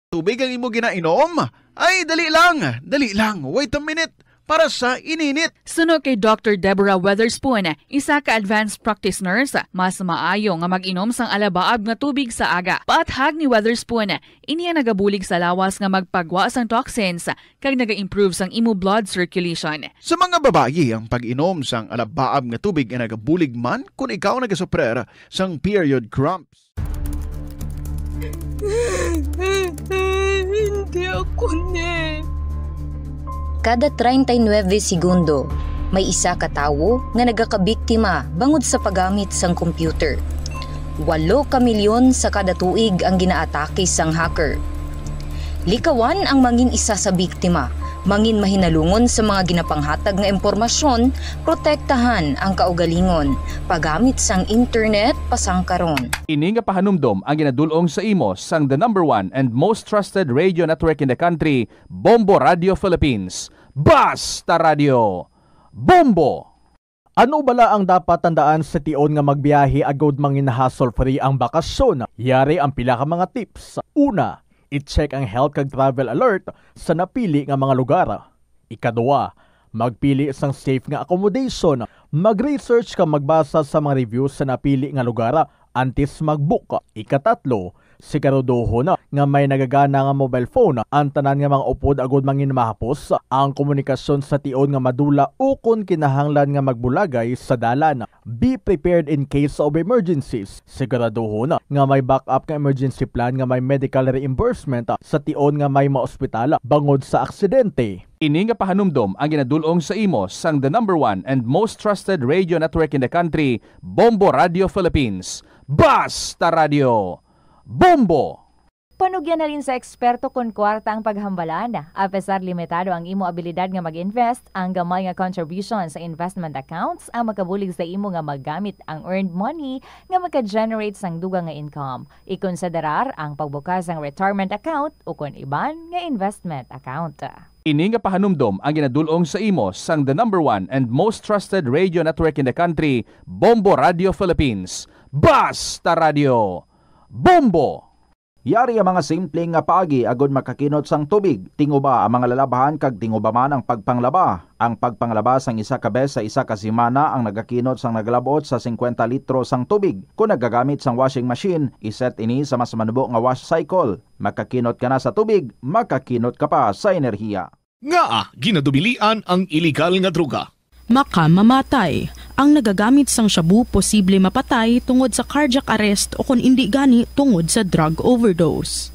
Tubig ang imo ginainom? Ay, dali lang, dali lang. Wait a minute. Para sa ininit. Suno kay Doctor Deborah Weatherspoon, isa ka advanced practice nurse, mas maayo nga mag-inom sang alabaab nga tubig sa aga. Paathag ni Weatherspoon, ini ang nagabulig sa lawas nga magpagwa sang toxins kag naga-improve sang imo blood circulation. Sa mga babayi, ang pag-inom sang alabaab nga tubig ay nagabulig man kon ikaw nagasuprer sang period cramps. Hindi ako ni. Kada treinta y nueve segundo, may isa ka tawo nga nagakabiktima bangod sa paggamit sang computer. Walo ka milyon sa kada tuig ang ginaatake sang hacker. Likawan ang mangin isa sa biktima, mangin mahinalungon sa mga ginapanghatag nga impormasyon, protektahan ang kaugalingon, paggamit sang internet, pasangkaron. Ini nga pahanumdom ang ginadul-ong sa imo sang the number one and most trusted radio network in the country, Bombo Radio Philippines. Basta Radio, Bombo! Ano bala ang dapat tandaan sa tion nga magbiyahe agud mangin hassle-free ang bakasyon? Yari ang pila ka mga tips. Una, i-check ang health kag travel alert sa napili nga mga lugar. Ikadua, magpili sang safe nga accommodation. Mag-research kag magbasa sa mga reviews sa napili nga lugar antes mag-book. Ikatatlo, siguraduhon nga may nagagana nga mobile phone ang tanan nga mga upod agud mangin mahapos ang komunikasyon sa tion nga madula ukon kinahanglan nga magbulagay sa dalan. Be prepared in case of emergencies. Siguraduhon nga may backup nga emergency plan nga may medical reimbursement sa tion nga may maospital bangod sa aksidente. Ini nga pahanumdom ang ginadul-ong sa imo sang the number one and most trusted radio network in the country, Bombo Radio Philippines. Basta Radio, Bombo! Panugyan halin sa eksperto kon kwarta ang paghambalan. Apesar limitado ang imo abilidad nga mag-invest, ang gamay nga contribution sa investment accounts ang makabulig sa imo nga magamit ang earned money nga maka-generate sang dugang nga income. Ikonsiderar ang pagbukas sang retirement account ukon iban nga investment account. Ini nga pahanumdom ang ginadul-ong sa imo sang the number one and most trusted radio network in the country, Bombo Radio Philippines. Basta Radio, Bombo! Yari ang mga simple nga paagi agud makakinot sang tubig. Tinguba ang mga lalabhan kag tinguba man ang pagpanglaba. Ang pagpanglaba sang isa ka bes sa isa ka semana ang nagakinot sang nagalab-ot sa singkwenta litro sang tubig. Kon nagagamit sang washing machine, i-set ini sa mas manubo nga wash cycle. Makakinot ka na sa tubig, makakinot ka pa sa enerhiya. Ngaa ginadubilian ang iligal nga droga? Makamamatay. Ang nagagamit sang shabu posible mapatay tungod sa cardiac arrest o kon indi gani tungod sa drug overdose.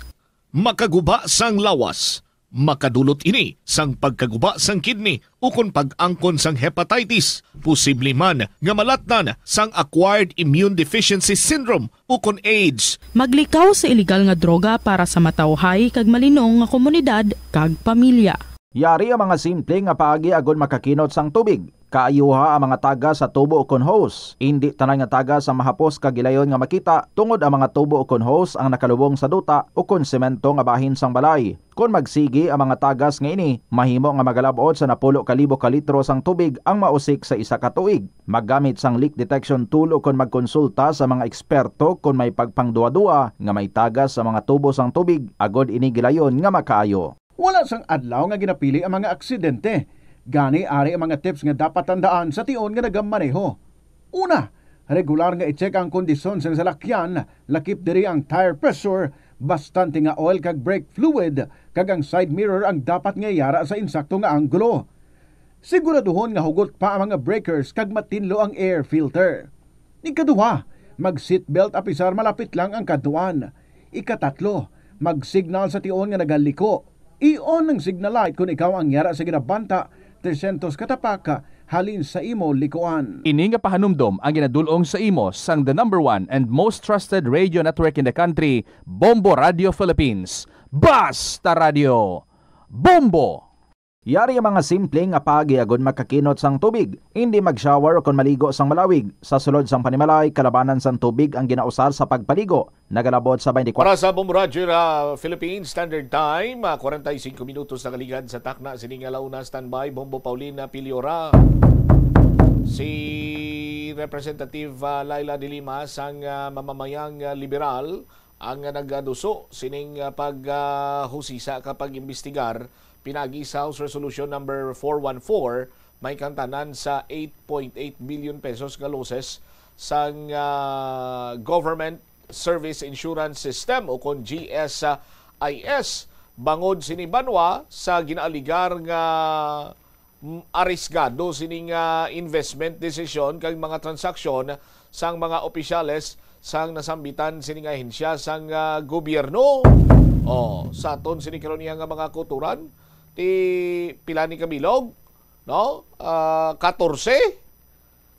Makaguba sang lawas. Makadulot ini sang pagkaguba sang kidney ukon pag-angkon sang hepatitis. Posible man nga malatnan sang acquired immune deficiency syndrome ukon AIDS. Maglikaw sa iligal nga droga para sa matawhay kag malinong nga komunidad kag pamilya. Yari ang mga simple nga paagi agud makakinot sang tubig. Kaayuha ang mga tagas sa tubo ukon hose. Indi tanan nga tagas ang mahapos kag gilayon nga makita, tungod ang mga tubo ukon hose ang nakalubong sa duta ukon semento nga bahin sang balay. Kon magsigi ang mga tagas nga ini, mahimo nga magalab-ot sa napulo ka libo ka litro sang tubig ang mausik sa isa ka tuig. Maggamit sang leak detection tool ukon magkonsulta sa mga eksperto kon may pagpangduwa-duwa nga may tagas sa mga tubo sang tubig agud ini gilayon nga makaayo. Wala sang adlaw nga ginapili ang mga aksidente. Gani, ari ang mga tips nga dapat tandaan sa tion nga nagamaneho. Una, regular nga i-check ang kondisyon sang salakyan, lakip diri ang tire pressure, bastante nga oil kag brake fluid, kag ang side mirror ang dapat nga yara sa insakto nga anggulo. Siguraduhon nga hugot pa ang mga breakers kag matinlo ang air filter. Ikaduha, mag-seatbelt apisar malapit lang ang kadtuan. Ikatatlo, mag-signal sa tion nga nagaliko. I-on ang signal light kon ikaw ang yara sa ginabanta trescientos ka tapak halin sa imo likuan. Ini nga pahanumdom ang ginadul-ong sa imo sang the number one and most trusted radio network in the country, Bombo Radio Philippines. Basta Radio, Bombo! Yari ang mga simple nga paagi agod makakinot sang tubig. Hindi mag-shower o kon maligo sang malawig. Sa sulod sang panimalay, kalabanan sang tubig ang ginausar sa pagpaligo. Nagalabot sa twenty-four. Para sa Bombo Roger, ah, Philippine Standard Time, ah, forty-five minutos na kaligad sa takna sining ala una. Standby, Bombo Paulina Piliora. Si Representative, ah, Laila de Lima sang, ah, mamamayang, ah, liberal ang, ah, nagaduso sining, ah, pag, ah, husisa ka pag-imbestigar pinagi sa House Resolution number four one four, may kantanan sa eight point eight billion pesos nga losses sang, ah, Government Service Insurance System o kon G S I S bangod sini banwa sa ginaaligar nga, mm, arisgado sini nga investment decision kag mga transaksyon sang mga opisyales sang nasambitan sini nga ahensya sang, ah, gobyerno. Oh, sa aton sini karon iya nga mga kauturan, ti pila ni kabilog, no? Ah, katorse.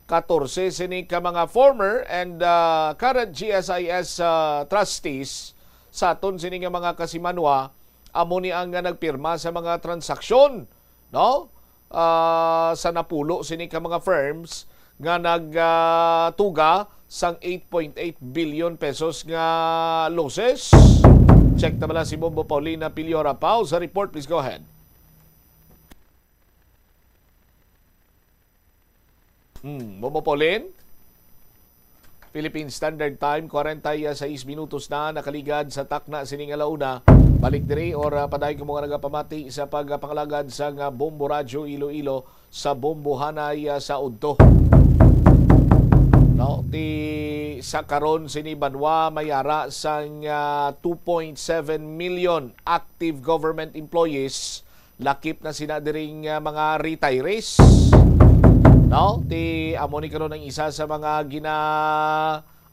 Katorse sini ka mga former and, ah, current G S I S, ah, trustees sa aton sini nga mga kasimanwa, amo ni ang, ah, nagpirma sa mga transaksyon, no? Ah, sa napulo sini ka mga firms nga nag, ah, tuga sang eight point eight billion pesos nga losses. Check ta bala si Bombo Paulina Piliora Pau sa report. Please go ahead. Hmm, Bombo Paulin? Philippine Standard Time, forty-six minutos na nakaligad sa takna sining ala una. Balik diri or, ah, padayon kamo nga nagapamati sa pagpangalagad sang, ah, Bombo Radyo Iloilo sa Bombohanay, ah, sa udto. No, ti sa karon sini banwa may ara sang, ah, two point seven million active government employees. Lakip na sina diring, ah, mga retirees. No? Ti amo ni karon ang isa sa mga gina,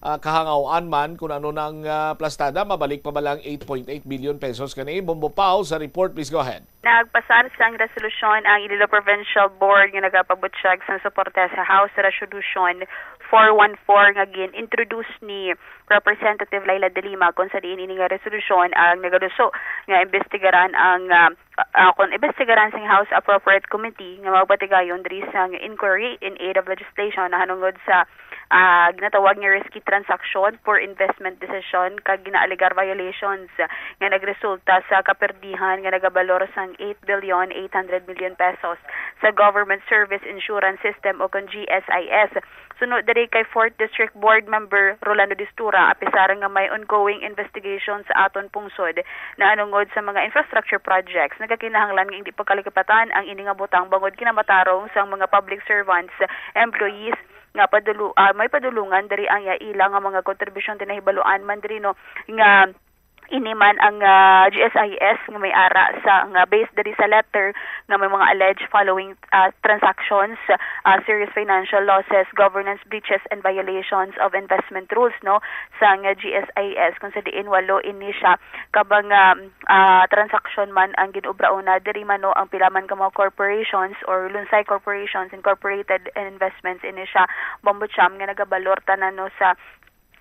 ah, kahangaw-an man kung ano nang, ah, plastada, mabalik pa ba lang eight point eight billion pesos kani? Bombo Pau sa report, please go ahead. Nagpasar sang resolusyon ang Iloilo Provincial Board nga nagapabutyag sang suporta sa House Resolution four one four nga gin-introduce ni Representative Laila de Lima, kung sa diin ini nga resolusyon ang nagaduso nga imbestigaran ang, ah, ah, kung imbestigaran sang House Appropriate Committee nga magpatigayon diri sang inquiry in aid of legislation nahanungod sa, ah, ginatawag nga risky transaction, poor investment decision kag ginaalegar violations nga nagresulta sa kaperdihan nga nagabalor sang eight billion eight hundred million pesos sa Government Service Insurance System o kon G S I S. Sunod diri kay Fourth District Board Member Rolando Distura, apisar nga may ongoing investigation sa aton pungsod nahanungod sa mga infrastructure projects, nagakinahanglan nga hindi pagkalikipatan ang ini nga butang bangod kinamatarong sang mga public servants, employees nga padulu-, ah, may padulungan diri ang iya ila nga mga kontribusyon. Ti nahibaluan man diri, no, nga ini man ang, ah, G S I S nga may ara sa, nga based diri sa letter nga may mga alleged following, ah, transactions, ah, serious financial losses, governance breaches, and violations of investment rules, no, sang G S I S, kung sa diin walo ini siya ka mga, ah, transaksyon man ang gin-obra una. Diri man, no, ang pila man ka mga corporations or Lunsay Corporations Incorporated and Investments ini siya, Bombo Cham, nga nagabalor tanan, no, sa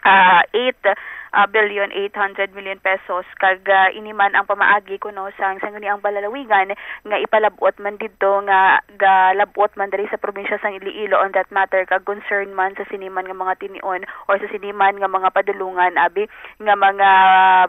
ah, eight, ah, billion eight hundred million pesos. Kag, ah, ini man ang pamaagi kuno sang, sang ini ang palalawigan nga ipalab-ot man didto nga galab-ot man diri sa probinsya sang Iloilo on that matter, kag concern man sa sini man nga mga tinion or sa sini man nga mga padulungan, abi, nga mga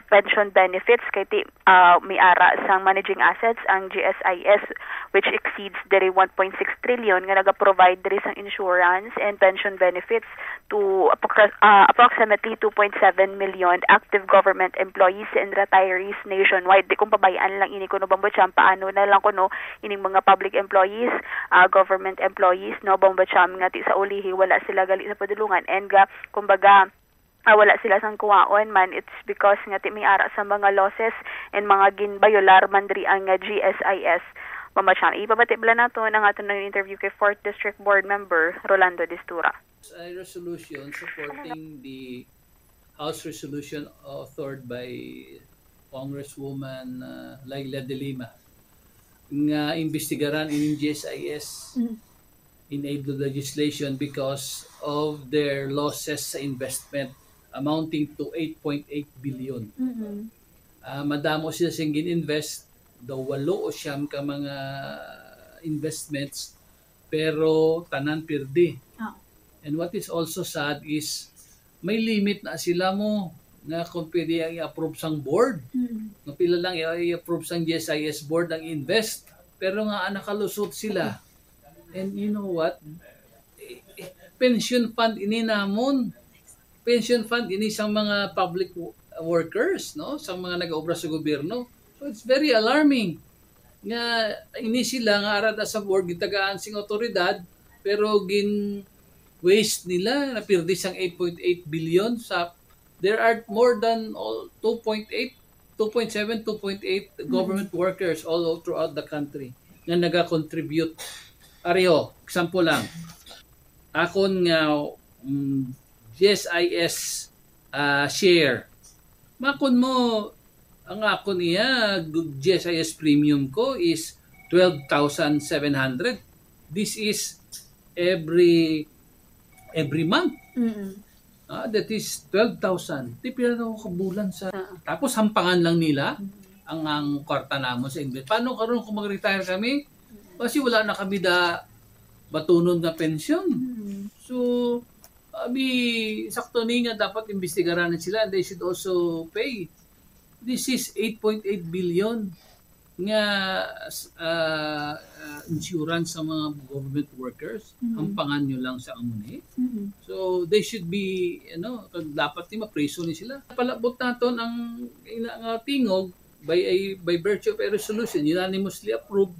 pension benefits, kay ti ah, may ara sang managing assets ang G S I S, which exceeds diri one point six trillion, nga naga-provide diri sang insurance and pension benefits to appro-, ah, approximately two point seven million active government employees and retirees nationwide. Di kung pabay-an lang ini kuno, Bombo Cham, paano na lang kuno ining mga public employees, ah, government employees, no, Bombo Cham, nga ti sa ulihi wala sila gali sa padulungan and, ah, kumbaga, ah, wala sila sang kuwaon man, it's because nga ti may ara sa mga losses and mga ginbayolar man diri ang, ah, G S I S. Mama Cham, ipabati bala naton ang aton nga interview kay Fourth District Board Member Rolando Distura. A resolution supporting the House resolution authored by Congresswoman, uh, Laila de Lima nga imbestigaran ining G S I S Mm. in aid of legislation because of their losses sa investment amounting to eight point eight billion. Mm-mm. Ah, madamo sila sing gin-invest, daw walo o siyam ka mga investments, pero tanan pirdi. Ah. And what is also sad is may limit na sila mo nga kung pwede ang i-approve sang board. Mm. Nga pila lang i- i-approve sang G S I S board ang invest. Pero nga nakalusot sila. And you know what? Eh, eh, pension fund ini namon. Pension fund ini sa mga public wo- workers, no? Sa mga nag-obra sa gobyerno. So it's very alarming nga ini sila nga ara sa board gitagaan sing awtoridad, pero gin waste nila, napirdi sang eight point eight billion sa, there are more than all two point eight, two point seven, two point eight government workers all throughout the country nga nagakontribute. Ariho, example lang. Akon nga, mm, G S I S, ah, share. Makon mo, ang akon iya, G S I S premium ko is twelve thousand seven hundred. This is every every month. Mm-mm. Ah, that is twelve thousand. Di pila na ako kabulan sa... Ah. Tapos hampangan lang nila Mm-mm. ang, ang kwarta namon sa invest. Paano karon kung mag-retire kami? Kasi wala na kami da batunon nga pensyon. Mm-mm. So, abi, sakto ni nga dapat imbestigaran na sila and they should also pay. This is eight point eight billion nga, ah, ah, insurance sa mga government workers. Mm. Ang panganyo lang sa amo ni. Mm. So, they should be, ano, kag dapat ni mapriso ni sila. Palabot naton ang ina nga tingog by a, by virtue of a resolution unanimously approved,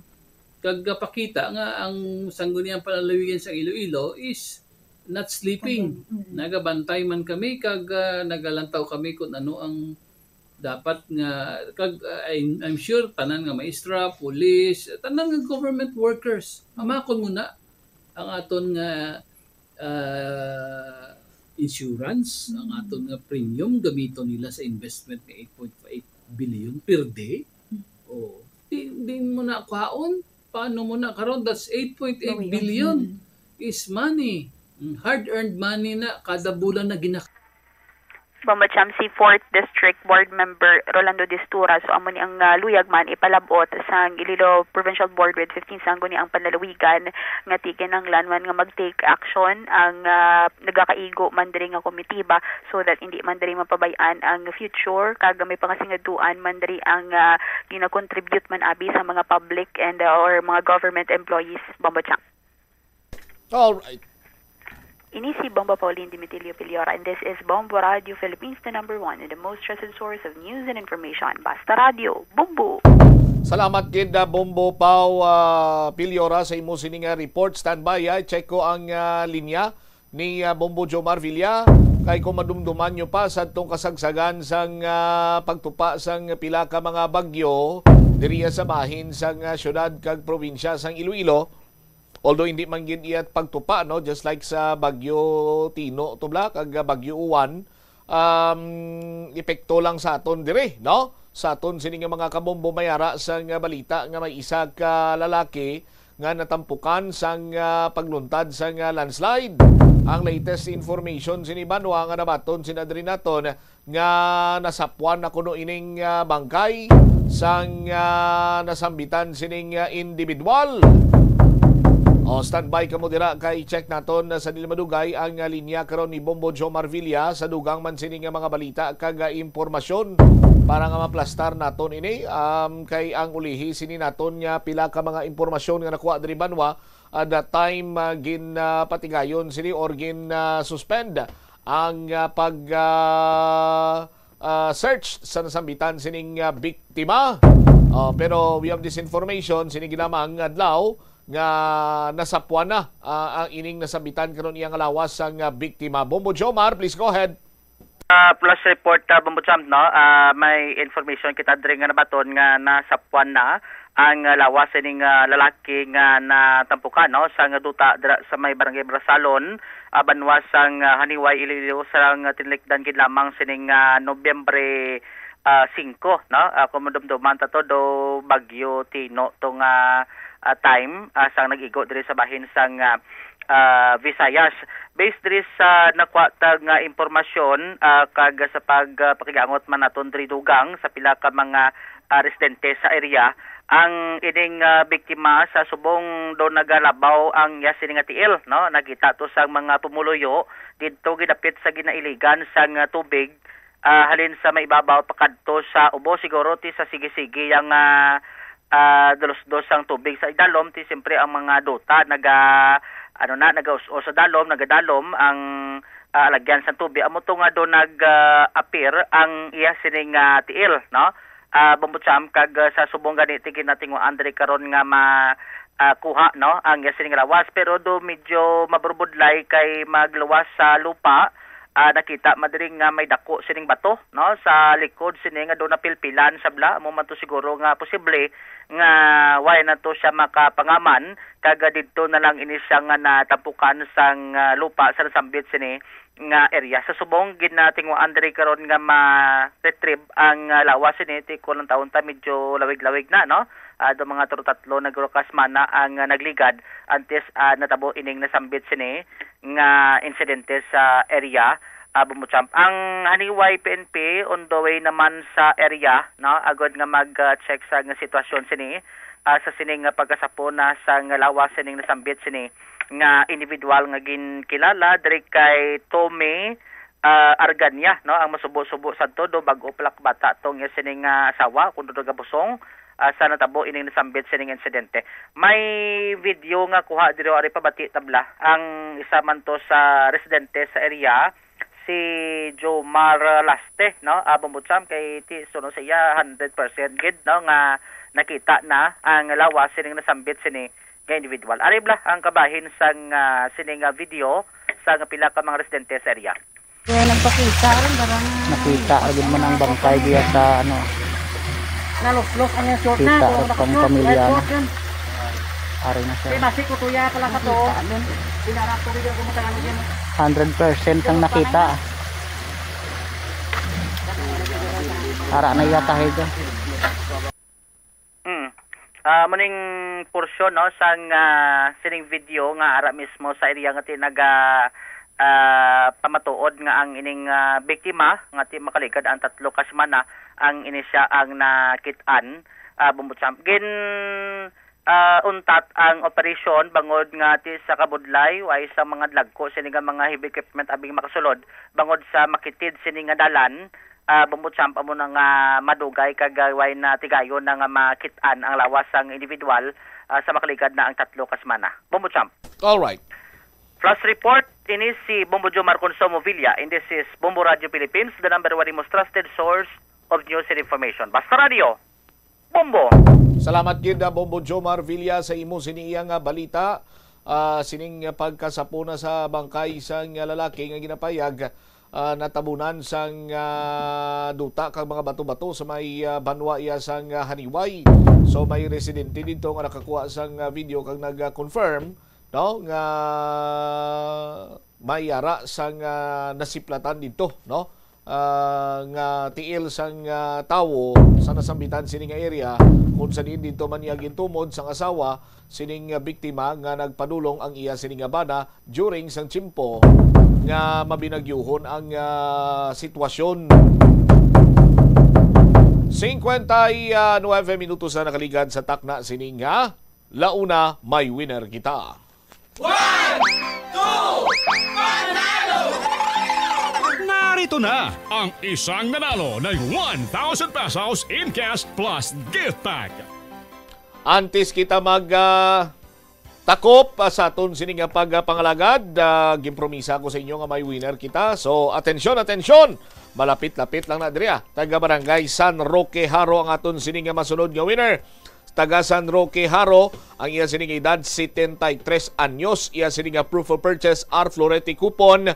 kag gapakita nga ang Sangguniang Panlalawigan sa Iloilo is not sleeping. Mm. Nagabantay man kami kag, ah, nagalantaw kami kung ano ang dapat nga, kag, ah, I'm, I'm sure tanan nga maestra, pulis, tanan nga government workers, hamakon mo na ang aton nga, ah, insurance, ang Mm. aton nga premium, gamiton nila sa investment nga eight point eight billion per day. Mm. Oh, di, di mo na kwaon. Paano mo na karon? That's eight point eight billion Bawian. Mm. is money. Mm, hard-earned money na kada bulan na gina- Bombo Cham, si fourth District Board Member Rolando Distura. So, amo ni ang, ah, luyag man ipalabot sang Iloilo Provincial Board with fifteen Sangguniang Panlalawigan nga ti kinahanglan man nga mag-take action ang, ah, nagakaigo man diri nga komitiba so that hindi man diri mapabay-an ang future kag may pangasingaduan man diri ang, ah, gina-contribute man abi sa mga public and, ah, or mga government employees. Bombo Cham. All right. Ini si Bombo Pauline Dimitilio Piliora, and this is Bombo Radio Philippines, the number one and the most trusted source of news and information. Basta Radio, Bombo! Salamat gid, ah, Bombo Pau, ah, Piliora, sa imo sini nga report. Standby, ah, check ko ang, ah, linya ni, ah, Bombo Jomar Villa. Kay kung madumduman nyo pa sa atong kasagsagan sang, ah, pagtupa sang pila ka mga bagyo diriya sa bahin sang, ah, syudad kag probinsya sang Iloilo, although hindi man gid iya pagtupa, no, just like sa Bagyo Tino to bala kag Bagyo Uwan, um, epekto lang sa aton diri, no? Sa aton sini nga mga kabombo may ara sang balita nga may isa ka lalaki nga natampukan sang, ah, pagluntad sang, ah, landslide. Ang latest information sini banwa nga nabaton sina diri naton nga nasapwan na kuno ining, ah, bangkay sang, ah, nasambitan sining, ah, individual. O, standby kamo dira kay check naton na sa dili madugay ang, ah, linya karon ni Bombo Joe Marvilla sa dugang man sini nga mga balita kag, ah, impormasyon para nga maplastar naton ini, um, kay ang ulihi sini naton nga pila ka mga impormasyon nga nakuha diri banwa, ah, that time, ah, gin, ah, patigayon sini or gin, ah, suspend ang, ah, pag, ah, ah, search sa nasambitan sining, ah, biktima. Oh, pero we have this information, sini ginamang adlaw nga nasapwan na, ah, ang ining nasambitan karon iyang lawas sang, ah, biktima. Bombo Jomar, please go ahead. Ah, plus report, ah, Bombo Champ, no? Ah, may information kita diri nga nabaton nga nasapwan na ang, ah, lawas sining, ah, lalaki nga natampukan, no, sang duta dira sa may barangay Brasalon, ah, banwa sang, ah, Haniway, Iloilo, sang, ah, tinlikdan gid lamang sining, ah, Nobyembre, ah, singko, no? Ah, kung madumduman ta to, do Bagyo Tino to nga, ah, time, ah, sang nag-igo diri sa bahin sang, ah, ah, Visayas. Based diri sa nakuha ta nga impormasyon, ah, kag sa pag, ah, pakigangot man naton diri dugang sa pila ka mga, ah, residente sa area, Ang ining, ah, biktima sa subong do nagalabaw ang iya sini nga tiil, no? Nakita to sa mga pumuluyo didto gidapit sa ginailigan sang, ah, tubig, ah, halin sa may ibabaw pakadto sa ubo, siguro ti sa sige-sige yang, ah, ah, dalos-dos ang tubig sa idalom, ti siyempre ang mga duta naga, ano na, nagaus-os sa dalom, nagadalom ang, ah, alagyan sa tubig. Amo to nga do nag, ah, appear ang iya sining, ah, tiil, no? Ah, Bombo Champ, kag, ah, sa subong gani ti ginatinguhaan diri karon nga ma, ah, kuha, no, ang iya sining lawas, pero do medyo maburbudlay kay magluwas sa lupa. Ah, nakita man diri nga may dako sining bato, no, sa likod sini nga do napilpilan sabla. Amo man to siguro nga posible nga way na to siya makapangaman, kag, ah, didto na lang ini siya nga natampukan sang, ah, lupa sa nasambit sini nga area. Sa subong, ginatinguhaan diri karon nga ma-retrieve ang, ah, lawas sini, ti kulang taon ta medyo lawig-lawig na, no? Ah, do mga tulo-tatlo na guro ka semana ang, ah, nagligad antes, ah, natabo ining nasambit sini nga insidente sa area, ah, Bombo Champ. Ang Haniway P N P on the way naman sa area, no, agod nga mag, ah, check sa nga sitwasyon sini, ah, sa sining nga pagkasapon na sa nga lawas sining nasambit sini nga individual nga ginkilala diri kay Tommy, ah, Argania, no, ang masubo-subo sa todo, bag-o pa lang bata tong iya sining nga asawa, kun do gabusong, ah, sa natabo ining nasambit sining insidente. May video nga kuha diri, ari pabati tabla. Ang isa man to sa residente sa area, si Jomar Laste, no? Ah, Bombo Champ, kay ti suno sa iya, hundred percent gid, no, nga nakita na ang lawas sining nasambit sini nga individual. Ari bala ang kabahin sang, ah, sini nga video sa nga pila ka mga residente sa area. Kaya nagpakita rin, parang Nakita ra gid man ang bangkay diya sa, ano, Naluslok ang short na. Kita ra pang pamilya na. Ari na siya. Kasi basi ko tuya pala sa to. Pinarap ko video ko matagal yan. Hundred percent ang nakita. Ara na yata, Hego. Mm. Ah, muning porsyon, no, sang, ah, sining video nga ara mismo sa area nga ti naga, ah, pamatuod nga ang ining, ah, biktima nga ti makaligad ang tatlo ka semana ang ini siya ang nakit-an, ah, Bombo Champ. Gin, ah, untat ang operasyon bangod nga ti sa kabudlay, way sa mga dlagko sini nga mga heavy equipment abing makasulod bangod sa makitid sini nga dalan, ah, Bombo Champ, amo na nga madugay kag, ah, way na tigayon na nga makit-an ang lawas sang individual, ah, sa makaligad na ang tatlo ka semana. Bombo Champ. All right. Flash report, ini si Bombo Jomar Consumo Villa, and this is Bombo Radio Philippines, the number one most trusted source of news and information. Basta Radio, Bombo. Salamat gid, ah, Bombo Jomar Villa, sa imo sini iya nga balita. Ah, sining pagkasapon na sa bangkay sang lalaki nga ginapayag, ah, natabunan sang, ah, duta kag mga bato-bato sa may, ah, banwa iya sang, ah, Haniway. So, may residente didto nga nakakuha sang, ah, video kag nag-confirm, no, nga may ara sang, ah, nasiplatan didto, no, ah, nga tiil sang, ah, tawo sa nasambitan sini nga area, kung sa diin didto man niya gintumod sang asawa sining, ah, biktima nga nagpadulong ang iya sini nga bana during sang tiyempo nga mabinagyuhon ang, ah, sitwasyon. Singkwenta y nuebe minutos na nakaligad sa takna sini nga La Una, May Winner Kita. One, two, panalo! Narito na ang isang nanalo ng one thousand pesos in cash plus gift pack. Antes kita mag, ah, takop, ah, sa aton sini nga pagpangalagad, ah, ginpromisa ko sa inyo nga may winner kita. So, atensyon, atensyon! Malapit-lapit lang na diri, ah. Taga Barangay San Roque Jaro ang aton sini nga masunod nga winner. Taga San Roque Jaro, ang iya sining edad, setenta y tres anyos. Iya sining nga proof of purchase, R Florete coupon.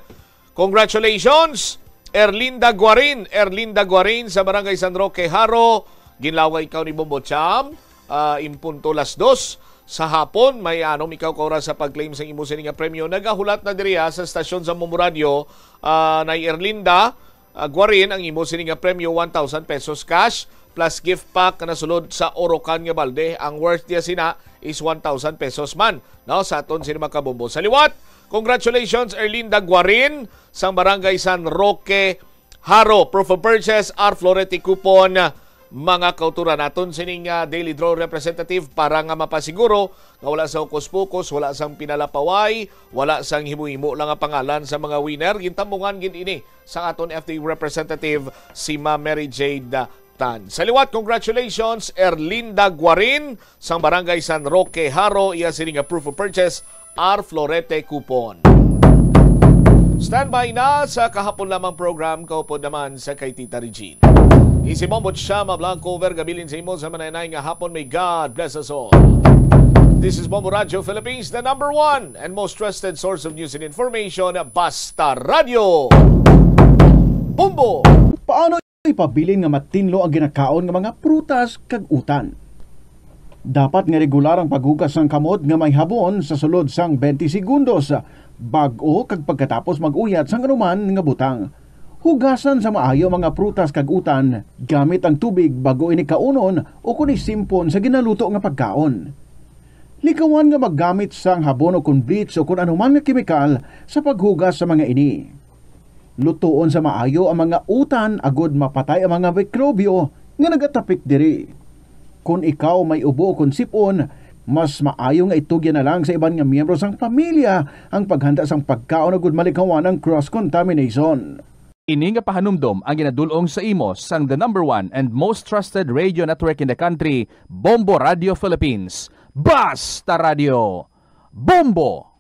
Congratulations, Erlinda Guarin. Erlinda Guarin sa Barangay San Roque Jaro. Ginlawag ikaw ni Bombo Cham, ah, in punto las dos sa hapon. May anom ikaw ka oras sa pag-claim sa imo sini nga premyo. Nagahulat na diri, ah, sa stasyon sa Bombo Radio, ah, Nay Erlinda. Ah, Guarin, ang imo sini nga premyo, one thousand pesos cash plus gift pack na sulod sa Orocan nga balde. Ang worth niya sina is one thousand pesos man, no, sa aton sini mga kabombo. Sa liwat, congratulations, Erlinda Guarin, sang Barangay San Roque Jaro. Proof of purchase, R Florete coupon, Mga kauturan, aton sining, ah, Daily Draw representative para nga mapasiguro nga wala sa hokus-pokus, wala sang pinalapaway, wala sang himo-himo lang nga pangalan sa mga winner. Gintambungan gid ini sa aton F D representative, si Ma'am Mary Jade, ah, Tan. Sa liwat, congratulations, Erlinda Guarin, sang Barangay San Roque, Jaro, iya sini nga proof of purchase, R Florete coupon. Standby na sa kahapon lamang program, kaupod naman sa kay Tita Regine. Isin Bombo Chama Blanco, Verga bilin sa imo sa mananay nga hapon. May God bless us all. This is Bombo Radio Philippines, the number one and most trusted source of news and information, Basta Radio. Bombo! Paano ipabilin nga matinlo ang ginakaon nga mga prutas kag utan? Dapat nga regular ang paghugas sang kamot nga may habon sa sulod sang twenty segundos, bag-o kag pagkatapos mag-uyat sang anuman nga butang. Hugasan sa maayo ang mga prutas kag utan gamit ang tubig bag-o ini kaunon o kon isimpon sa ginaluto nga pagkaon. Likawan nga maggamit sang habon o kon bleach o kon anuman nga kemikal sa paghugas sa mga ini. Lutoon sa maayo ang mga utan agod mapatay ang mga mikrobyo nga nagatapik diri. Kon ikaw may ubo kon sip-on, mas maayo nga itugyan na lang sa iban nga miyembro sang pamilya ang paghanda sang pagkaon agud malikawan ang cross contamination. Ini nga pahanumdom ang ginadul-ong sa imo sang the number one and most trusted radio network in the country, Bombo Radio Philippines. Basta Radio! Bombo!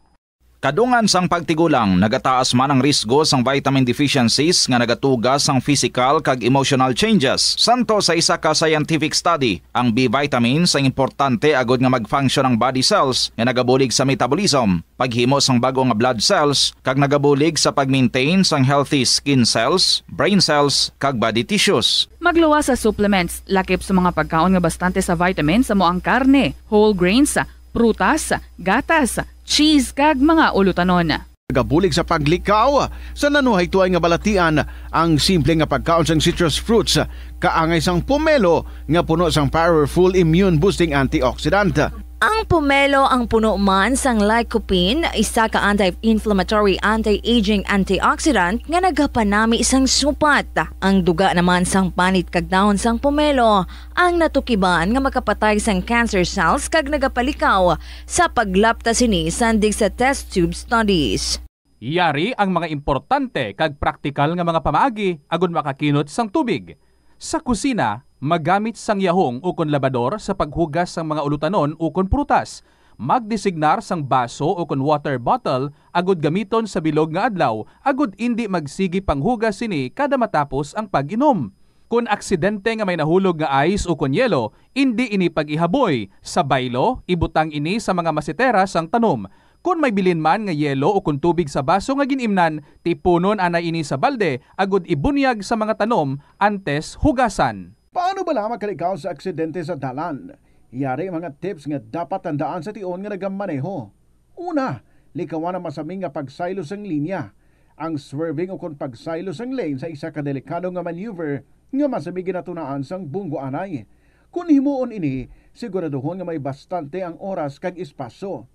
Kadungan sang pagtigulang, nagataas man ang risgo sang vitamin deficiencies nga nagatuga sang physical kag emotional changes. Santo sa isa ka scientific study, ang B vitamins ang importante agud nga mag-function ang body cells nga nagabulig sa metabolism, paghimo sang bag-o nga blood cells, kag nagabulig sa pag-maintain sang healthy skin cells, brain cells, kag body tissues. Magluwas sa supplements, lakip sa mga pagkaon nga bastante sa vitamins amo ang karne, whole grains, prutas, gatas, cheese, kag mga ulutanon. Nagabulig sa paglikaw sa nanuhaytoay nga balatian ang simple nga pagkaon sang citrus fruits, kaangay sang pomelo nga puno sang powerful immune boosting antioxidant. Ang pomelo ang puno man sang lycopene, isa ka anti-inflammatory, anti-aging antioxidant nga nagapanami sang supat. Ang duga naman sang panit kag dahon sang pomelo ang natukiban nga makapatay sang cancer cells kag nagapalikaw sa paglapta sini sandig sa test tube studies. Yari ang mga importante kag praktikal nga mga pamaagi agud makakinot sang tubig. Sa kusina, magamit sang yahong ukon labador sa paghugas sang mga ulutanon ukon prutas. Magdesignar sang baso ukon water bottle agud gamiton sa bilog nga adlaw agud indi magsigi panghugas sini kada matapos ang pag-inom. Kon aksidente nga may nahulog nga ice ukon yelo, indi ini pag-ihaboy. Sa baylo, ibutang ini sa mga masitera sang tanom. Kon may bilin man nga yelo ukon tubig sa baso nga gin-imnan, tipunon anay ini sa balde agud ibunyag sa mga tanom antes hugasan. Paano bala makalikaw sa aksidente sa dalan? Yari ang mga tips nga dapat tandaan sa tion nga nagamaneho. Una, likawan ang masami nga pagsaylo sang linya. Ang swerving ukon pagsaylo sang lane sa isa ka delikado nga maneuver nga masami ginatunaan sang bunggo anay. Kon himuon ini, siguraduhon nga may bastante ang oras kag espasyo.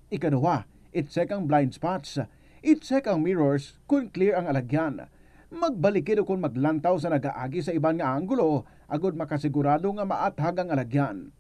Ikaduha, i-check ang blind spots. I-check ang mirrors kon clear ang alagyan. Magbalikid ukon maglantaw sa nagaagi sa iban nga anggulo agud makasigurado nga maathag ang alagyan.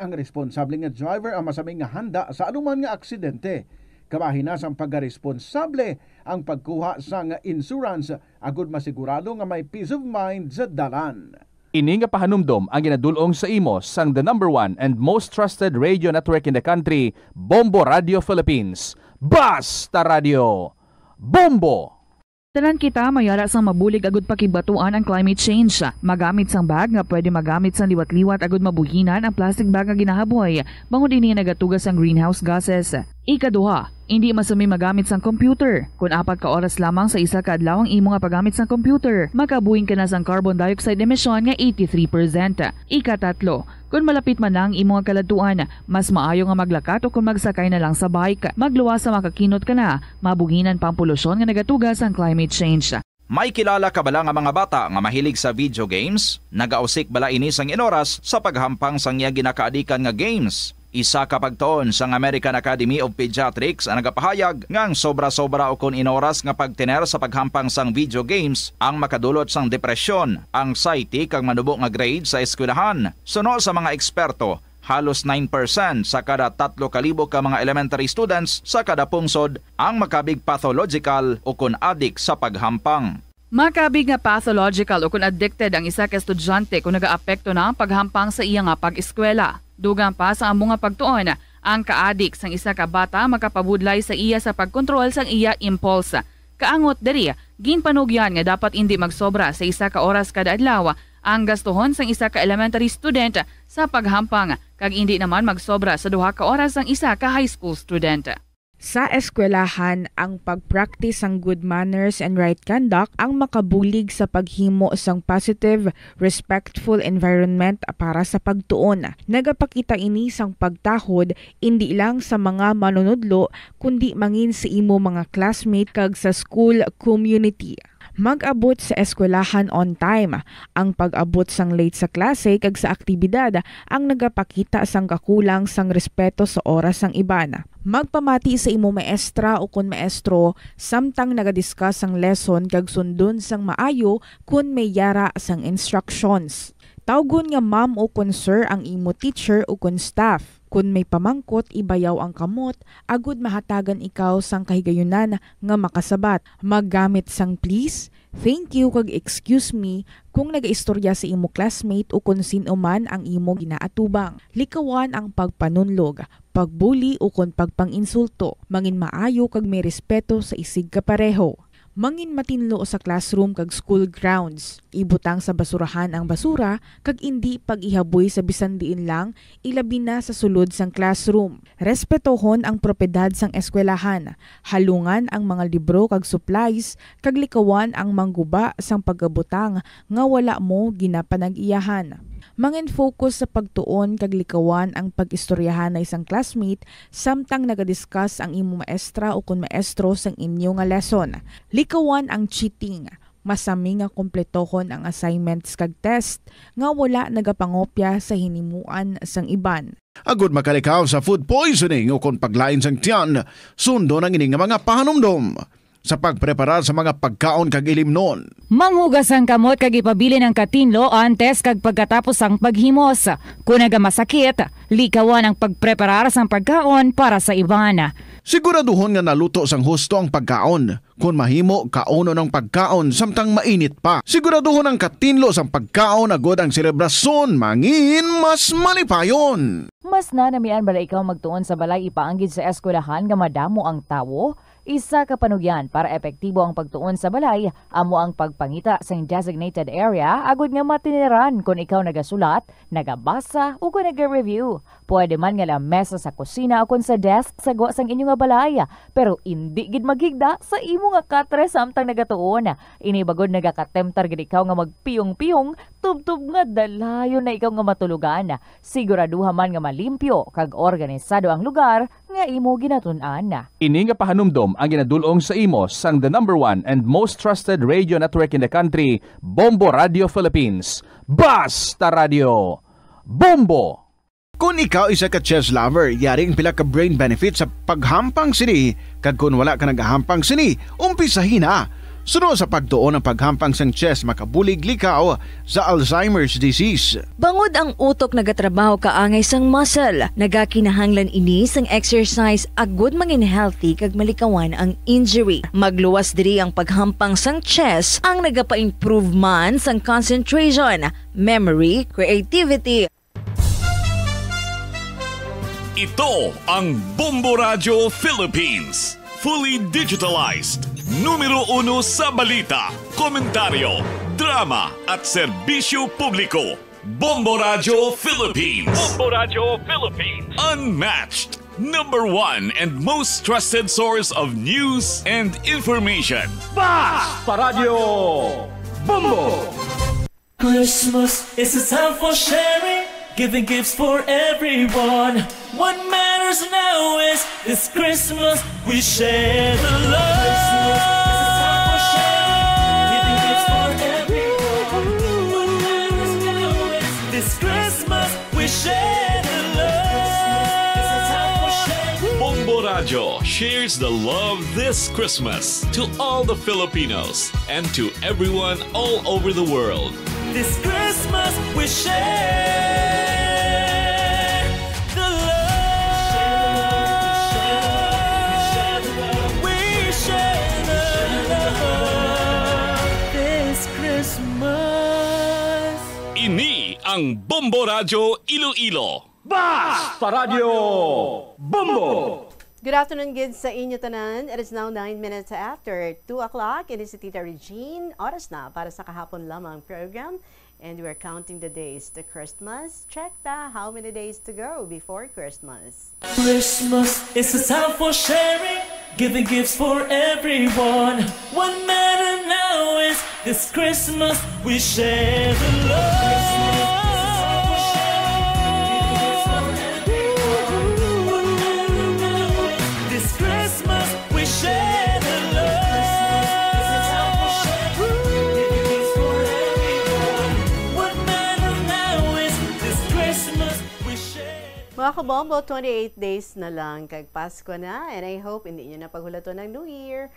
Ang responsable nga driver ang masami nga handa sa anuman nga aksidente. Kabahin na sang pagkaresponsable ang pagkuha sang insurance agud masigurado nga may peace of mind sa dalan. Ini nga pahanumdom ang ginadul-ong sa imo sang the number one and most trusted radio network in the country, Bombo Radio Philippines. Basta Radio! Bombo! Tanan kita mayara sang mabulig agud pakigbatuan ang climate change. Magamit sang bag nga pwede magamit sang liwat-liwat agud mabuhinan ang plastic bag nga ginahaboy, bangod ini nagatuga sang greenhouse gases. Ikaduha, indi masami magamit sang computer. Kon apat ka oras lamang sa isa ka adlaw ang imo nga paggamit sang computer, makabuhin ka na sang carbon dioxide emission nga eighty-three percent. Ikatatlo, kon malapit man na ang imo nga kaladtuan, mas maayo nga maglakat o kon magsakay na lang sa bike. Magluwas sa makakinot ka na, mabuhinan pa ang polusyon nga nagatuga sang climate change. May kilala ka bala nga mga bata nga mahilig sa video games? Nagausik bala ini sang inoras sa paghampang sang iya ginakaadikan nga games? Isa ka pagtuon sang American Academy of Pediatrics ang nagapahayag nga ang sobra-sobra ukon inoras nga pagtener sa paghampang sang video games ang makadulot sang depresyon, anxiety, kag manubo nga grade sa eskwelahan. Suno sa mga eksperto, halos nine percent sa kada tatlo ka libo ka mga elementary students sa kada pungsod ang makabig pathological ukon adik sa paghampang. Makabig nga pathological ukon addicted ang isa ka estudyante kon nagaapekto na ang paghampang sa iya nga pag-eskwela. Dugang pa sa amo nga pagtuon, ang kaadik sang isa ka bata makapabudlay sa iya sa pagkontrol sang iya impulse. Kaangot diri, ginpanugyan nga dapat indi magsobra sa isa ka oras kada adlaw ang gastuhon sang isa ka elementary student sa paghampang, kag indi naman magsobra sa duha ka oras sang isa ka high school student. Sa eskwelahan, ang pag-practice sang good manners and right conduct ang makabulig sa paghimo sang positive, respectful environment para sa pagtuon. Nagapakita ini sang pagtahod indi lang sa mga manunudlo, kundi mangin sa imo mga classmate kag sa school community. Mag-abot sa eskwelahan on time. Ang pag-abot sang late sa klase kag sa aktibidad ang nagapakita sang kakulang sang respeto sa oras sang iban. Magpamati sa imo maestra ukon maestro samtang naga-discuss sang lesson kag sundon sang maayo kon may yara sang instructions. Tawgon nga ma'am ukon sir ang imo teacher ukon staff. Kon may pamangkot, ibayaw ang kamot agud mahatagan ikaw sang kahigayunan nga makasabat. Maggamit sang please, thank you, kag excuse me kung nagaistorya sa imo classmate ukon sin-o man ang imo ginaatubang. Likawan ang pagpanunlog, pagbuli, ukon pagpang-insulto. Mangin maayo kag may respeto sa isigkapareho. Mangin matinlo sa classroom kag school grounds. Ibutang sa basurahan ang basura kag indi pag-ihaboy sa bisan diin lang, ilabi na sa sulod sang classroom. Respetohon ang propiedad sang eskwelahan. Halungan ang mga libro kag supplies, kag likawan ang mangguba sang pagabutang nga wala mo ginapanag-iyahan. Mangin-focus sa pagtuon kag likawan ang pag-istoryahanay sang classmate samtang naga-discuss ang imo maestra ukon maestro sang inyo nga lesson. Likawan ang cheating. Masami nga kompletohon ang assignments kag test nga wala nagapangopya sa hinimuan sang iban. Agud makalikaw sa food poisoning ukon paglain sang tiyan, sundon ang ini nga mga pahanumdom. Sa pagpreparar sa mga pagkaon kag ilimnon. Manghugas ang kamot kag ipabilin ang katinlo antes kag pagkatapos sang paghimos. Kon nagamasakit, likawan ang pagpreparar sang pagkaon para sa iban. Siguraduhon nga naluto sang husto ang pagkaon. Kon mahimo, kaunon ang pagkaon samtang mainit pa. Siguraduhon ang katinlo sang pagkaon agud ang selebrasyon mangin mas malipayon. Mas nanamian bala ikaw magtuon sa balay ipaanggid sa eskwelahan nga madamo ang tawo? Isa ka panugyan para epektibo ang pagtuon sa balay amo ang pagpangita sing designated area agud nga matineran kon ikaw nagasulat, nagabasa, o kon naga-review. Pwede man nga lamesa sa kusina o kon sa desk sa gwa sang inyo nga balay, pero indi gid maghigda sa imo nga katre samtang nagatuon. Ini bagod nagakatemptar gid ikaw nga magpiyong-piyong tubtob nga dalayon na ikaw nga matulogan. Siguraduha man nga malimpyo kag organisado ang lugar nga imo ginatun-an. Ini nga pahanumdom ang ginadul-ong sa imo sang the number one and most trusted radio network in the country, Bombo Radio Philippines. Basta Radio, Bombo! Kon ikaw isa ka chess lover, yari ang pila ka brain benefits sa paghampang sini, kag kon wala ka nagahampang sini, umpisahi na. Suno sa pagtuon ang paghampang sang chess makabulig likaw sa Alzheimer's disease. Bangod ang utok nagatrabaho kaangay sang muscle, nagakinahanglan ini sang exercise agud mangin healthy kag malikawan ang injury. Magluwas diri ang paghampang sang chess ang nagapa-improve man sang concentration, memory, creativity, Ito ang Bombo Radyo Philippines. Fully digitalized. Numero uno sa balita, komentaryo, drama, at serbisyo publiko. Bombo Radyo Philippines. Bombo Radyo Philippines. Unmatched. Number one and most trusted source of news and information. Basta Radyo Bombo! Christmas is a time for sharing, giving gifts for everyone. What matters now is this Christmas we share the love. Christmas is a time for sharing, giving gifts for everyone. What matters now is this Christmas we share the love. Cheers the love this Christmas to all the Filipinos and to everyone all over the world. This Christmas we share the love. We share the love this Christmas. Ini ang Bombo Radyo Iloilo. Basta Radyo Bombo! Good afternoon, gid, sa inyo tanan. It is now nine minutes after two o'clock. Ini si Tita Regine. Oras na para sa Kahapon Lamang program. And we're counting the days to Christmas. Check ta, how many days to go before Christmas? Christmas is a time for sharing, giving gifts for everyone. What matter now is this Christmas we share the love. This Christmas we share the love. What matter now is this Christmas we share. Mga kabombo, twenty-eight days na lang kag Pasko na, and I hope hindi nyo na paghulaton ang New Year.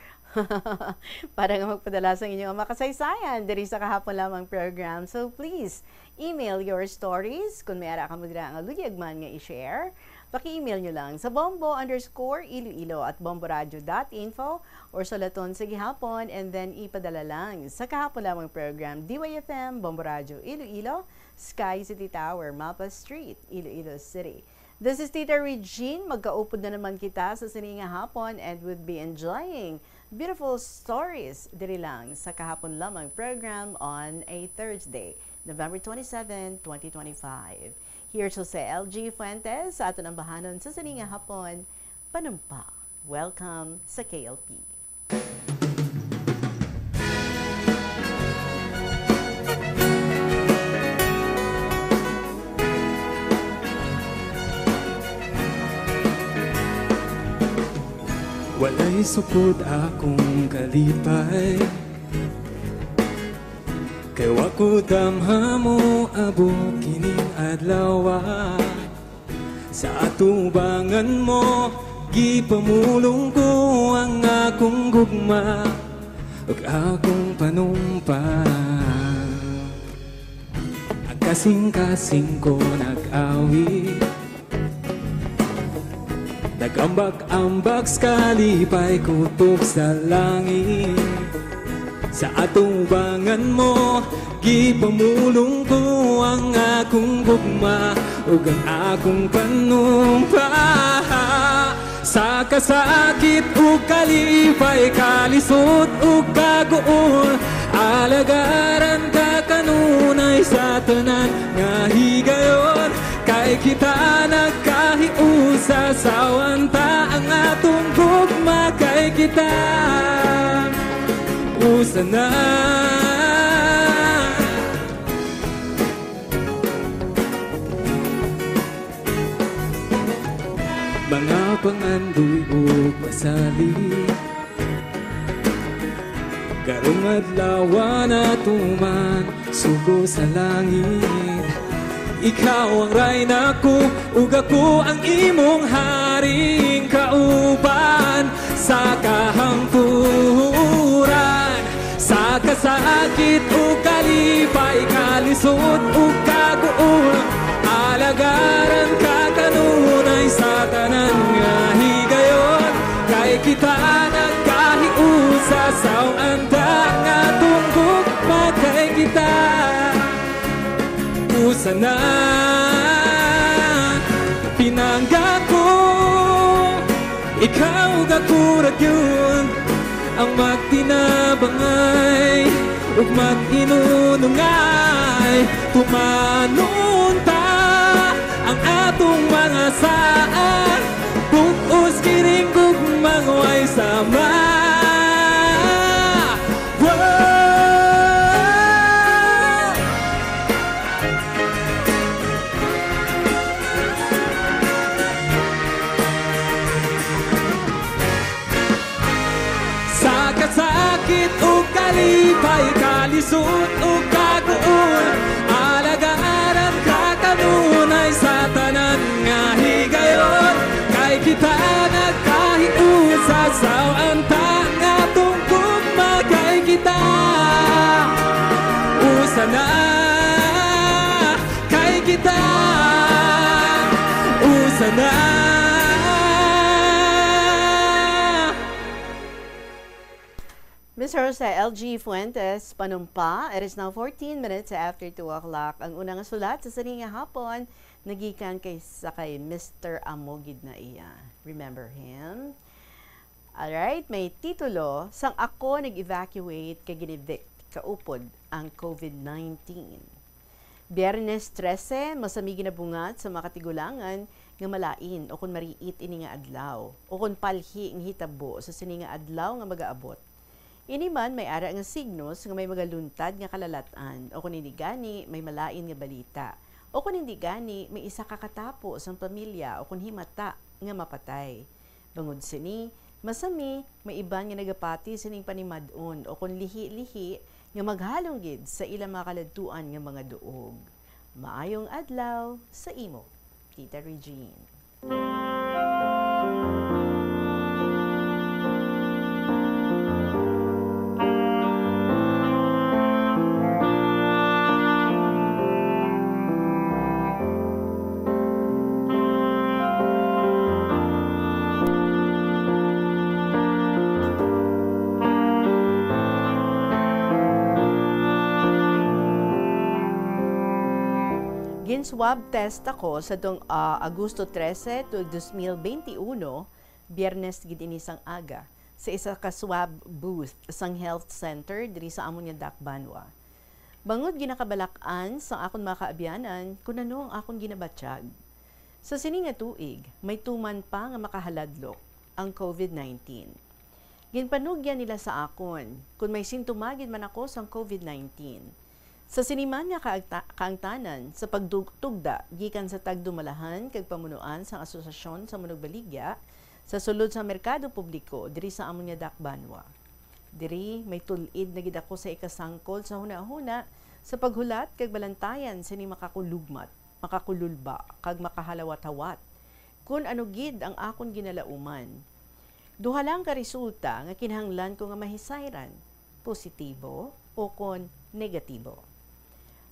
Para nga magpadala sa inyo ang makasaysayan diri sa Kahapon Lamang program. So please, email your stories. Kung may ara kamo dira nga luyag man nga i-share, paki-email nyo lang sa bombo underscore iloilo at bomboradio dot info or sulaton sa gihapon and then ipadala lang sa Kahapon Lamang program, D Y F M, Bombo Radyo Iloilo, Sky City Tower, Mapa Street, Iloilo City. This is Tita Regine. Magkaupod na naman kita sa sini nga hapon and would be enjoying beautiful stories diri lang sa Kahapon Lamang program on a Thursday, November twenty-seven, twenty twenty-five. Here's Jose L G Fuentes sa aton ambahanon sa sini nga hapon. Panumpa. Welcome sa K L P. Walay supod akong kalipay, kay wa ko damha mo abot kining adlaw. Sa atubangan mo, gipamulong ko ang akong gugma ug akong panumpa. Ang kasing-kasing ko nag-awit, nag-ambak-ambak sa kalipay kutob sa langit. Sa atubangan mo, gipamulong ko ang akong gugma ug ang akong panumpa. Sa kasakit ug kalipay, kalisod ug kaguol, alagaran ka kanunay sa tanan nga higayon. Kay kita nagkahiusa, sawan ta ang atong gugma, kay kita usa na. Mga pangandoy ug pasalig, karong adlaw natuman sugo sa langit. Ikaw ang rayna ko, ug ako ang imong haring kauban sa kahangturan. Sa kasakit ug kalipay, kalisod ug kaguol, alagaran ka kanunay sa tanan nga higayon. Kay kita nagkahiusa, sawan ta ang atong gugma, kay kita usa na. Pinangga ko, ikaw ug ako ra gyud ang magtinabangay ug mag-inunongay. Tumanon ta ang atong mga saad, pugos kining gugmang way sama. Wow! Sa kasakit ug kalipay, kalisod ug kaguol, alagaran ka kanunay sa tanan nga higayon. Kay kita nagkahiusa, Miss Rosa L G Fuentes, panumpa, it is now fourteen minutes after two o'clock. Ang una nga sulat sa sini nga hapon, nagikan kay sa kay Mister Amogid na iya. Remember him? Alright, may titulo, Sang Ako Nag-Evacuate Kay Gin-Evict Kaupod ang COVID nineteen. Biyernes trese, masami ginabungat sa mga katigulangan nga malain o kon mariit ini nga adlaw, o kon palhi nga hitabo sa sini nga adlaw nga magaabot. Ini man may ara nga signos nga may magaluntad nga kalalat-an, o kon hindi gani may malain nga balita, o kon hindi gani may isa ka katapo sang pamilya o kon himata nga mapatay. Bangod sini, masami may iban nga nagapati sining panimad-on o kon lihi-lihi nga maghalong gid sa ilang mga kaladtuan nga mga duog. Maayong adlaw sa imo, Tita Regine. Gin-swab test ako sa tong, ah, Agosto trese to dos mil benti uno, Biyernes gid ini sang aga, sa isa ka swab booth sang health center diri sa amon nga Dakbanwa. Bangod ginakabalak-an sang akon mga kaabyanan kun ano ang akon ginabatyag. Sa sini nga tuig, may tuman pa nga makahaladlok ang COVID nineteen. Ginpanugyan nila sa akon kon may sintoma gid man ako sang COVID nineteen. Sa sini man nga kaagta-, kaangtanan sa pagtugda gikan sa tagdumalahan kag pamunuan sang Asosasyon sa Manugbaligya sa sulod sa merkado publiko diri sa amon nga Dakbanwa. Diri, may tul-id na gid ako sa ikasangkol sa hunahuna sa paghulat kag balantayan sini makakulugmat, makakululba, kag makahalawat-hawat kon ano gid ang akon ginalauman. Duha lang ka resulta nga kinahanglan ko nga mahisayran, positibo o kon negatibo.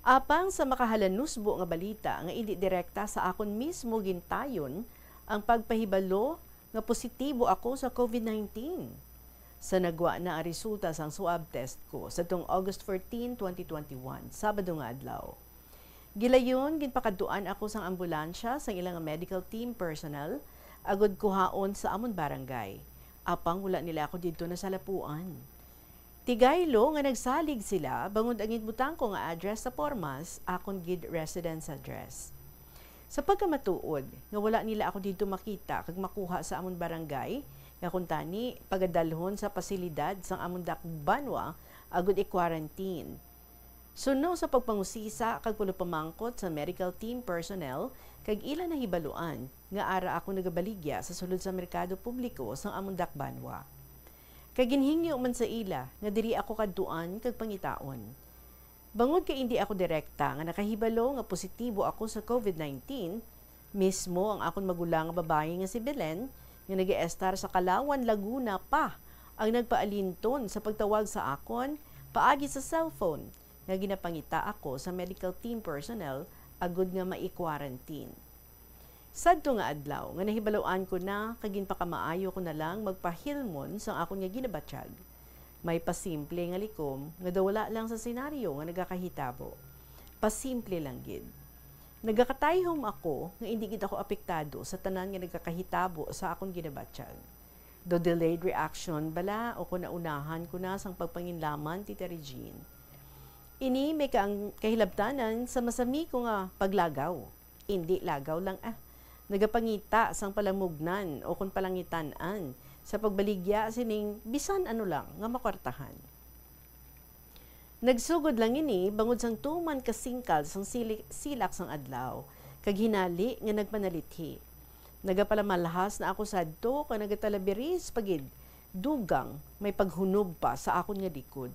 Apang sa makahalanusbo nga balita nga indi direkta sa akon mismo gintayon ang pagpahibalo nga positibo ako sa COVID nineteen. Sa nagwa na ang resulta sang swab test ko sa tong August fourteen, twenty twenty-one, Sabado nga adlaw. Gilayon, ginpakadtuan ako sang ambulansya sang ilang medical team personnel agud kuhaon sa amon barangay. Apang wala nila ako didto nasalapuan. Tigaylo nga nagsalig sila bangod ang ginbutang ko nga address sa pormas, akon gid residence address. Sa pagkamatuod nga wala nila ako didto makita kag makuha sa amon barangay, nga kuntani pagadalhon sa pasilidad sang amon dakbanwa agud i-quarantine. Suno sa pagpangusisa kag pagpamangkot sa medical team personnel kag ila nahibaluan nga ara ako nagabaligya sa sulod sa merkado publiko sang amon dakbanwa. Kag ginhingyo man sa ila nga diri ako kadtuan kag pangitaon. Bangod kay indi ako direkta nga nakahibalo nga positibo ako sa COVID nineteen, mismo ang akon magulang nga babayi nga si Belen, nga nagaestar sa Calauan, Laguna, pa ang nagpaalinton sa pagtawag sa akon paagi sa cellphone nga ginapangita ako sa medical team personnel agud nga mai-quarantine. Sadto nga adlaw nga nahibaluan ko na kag ginpakamaayo ko na lang magpahilmon sang akon nga ginabatyag, may pasimple nga likom nga daw wala lang sa senaryo nga nagakahitabo. Pasimple lang gid. Nagakatayhom ako nga indi gid ako apektado sa tanan nga nagakahitabo sa akon ginabatyag. Do delayed reaction bala o kon naunahan ko na sang pagpanginlaman, Tita Regine? Ini may kaang-, kahilabtanan sa masami ko nga paglagaw. Indi lagaw lang, ah. Nagapangita sang palamugnan o kon palangitan-an sa pagbaligya sining bisan ano lang nga makwartahan. Nagsugod lang ini bangod sang tuman ka singkal sang sili-, silak sang adlaw, kag hinali nga nagpanalithi. Nagapalamalhas na ako sadto kag nagatalabiris pa gid, dugang may paghunob pa sa akon nga likod.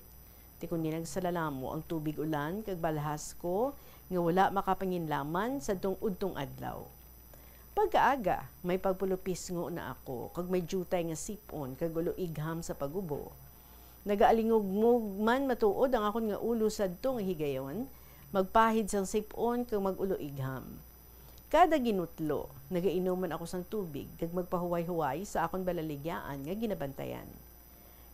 Ti kundi nagsalalamo ang tubig ulan kag balhas ko nga wala makapanginlaman sadtong udtong adlaw. Pagkaaga, may pagpulupisngo na ako kag may diutay nga sip-on kag ulo-igham sa pag-ubo. Nagaalingugmog man matuod ang akon nga ulo sadto nga higayon, magpahid sang sip-on kag mag-ulo-igham. Kada ginutlo, nagainom man ako sang tubig kag magpahuway-huway sa akon balaligyaan nga ginabantayan.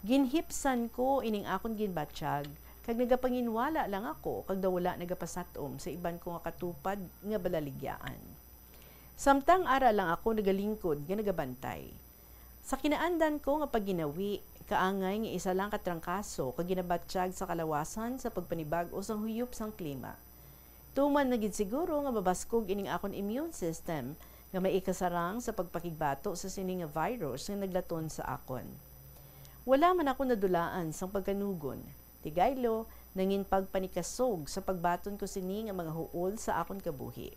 Ginhipsan ko ining akon ginbatyag, kag nagapanginwala lang ako kag daw wala nagapasat-om sa iban ko nga katupad nga balaligyaan. Samtang ara lang ako nagalingkod nga nagabantay. Sa kinaandan ko nga pagginawi, kaangay nga isa lang ka trangkaso ka ginabatyag sa kalawasan sa pagpanibag-o sang huyop sang klima. Tuman na gid siguro nga mabaskog ining akon immune system nga maikasarang sa pagpakigbato sa sini nga virus nga naglaton sa akon. Wala man ako nadulaan sang pagkanugon, tigaylo, nangin pagpanikasog sa pagbaton ko sini nga mga huol sa akon kabuhi.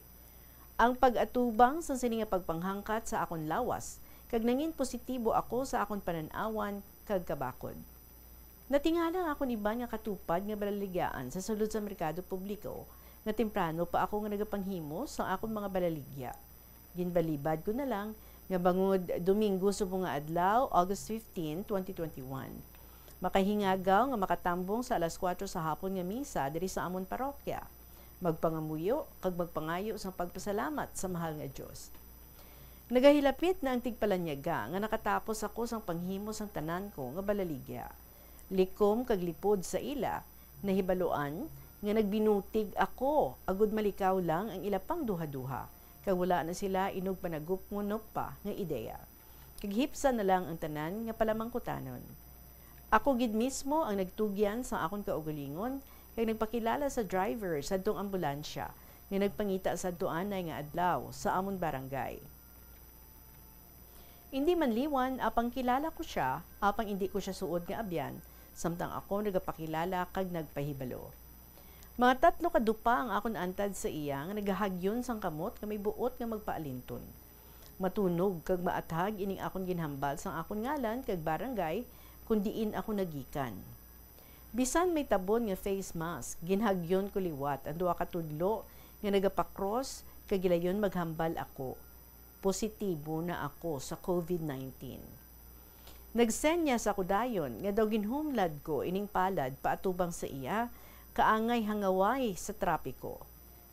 Ang pag-atubang sang sini nga pagpanghangkat sa akon lawas, kag nangin positibo ako sa akon panan-awan kag kabakod. Natingala ang akon iban nga katupad nga balaligyaan sa sulod sa merkado publiko nga temprano pa ako nga nagapanghimo sa akon mga balaligya. Ginbalibad ko na lang nga bangod Domingo subong nga adlaw, August fifteen, twenty twenty-one, makahingagaw nga makatambong sa alas kuwatro sa hapon nga misa diri sa amon parokya, magpangamuyo kag magpangayo sang pagpasalamat sa mahal nga Dios. Nagahilapit na ang tigpalanyaga nga nakatapos ako sang panghimo sang tanan ko nga balaligya. Likom kag lipod sa ila, nahibaluan nga nagbinutig ako agud malikaw lang ang ila pangduhaduha, kag wala na sila inugpanagupngunop pa nga ideya. Kag hipsan na lang ang tanan nga palamangkutanon. Ako gid mismo ang nagtugyan sa akon kaugalingon kag nagpakilala sa driver sadtong ambulansya nga nagpangita sadto anay nga adlaw sa amon barangay. Indi man liwan, apang kilala ko sia, apang indi ko sia suod nga abyan, samtang ako nagapakilala kag nagpahibalo. Mga tatlo ka dupa ang akon antad sa iya nga nagahagyon sang kamot nga may buot nga magpaalinton. Matunog kag maathag ining akon ginhambal sang akon ngalan kag barangay kon diin ako nagikan. Bisan may tabon nga face mask, ginhagyon ko liwat ang duha ka tudlo nga nagapakros kag gilayon maghambal ako. Positibo na ako sa covid nineteen. Nagsenyas ako dayon nga daw ginhumlad ko ining palad paatubang sa iya, kaangay hangaway sa trapiko.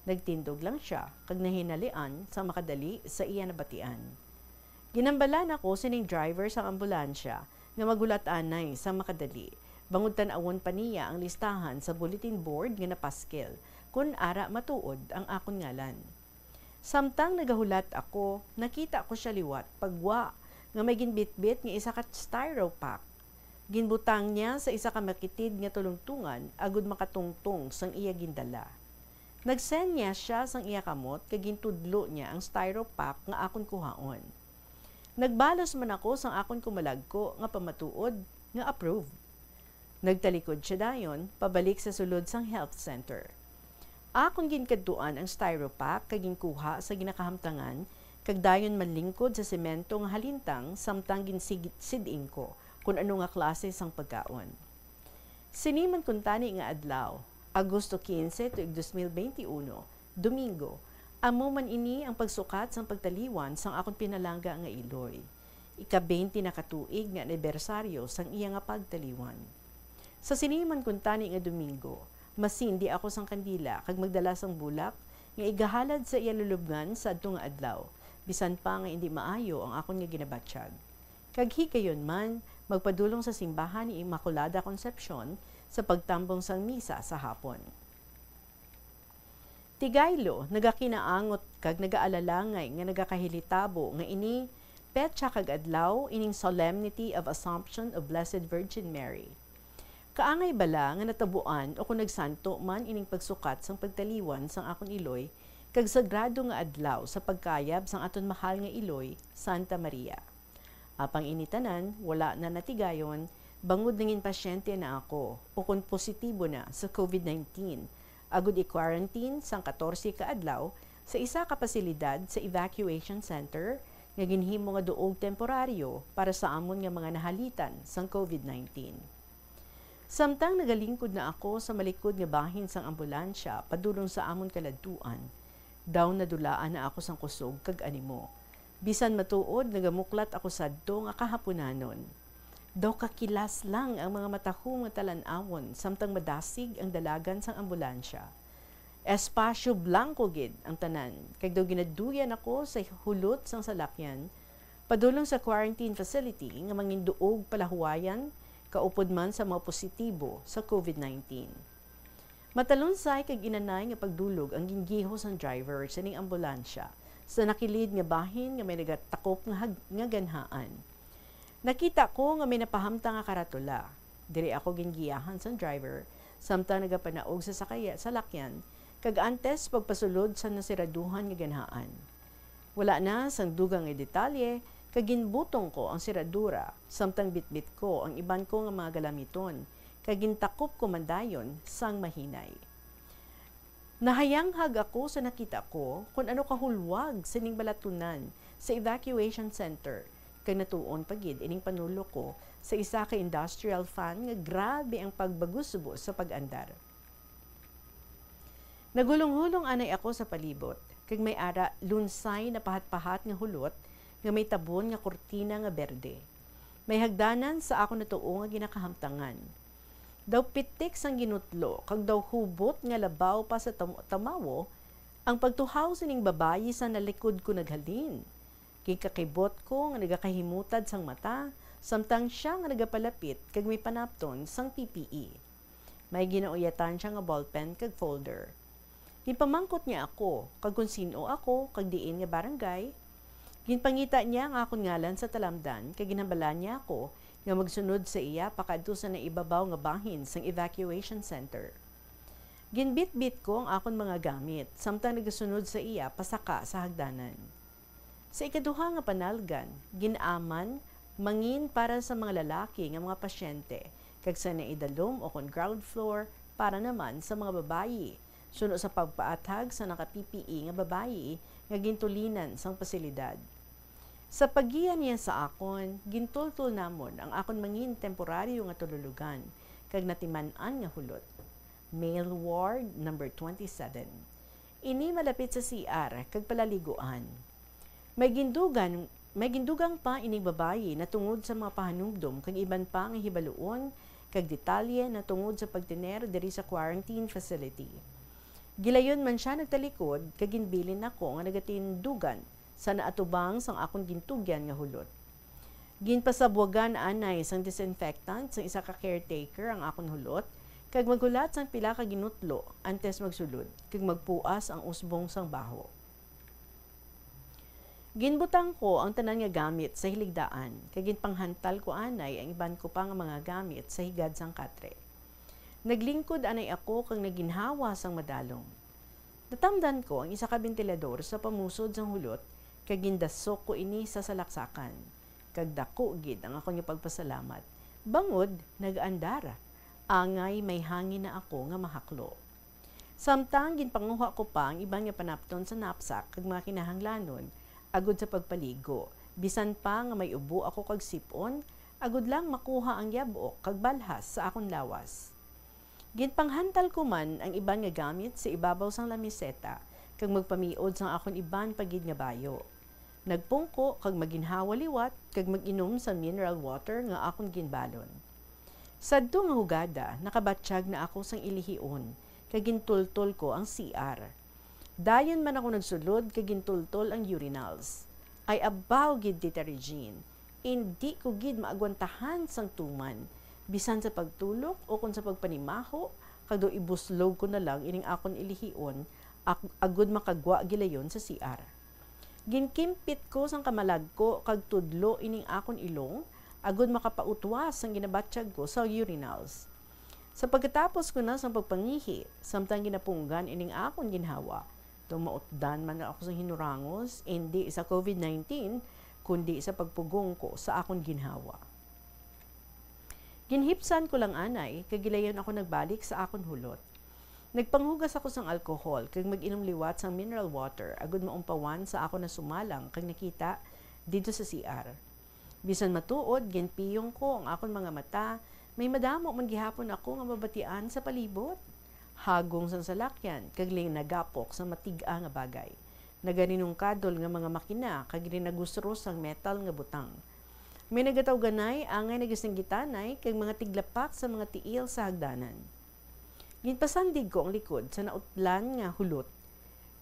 Nagtindog lang sia kag nahinalian sa makadali sa iya nabatian. Ginhambalan ako sining driver sang ambulansya nga maghulat anay sa makadali, bangod tan-awon pa niya ang listahan sa bulletin board nga napaskil, kon ara matuod ang akon ngalan. Samtang nagahulat ako, nakita ko sia liwat pagwa nga may ginbitbit nga isa ka styro pack. Ginbutang niya sa isa ka makitid nga tulungtungan agud makatungtong sang iya gindala. Nagsenyas sia sang iya kamot kag gintudlo niya ang styro pack nga akon kuhaon. Nagbalos man ako sang akon kumalagko nga pamatuod nga approved. Nagtalikod sia dayon pabalik sa sulod sang health center. Akon ginkadtuan ang styro pack kag ginkuha sa ginakahamtangan, kag dayon manlingkod sa semento nga halintang samtang ginsigid-sid-ing ko kon ano nga klase sang pagkaon. Sini man kuntani nga adlaw, Agosto quince tuig dos mil beintiuno, Domingo, amo man ini ang pagsukat sang pagtaliwan sang akon pinalangga nga iloy. Ika-bente na ka tuig nga anibersaryo sang iya nga pagtaliwan. Sa sini man kuntani nga Domingo, masindi ako sang kandila kag magdala sang bulak nga igahalad sa iya lulubngan sadto nga adlaw, bisan pa nga indi maayo ang akon nga ginabatyag. Kag higayon man, magpadulong sa simbahan ni Immaculada Concepcion sa pagtambong sang misa sa hapon. Tigaylo, nagakinaangot kag nagaalalangay nga nagakahilitabo nga ini petsa kag adlaw ining Solemnity of Assumption of Blessed Virgin Mary. Kaangay bala nga natabuan o kon nagsanto man ining pagsukat sang pagtaliwan sang akon iloy kag sagrado nga adlaw sa pagkayab sang aton mahal nga iloy, Santa Maria. Apang ini tanan wala na natigayon, bangod nangin pasyente na ako, ukon positibo na sa covid nineteen, agud i-quarantine sang katorse ka adlaw sa isa ka pasilidad sa evacuation center nga ginhimo nga duog temporaryo para sa amon nga mga nahalitan sang covid nineteen. Samtang nagalingkod na ako sa malikod nga bahin sang ambulansya padulong sa amon kaladtuan, daw nadulaan na ako sang kusog kag animo. Bisan matuod, nagamuklat ako sadto nga kahapunanon. Daw kakilas lang ang mga matahom nga talan-awon samtang madasig ang dalagan sang ambulansya. Espasyo blangko gid ang tanan, kag daw ginaduyan ako sa hulot sang salakyan padulong sa quarantine facility nga manginduog palahuwayan kaupod man sa mga positibo sa COVID nineteen. Matalunsay kag inanay nga pagdulog ang ginggiho sang driver sining ambulansya sa nakilid nga bahin nga may nagatakop nga hag-, nga ganhaan. Nakita ko nga may napahamtang nga karatula. Diri ako gingiyahan sang driver, samtang nagapanaog sa sakaya-, salakyan, kag antes pagpasulod sa nasiraduhan nga ganhaan. Wala na sang dugang nga detalye, kag ginbutong ko ang siradura, samtang bitbit ko ang iban ko nga mga galamiton, kag gintakop ko man dayon sang mahinay. Nahayanghag ako sa nakita ko kon ano kahulwag sining balatunan sa evacuation center, kag natuon pa gid ining panulok ko sa isa ka industrial fan nga grabe ang pagbagusbo sa pag-andar. Naghulong-hulong anay ako sa palibot, kag may ara lunsay na pahat-pahat nga hulot nga may tabon nga kurtina nga berde. May hagdanan sa akon natuo nga ginakahamtangan. Daw pitik sang ginutlo, kag daw hubot nga labaw pa sa tam-, tamawo ang pagtuhaw sining babayi sa nalikod ko naghalin. Ginkakibot ko nga nagakahimutad sang mata, samtang sia nga nagapalapit kag may panapton sang P P E. May ginauyatan sia nga ballpen kag folder. Ginpamangkot niya ako kag kon sin-o ako kag diin nga barangay. Ginpangita niya ang akon ngalan sa talamdan kag ginhambalan niya ako nga magsunod sa iya pakadto sa naibabaw nga bahin sang evacuation center. Ginbitbit ko ang akon mga gamit samtang nagasunod sa iya pasaka sa hagdanan. Sa ikaduha nga panalgan, gin-aman mangin para sa mga lalaki nga mga pasyente, kag sa naidalom o kon ground floor para naman sa mga babayi, suno sa pagpaathag sa naka-P P E nga babayi nga gintulinan sang pasilidad. Sa paggiya niya sa akon, gintultol namon ang akon mangin temporaryo nga tululugan kag natiman-an nga hulot. Male ward number twenty-seven. Ini malapit sa C R kag palaliguan. May gindugan, may gindugang pa ining babayi natungod sa mga pahanumdom kag iban pa nga hibaluon kag detalye natungod sa pagtener diri sa quarantine facility. Gilayon man sia nagtalikod kag ginbilin nako nga nagatindugan sa naatubang sang akon gintugyan nga hulot. Ginpasabwagan anay sang disinfectant sang isa ka caretaker ang akon hulot, kag maghulat sang pila ka ginutlo antes magsulod, kag magpuas ang usbong sang baho. Ginbutang ko ang tanan nga gamit sa hiligdaan, kag ginpanghantal ko anay ang iban ko pa nga mga gamit sa higad sang katre. Naglingkod anay ako kag naginhawa sang madalom. Natamdan ko ang isa ka bentilador sa pamusod sang hulot, kag gindasok ko ini sa salaksakan, kag daku gid ang akon nga pagpasalamat, bangod nag-andar, angay may hangin na ako nga mahaklo. Samtang ginpanguha ko pa ang iban nga panapton sa knapsack kag mga kinahanglanon agud sa pagpaligo, bisan pa nga may ubo ako kag sip-on, agud lang makuha ang yab-ok kag balhas sa akon lawas. Ginpanghantal ko man ang iban nga gamit sa ibabaw sang lamiseta, kag magpamiod sang akon iban pa gid nga bayo. Nagpungko kag maginhawa liwat kag mag-inom sa mineral water nga akon ginbalon. Sadto nga hugada, nakabatyag na ako sang ilihion, kag gintultol ko ang C R. Dayon man ako nagsulod kag gintultol ang urinals. Ay abaw gid, Tita Regine, indi ko gid maagwantahan sang tuman, bisan sa pagtulok o kon sa pagpanimaho, kag daw ibuslog ko na lang ining akon ilihion, ak-, agud makagwa gilayon sa C R. Ginkimpit ko sang kamalagko kag tudlo ining akon ilong, agud makapautwas sang ginabatyag ko sa urinals. Sa pagkatapos ko na sang pagpangihi, samtang ginapunggan ining akon ginhawa, tumautdan man ako sa hinurangos, indi sa COVID nineteen, kundi sa pagpugong ko sa akon ginhawa. Ginhipsan ko lang anay, kag gilayon ako nagbalik sa akon hulot. Nagpanghugas ako sang alcohol, kag mag-inom liwat sang mineral water, agud maumpawan sa akon nasumalang kag nakita didto sa C R. Bisan matuod, ginpiyong ko ang akon mga mata, may madamo man gihapon ako nga mabatian sa palibot. Hagong sang salakyan, kag linagapok sang matig-a nga bagay. Nagarinungkadol nga mga makina, kag rinagusros sang metal nga butang. May nagatawganay, angay nagasinggitanay, kag mga tiglapak sa mga tiil sa hagdanan. Ginpasandig ko ang likod sa nautlan nga hulot,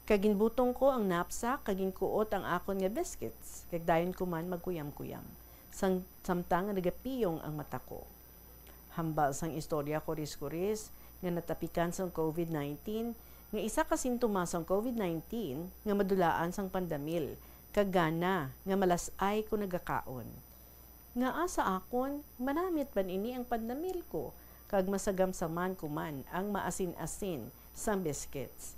kag ginbutong ko ang knapsack kag ginkuot ang akon nga biscuits, kag dayon ko man magkuyam-kuyam, sang, samtang nga nagapiyong ang mata ko. Hambal sang istorya kuris-kuris nga natapikan sang COVID nineteen, nga isa ka sintomas sang COVID nineteen nga madulaan sang pandamil kag gana nga malas-ay kon nagakaon. Ngaa sa akon, manamit man ini ang pandamil ko, kag masagamsaman ko man ang maasin-asin sang biscuits.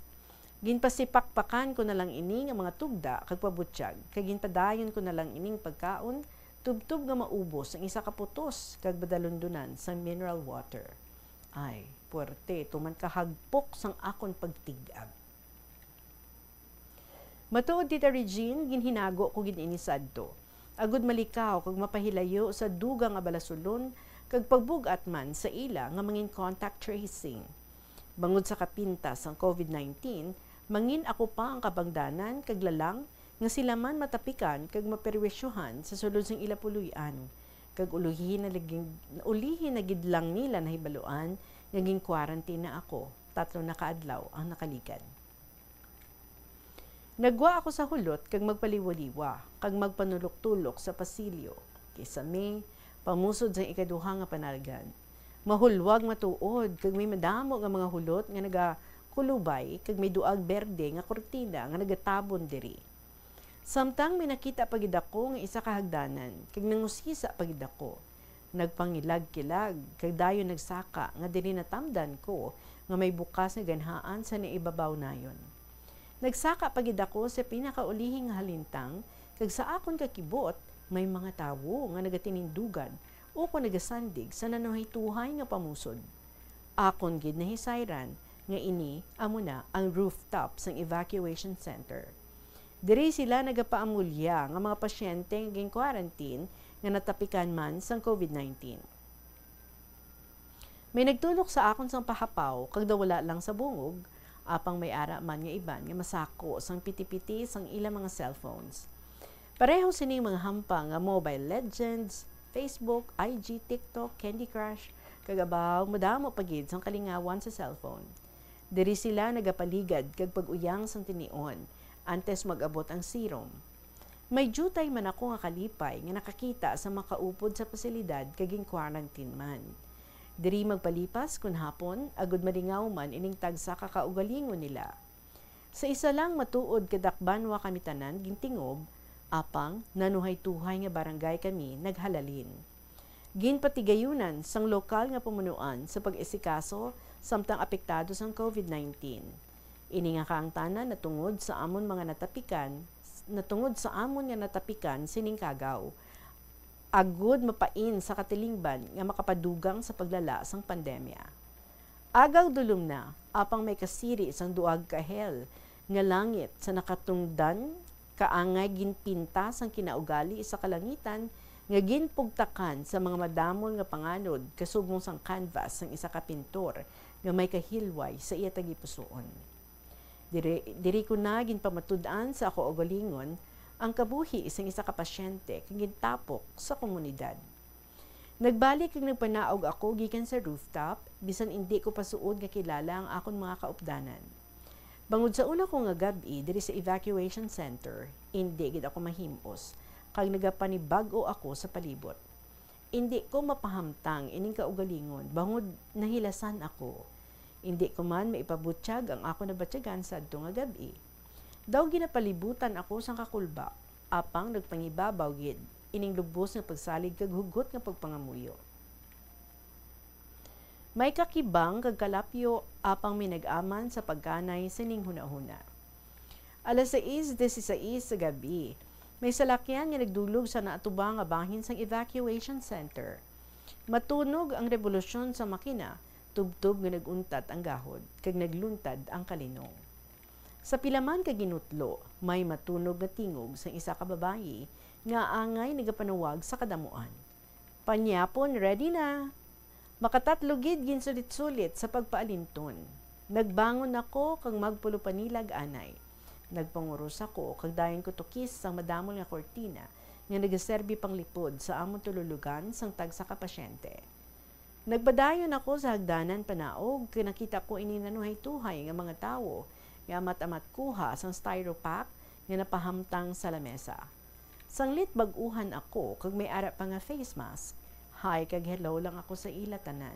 Ginpasipakpakan ko na lang ini nga mga tugda kag pabutyag, kag ginpadayon ko na lang ining pagkaon tubtob nga maubos ang isa ka putos kag madalundonan sang mineral water. Ay, puwerte, tuman kahagpok sang akon pagtig-ab. Matuod, Tita Regine, ginhinago ko gid ini sadto, agud malikaw kag mapahilayo sa dugang nga balasulon kag pagbug-at man sa ila nga mangin contact tracing. Bangod sa kapintas sang COVID nineteen, mangin ako pa ang kabangdanan kag lalang nga sila man matapikan kag maperwisyohan sa sulod sang ila puloy-an, kag ulihi na lagi, ulihi na gid lang nila nahibaluan nga gin-quarantine na ako, tatlo na ka adlaw ang nakaligad. Naggwa ako sa hulot kag magpaliwaliwa, kag magpanulok-tulok sa pasilyo, kisame, pamusod sang ikaduha nga panalgan. Mahulwag matuod, kag may madamo nga mga hulot nga nagakulubay, kag may duag berde nga kurtina nga nagatabon diri. Samtang may nakita pa gid ako nga isa ka hagdanan, kag nangusisa pa gid ako. Nagpangilag-kilag, kag dayon nagsaka nga diri natamdan ko nga may bukas nga ganhaan sa naibabaw nayon. Nagsaka pa gid ako sa pinakaulihi nga halintang, kag sa akon kakibot, may mga tawo nga nagatinindugan ukon nagasandig sa nanuhay-tuhay nga pamusod. Akon gid nahisayran nga ini amo na ang rooftop sang evacuation center. Diri sila nagapaamulya nga mga pasyente nga gin-quarantine nga natapikan man sang COVID nineteen. May nagtulok sa akon sang pahapaw kag nawala lang sa bungog, apang may ara man nga iban nga masako sang piti-piti sang ila mga cellphones. Pareho sining mga hampang nga Mobile Legends, Facebook, I G, TikTok, Candy Crush, kag abaw, madamo pa gid sang kalingawan sa cellphone. Diri sila nagapaligad kag pag-uyang sang tinion antes mag-abot ang serum. May diutay man ako nga kalipay nga nakakita sa makaupod sa pasilidad kag gin-quarantine man. Diri magpalipas kon hapon, agud malingaw man ining tagsa ka kaugalingon nila. Sa isa lang matuod kadakbanwa kami tanan gintingob, apang nanuhay-tuhay nga barangay kami naghalalin. Ginpatigayunan sang lokal nga pamunuan sa pag-asikaso samtang apektado sang COVID nineteen. Ini nga kaangtanan natungod sa amon mga natapikan, natungod sa amon nga natapikan sining kagaw, agud mapain sa katilingban nga makapadugang sa paglala sang pandemya. Agaw dulom na, apang may kasiri sang duag ka hell nga langit sa nakatungdan kaangay ginpinta sang kinaugali sa kalangitan nga ginpugtakan sa mga madamon nga panganod kasubong sang canvas sang isa ka pintor nga may kahilway sa iya tagipusoon. Diri, diri ko na ginpamatud-an sa ako kaugalingon ang kabuhi sang isa ka pasyente kag gintapok sa komunidad. Nagbalik kag nagpanaog ako gikan sa rooftop, bisan indi ko pa suod nga kilala ang akon mga kaupdanan. Bangod sa una ko nga gab-i diri sa evacuation center, indi gid ako mahim-os, kag nagapanibag-o ako sa palibot. Indi ko mapahamtang ining kaugalingon, bangod nahilasan ako. Indi ko man maipabutyag ang akon nabatyagan sadto nga gab-i. Daw ginapalibutan ako sang kakulba, apang nagpangibabaw gid ining lubos nga pagsalig kag hugot nga pagpangamuyo. May kakibang kag kalapyo apang may nag-aman sa pagkanay sining hunahuna. Alas sais dieciséis sa gab-i, may salakyan nga nagdulog sa naatubang nga bahin sang evacuation center. Matunog ang rebolusyon sa makina, tubtob nga nag-untat ang gahod, kag nagluntad ang kalinong. Sa pila man ka ginutlo, may matunog nga tingog sang isa ka babayi nga angay nagapanawag sa kadamuan. Panyapon, ready na! Makatatlo gid ginsulit-sulit sa pagpaalinton. Nagbangon ako kag magpulopanilag anay. Nagpanguros ako kag dayon ko tukis sang madamol nga kurtina nga nagaserbi panglipod sa amon tululugan sang tagsa ka pasyente. Nagpadayon ako sa hagdanan panaog kag nakita ko ini nanuhay-tuhay nga mga tawo nga amat-amat kuha sang styro pack nga napahamtang sa lamesa. Sanglit bag-uhan ako kag may ara pa nga face mask, Hi kag hello lang ako sa ila tanan.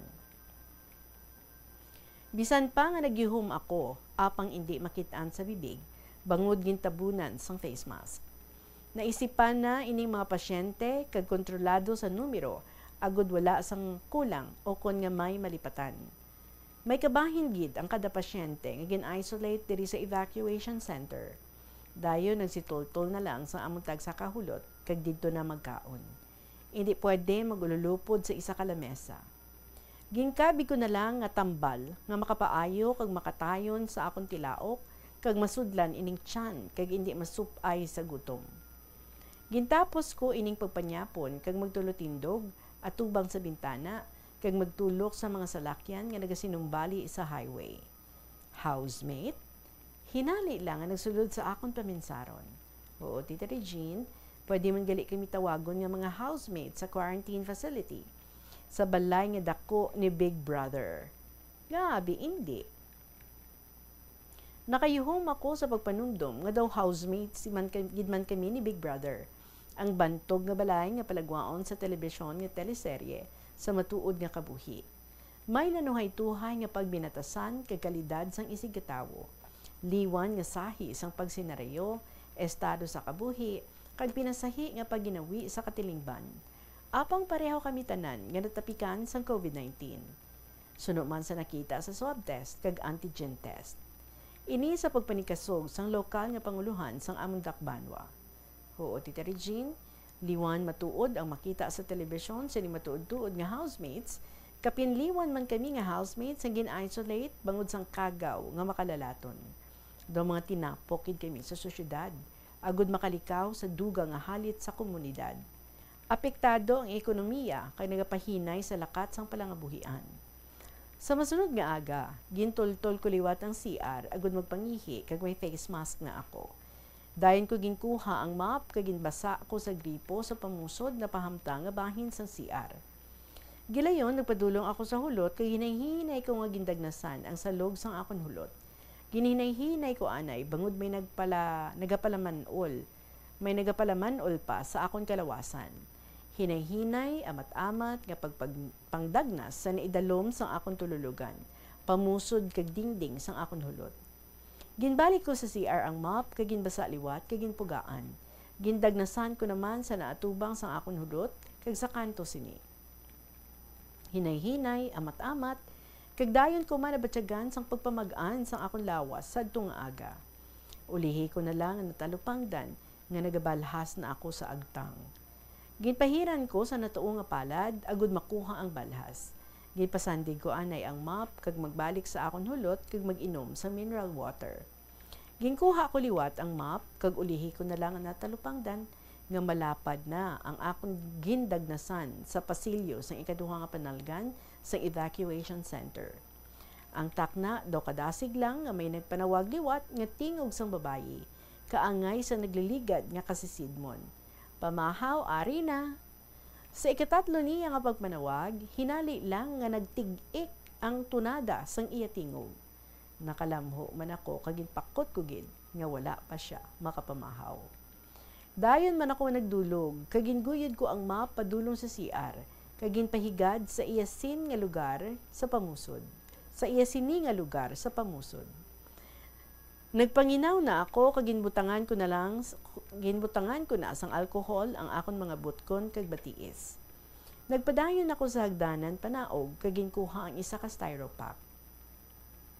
Bisan pa nga nagyuhom ako, apang indi makit-an sa bibig, bangod gintabunan sang face mask. Naisipan na ining mga pasyente kag kontrolado sa numero, agud wala sang kulang o kon nga may malipatan. May kabahin gid ang kada pasyente nga gin-isolate diri sa evacuation center. Dayon nagsitultol na lang sa among tagsa ka hulot kag didto na magkaon. Indi pwede mag-ululupod sa isa ka lamesa. Ginkabig ko na lang nga tambal nga makapaayo kag makatayon sa akon tilaok kag masudlan ining tiyan kag indi masup-ay sa gutom. Gintapos ko ining pagpanyapon kag magtulotindog atubang sa bintana kag magtulok sa mga salakyan nga nagasinumbali sa highway. Housemate? Hinali lang ang nagsulod sa akon paminsaron. Oo, Tita Regine, pwede man gali kami tawagon nga mga housemate sa quarantine facility, sa balay nga dako ni Big Brother. Grabe, indi. Nakayuhom ako sa pagpanumdom nga daw housemates man ka-, gid man kami ni Big Brother, ang bantog nga balay nga palagwaon sa telebisyon nga teleserye sa matuod nga kabuhi. May nanuhay-tuhay nga pagbinatasan kag kalidad sang isigkatawo, liwan nga sahi sang pagsenaryo, estado sa kabuhi, kag pinasahi nga pagginawi sa katilingban. Apang pareho kami tanan nga natapikan sang covid nineteen. Suno man sa nakita sa swab test kag antigen test. Ini sa pagpanikasog sang lokal nga pangulohan sang among dakbanwa. Huo, Tita Regine, liwan matuod ang makita sa telebisyon sini matuod-tuod nga housemates, kapin liwan man kami nga housemates ang gin-isolate bangod sang kagaw nga makalalaton. Daw mga tinapok gid kami sa sosyedad, agud makalikaw sa dugang nga halit sa komunidad. Apektado ang ekonomiya kay nagapahinay sa lakat sang palangabuhian. Sa masunod nga aga, gintultol ko liwat ang C R agud magpangihi kag may face mask na ako. Dayon ko ginkuha ang mop kag ginbasa ko sa gripo sa pamusod napahamtang nga bahin sang C R. Gilayon, nagpadulong ako sa hulot kag hinay-hinay ko nga gindagnasan ang salog sang akon hulot. Ginhinay-hinay ko anay bangod may nagpala-, nagapalaman-ol, may nagapalaman-ol pa sa akon kalawasan. Hinay-hinay, amat-amat nga pagpag-, pangdagnas sa naidalom sang akon tululugan, pamusod kag dingding sang akon hulot. Ginbalik ko sa C R ang mop kag ginbasa liwat kag ginpugaan. Gindagnasan ko naman sa naatubang sang akon hulot kag sa kanto sini. Hinay-hinay, amat-amat, kag dayon ko man nabatyagan sang pagpamag-an sang akon lawas sadto nga aga. Ulihi ko na lang ang natalupangdan nga nagabalhas na ako sa agtang. Ginpahiran ko sa natuo nga palad agud makuha ang balhas. Ginpasandig ko anay ang mop kag magbalik sa akon hulot kag mag-inom sa mineral water. Ginkuha ko liwat ang mop kag ulihi ko na lang ang natalupangdan nga malapad na ang akon gindagnasan sa pasilyo sang ikaduha nga panalgan sang evacuation center. Ang takna daw kadasig lang nga may nagpanawag liwat nga tingog sang babayi, kaangay sa nagliligad nga kasisidmon, "Pamahaw, ari na!" Sa ikatatlo niya nga pagpanawag, hinali lang nga nagtig-ik ang tunada sang iya tingog. Nakalamho man ako kag ginpakot ko gid nga wala pa sia makapamahaw. Dayon man ako nagdulog, kag ginguyod ko ang mop padulong sa C R, kag ginpahigad sa iya sin nga lugar sa pamusod, sa iya sini nga lugar sa pamusod. Nagpanginaw na ako, kag ginbutangan ko na lang, ginbutangan ko na sang alcohol ang akon mga butkon kag batiis. Nagpadayon ako sa hagdanan panaog, kag ginkuha ang isa ka styropack.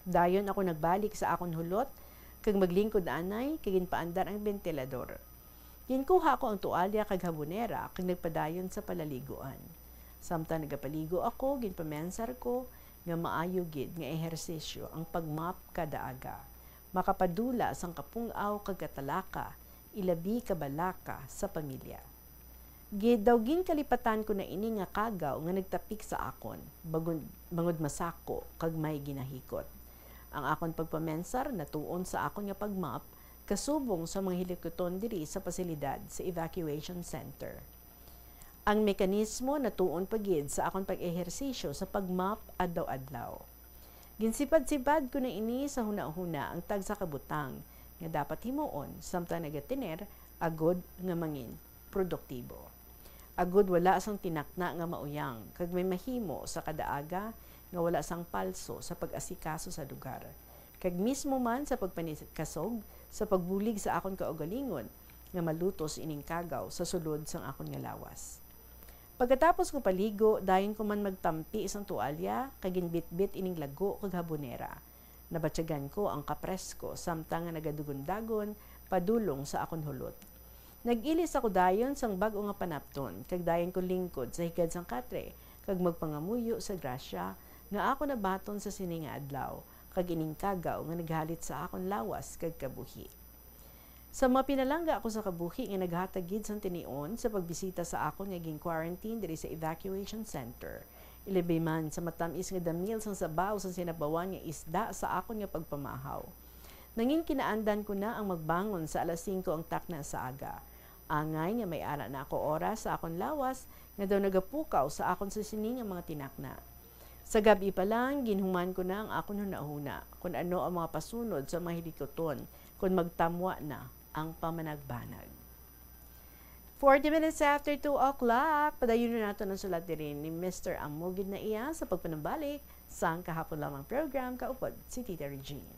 Dayon ako nagbalik sa akon hulot, kag maglingkod anay, kag ginpaandar ang bentilador. Ginkuha ko ang tualya kag habonera, kag nagpadayon sa palaliguan. Samtang nagapaligo ako, ginpamensar ko nga maayo gid nga ehersisyo ang pagmop kada aga. Makapadula sang kapung-aw kag katalaka, ilabi kabalaka sa pamilya. Gi-, daw ginkalipatan ko na ini nga kagaw nga nagtapik sa akon, bangod, bangod masako kag may ginahikot. Ang akon pagpamensar natuon sa akon nga pagmop kasubong sa mga hilikuton diri sa pasilidad sa evacuation center. Ang mekanismo natuon pa gid sa akon pag-ehersisyo sa pagmop adlaw-adlaw. Ginsipad-sipad ko na ini sa hunahuna ang tagsa ka butang nga dapat himuon samtang nagatiner agod nga mangin produktibo. agod wala sang tinakna nga mauyang, kag may mahimo sa kada aga nga wala sang palso sa pag-asikaso sa lugar, kag mismo man sa pagpanikasog sa pagbulig sa akon kaugalingon nga malutos ining kagaw sa sulod sang akon nga lawas. Pagkatapos ko paligo, dayon ko man magtampi sang tualya kag ginbitbit ining lago kag habonera. Nabatyagan ko ang kapresko samtang nga nagadugondagon padulong sa akon hulot. Nag-ilis ako dayon sang bag-o nga panapton, kag dayon ko lingkod sa higad sang katre kag magpangamuyo sa grasya nga akon nabaton sa sini nga adlaw kag ining kagaw nga naghalit sa akon lawas kag kabuhi. Sa mga pinalangga ako sa kabuhi nga naghatag gid sang tinion sa pagbisita sa akon nga gin-quarantine diri sa evacuation center, ilabi man sa matamis nga damil sang sabaw sang sinabawan nga isda sa akon nga pagpamahaw. Nangin kinaandan ko na ang magbangon sa alas singko ang takna sa aga. Angay nga may ara na ako oras sa akon lawas nga daw nagapukaw sa akon sa sini nga mga tinakna. Sa gab-i pa lang, ginhuman ko na ang akon hunahuna kon ano ang mga pasunod sa mga hilikuton kon magtamwa na ang pamanagbanag. Forty minutes after two o'clock, padayon na nato ang sulat diri ni Mister Amo gid na iya sa pagpanumbalik sang kahapon lamang program kaupod si Tita Regine.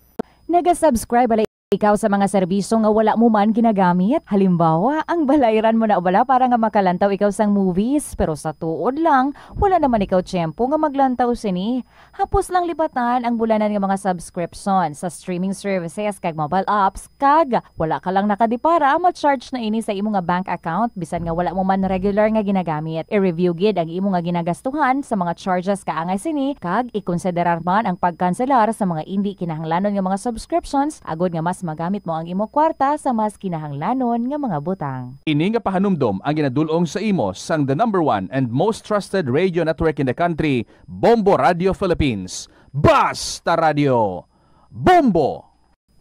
Naga-subscribe bala ikaw sa mga serbisyo nga wala mo man ginagamit? Halimbawa, ang balayran mo na bala para nga makalantaw ikaw sang movies, pero sa tuod lang, wala naman ikaw tiyempo nga maglantaw sini. Hapos lang libatan ang bulanan nga mga subscription sa streaming services kag mobile apps, kag wala ka lang nakadipara, ma-charge na ini sa imo nga bank account bisan nga wala mo man regular nga ginagamit. I-review gid ang imo nga ginagastuhan sa mga charges kaangay sini, kag ikonsiderar man ang pagkanselar sa mga indi kinahanglanon nga mga subscriptions agod nga mas magamit mo ang imo kwarta sa mas kinahanglanon nga mga butang. Ini nga pahanumdom ang ginadul-ong sa imo sang the number one and most trusted radio network in the country, Bombo Radio Philippines. Basta Radio Bombo!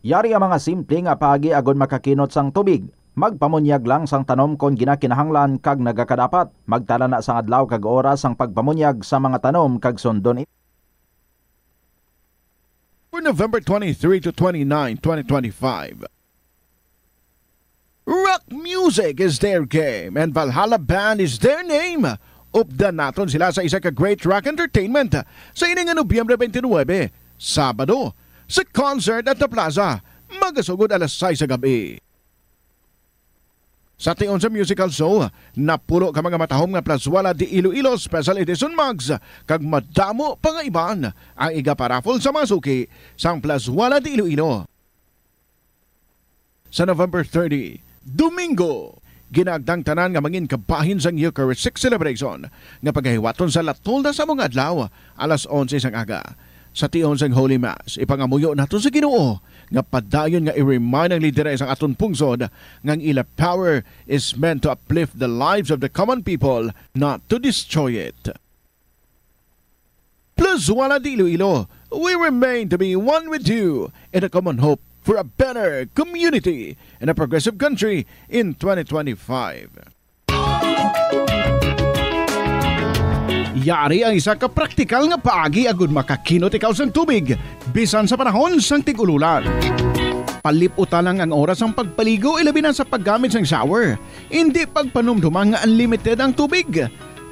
Yari ang mga simple nga paagi agod makakinot sang tubig. Magpamunyag lang sang tanom kon ginakinahanglan kag nagakadapat. Magtala na sang adlaw kag oras sang pagpamunyag sa mga tanom kag sundon i- For November twenty-three to twenty-nine, twenty twenty-five. Rock music is their game and Valhalla Band is their name. Updan naton sila sa isa ka great rock entertainment sa ini nga Nobyembre twenty-nine, Sabado, sa concert at the Plaza. Magasugod alas sais sa gab-i. Sa tion sa musical show, napulo ka mga matahom nga Plazuela de Iloilo Special Edition mugs kag madamo pa nga iban ang igaparaffle sa mga suki sang Plazuela de Iloilo. Sa November thirty, Domingo, ginaagda ang tanan nga mangin kabahin sang Eucharistic celebration nga pagahiwaton sa latulda sa mga adlaw, alas onse sang aga. Sa tion sang Holy Mass, ipangamuyo nato sa Ginoo nga padayon nga i-remind ang lideres sang aton pungsod nga ang ila power is meant to uplift the lives of the common people, not to destroy it. Plazuela de Iloilo, we remain to be one with you in a common hope for a better community and a progressive country in twenty twenty-five. Yari ang isa ka praktikal nga paagi agud makakinot ikaw sang tubig bisan sa panahon sang tig-ululan. Palip-uta lang ang oras sang pagpaligo, ilabi na sa paggamit sang shower. Indi pagpanumduma nga unlimited ang tubig.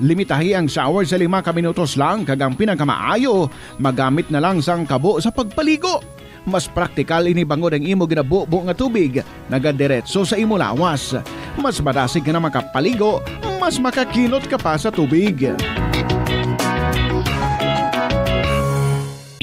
Limitahi ang shower sa lima ka minutos lang, kag ang pinakamaayo, magamit na lang sang kabo sa pagpaligo. Mas praktikal ini bangod ang imo ginabubo nga tubig nagadiretso sa imo lawas. Mas madasig ka na makapaligo, mas makakinot ka pa sa tubig.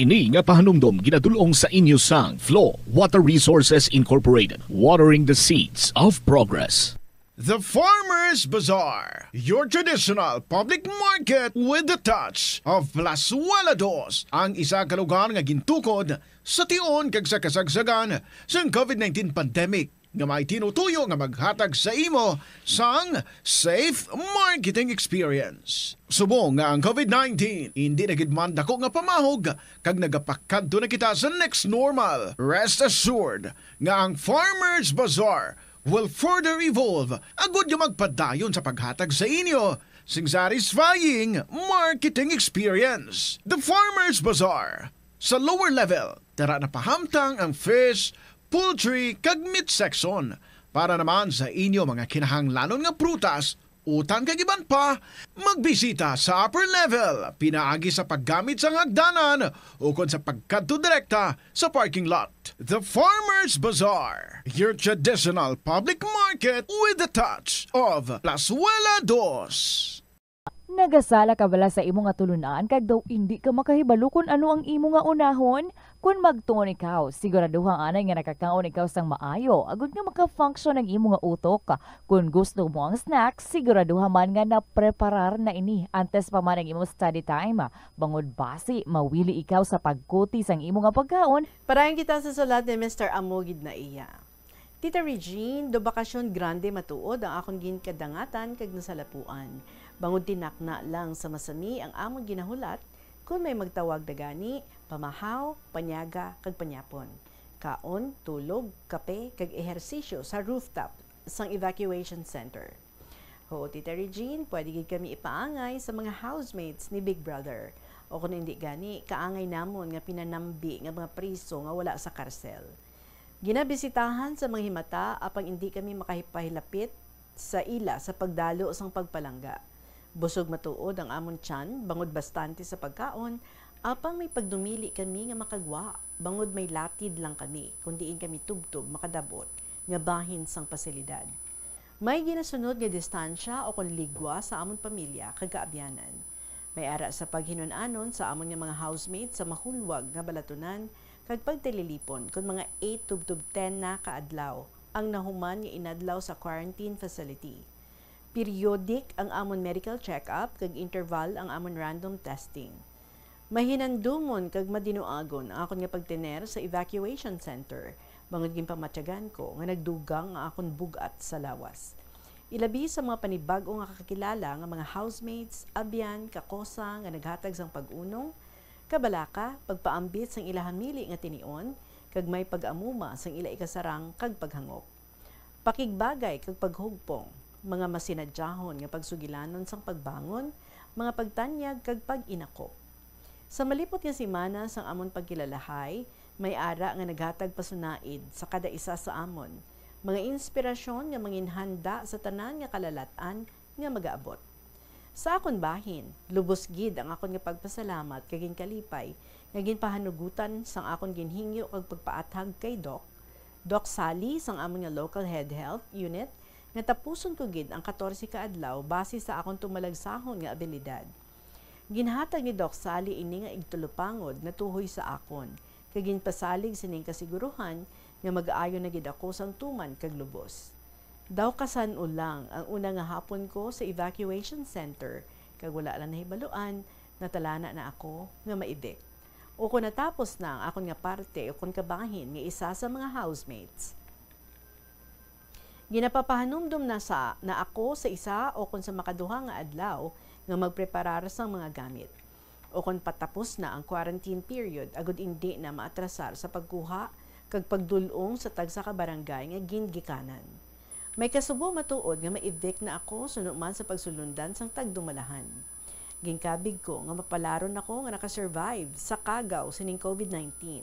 Ini nga pahanumdom ginadul-ong sa inyo sang Flow Water Resources Incorporated, watering the seeds of progress. The Farmers Bazaar, your traditional public market with the touch of Plazuela Dos, ang isa ka lugar nga gintukod sa tion kag sa kasagsagan sang covid nineteen pandemic, nga may tinutuyo nga maghatag sa imo sang safe marketing experience. Subong nga ang covid nineteen indi na gid man dako nga pamahog kag nagapakadto na kita sa next normal, rest assured nga ang Farmers Bazaar will further evolve agud nga magpadayon sa paghatag sa inyo sing satisfying marketing experience. The Farmers Bazaar. Sa lower level, tara na pahamtang ang fish, poultry, kag meat section para naman sa inyo mga kinahanglanon nga prutas utang kag iban pa, magbisita sa upper level pinaagi sa paggamit sang hagdanan ukon sa pagkadto direkta sa parking lot. The Farmers Bazaar, your traditional public market with the touch of Plazuela Dos. Nagasala ka bala sa imo nga tulun-an kag daw indi ka makahibalo kon ano ang imo nga unahon? Kon magtuon ikaw, siguraduha anay nga nakakaon ikaw sang maayo agod nga maka-function ang imo nga utok. Kon gusto mo ang snack, siguraduha man nga napreparar na ini antes pa man ang imo study time, bangod basi mawili ikaw sa pagkuti sang imo nga pagkaon. Padayon kita sa sulat ni Mister Amugid na iya. Tita Regine, do bakasyon grande matuod ang akon ginkadangatan kag nasalapuan. Bangod tinakna lang sa masami ang amon ginahulat, kon may magtawag na gani, pamahaw, panyaga, kag panyapon. Kaon, tulog, kape, kag ehersisyo sa rooftop sang evacuation center. Huo, Tita Regine, pwede gid kami ipaangay sa mga housemates ni Big Brother. O kon indi gani, kaangay namon nga pinanambi nga mga priso nga wala sa karsel. Ginabisitahan sa mga himata apang indi kami makahipahilapit sa ila sa pagdalo sang pagpalangga. Busog matuod ang amon tiyan bangod bastante sa pagkaon, apang may pagdumili kami nga makagwa bangod may latid lang kami kon diin kami tubtob makadab-ot nga bahin sang pasilidad. May ginasunod nga distansya o kon ligwa sa amon pamilya kag kaabyanan. May ara sa paghinun-anon sa amon nga mga housemate sa mahulwag nga balatunan kag pagtililipon kon mga eight tubtob ten na ka adlaw ang nahuman nga inadlaw sa quarantine facility. Periodic ang amon medical check-up kag interval ang amon random testing. Mahinandumon kag madinuagon ang akon nga pagtener sa evacuation center, bangod ginpamatyagan ko nga nagdugang ang akon bug-at sa lawas. Ilabi sa mga panibag-o nga kakilala nga mga housemates, abyan, kakosa nga naghatag sang pag-unong, kabalaka, pagpaambit sang ila hamili nga tinion, kag may pag-amuma sang ila ikasarang kag paghangop. Pakigbagay kag paghugpong, mga masinadyahon nga pagsugilanon sang pagbangon, mga pagtanyag kag pag-inakop. Sa malipot nga simana sang amon pagkilalahay, may ara nga naghatag pasunaid sa kada isa sa amon, mga inspirasyon nga manginhanda sa tanan nga kalalat-an nga magaabot. Sa akon bahin, lubos gid ang akon nga pagpasalamat kag ginkalipay nga ginpahanugutan sang akon ginhingyo kag pagpaathag kay Doc, Doc Sally sang amon nga local head health unit nga tapuson ko gid ang katorse ka adlaw base sa akon tumalagsahon nga abilidad. Ginhatag ni Doc Sally ini nga igtulupangod nga tuhoy sa akon, kag ginpasalig sining kasiguruhan nga mag-ayo na gid ako sang tuman kag lubos. Daw kasan-o lang ang una nga hapon ko sa evacuation center, kag wala lang nahibaluan, natalana na ako nga ma-evict. O kon natapos na ang akon nga parte o kon kabahin nga isa sa mga housemates. Ginapapahanumdom na sa, na ako sa isa o kon sa makaduha nga adlaw nga magpreparar sang mga gamit. O kon patapos na ang quarantine period agud indi na maatrasar sa pagkuha kag pagdul-ong sa tagsa ka barangay nga gingikanan. May kasubo matuod nga ma-evict na ako suno man sa pagsulundan sang tagdumalahan. Ginkabig ko nga mapalaron ako nga naka-survive sa kagaw sining COVID nineteen.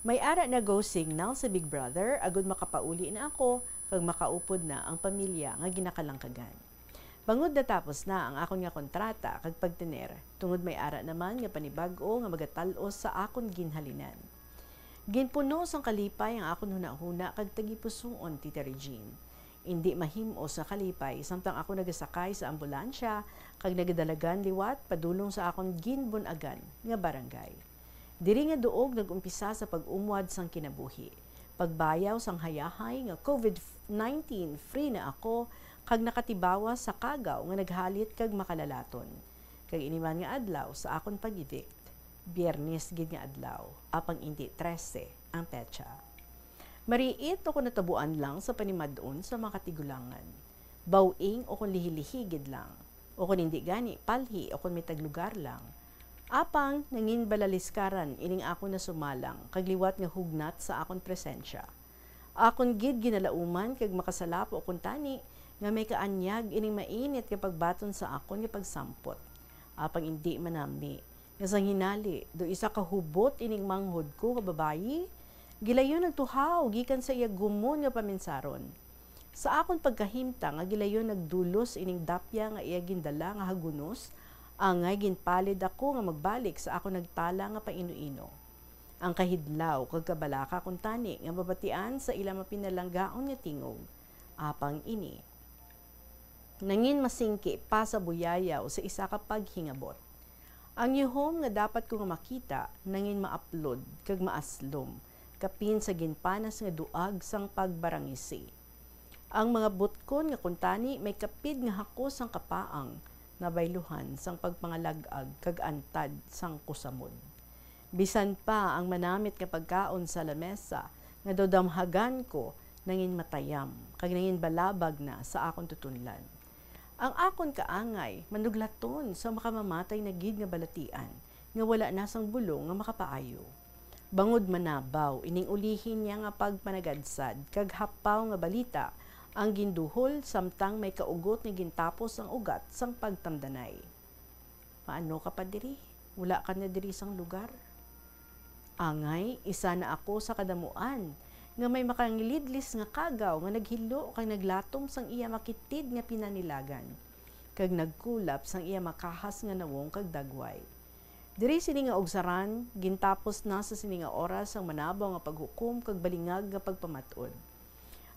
May ara na go signal sa Big Brother agud makapauli na ako kag makaupod na ang pamilya nga ginakalangkagan. Bangod natapos na ang akon nga kontrata kag pagtener, tungod may ara naman nga panibag-o nga magatal-os sa akon ginhalinan. Ginpuno sang kalipay ang akon hunahuna kag tagipusoon, Tita Regine. Indi mahim-os nga kalipay samtang ako nagasakay sa ambulansya kag nagadalagan liwat padulong sa akon ginbun-agan nga barangay. Diri nga duog nag-umpisa sa pag-umwad sang kinabuhi, pagbayaw sang hayahay nga COVID nineteen free na ako kag nakatibawas sa kagaw nga naghalit kag makalalaton. Kag ini man nga adlaw sa akon pag-evict, Biyernes gid nga adlaw, apang indi trese ang petsa. Mariit o kon natabuan lang sa panimad-on sa mga katigulangan. Baw-ing o kon lihi-lihi gid lang. O kon indi gani, palhi o kon may taglugar lang. Apang nanginbalaliskaran ining akon nasumalang kag liwat nga hugnat sa akon presensya. Akon gid ginalauman kag makasalapo kuntani nga may kaanyag ining mainit nga pagbaton sa akon nga pagsampot. Apang indi manami nga sang hinali do isa ka hubot ining manghod ko nga babayi, gilayon nagtuhaw gikan sa iya gumon nga paminsaron. Sa akon pagkahimtang nga gilayon nagdulos ining dapya nga iya gindala nga hagunos, angay ginpalid ako nga magbalik sa akon nagtala nga paino-ino. Ang kahidlaw kag kabalaka kuntani nga mabatian sa ila mapinalanggaon nga tingog. Apang ini, nangin masingki pa sa buyayaw sa isa ka paghingabot. Ang yuhom nga dapat ko nga makita nangin maaplod kag maaslom, kapin sa ginpanas nga duag sang pagbarangisi. Ang mga butkon nga kuntani may kapid nga hakos sang kapaang, nabayluhan sang pagpangalag-ag kag antad sang kusamod. Bisan pa ang manamit nga pagkaon sa lamesa nga daw damhagan ko nangin matayam kag nangin balabag na sa akon tutunlan. Ang akon kaangay manuglaton sa makamamatay na gid nga balatian nga wala na sang bulong nga makapaayo. Bangod manabaw ining ulihi niya nga pagpanagadsad kag hapaw nga balita ang ginduhol samtang may kaugot nga gintapos ang ugat sang pagtamdanay. Maano ka pa diri? Wala ka na diri sang lugar? Angay, isa na ako sa kadamuan nga may makangilidlis nga kagaw nga naghilo kag naglatom sang iya makitid nga pinanilagan, kag nagkulap sang iya makahas nga nawong kag dagway. Diri sini nga ugsaran, gintapos na sa sini nga oras ang manabaw nga paghukom kag balingag nga pagpamat-od.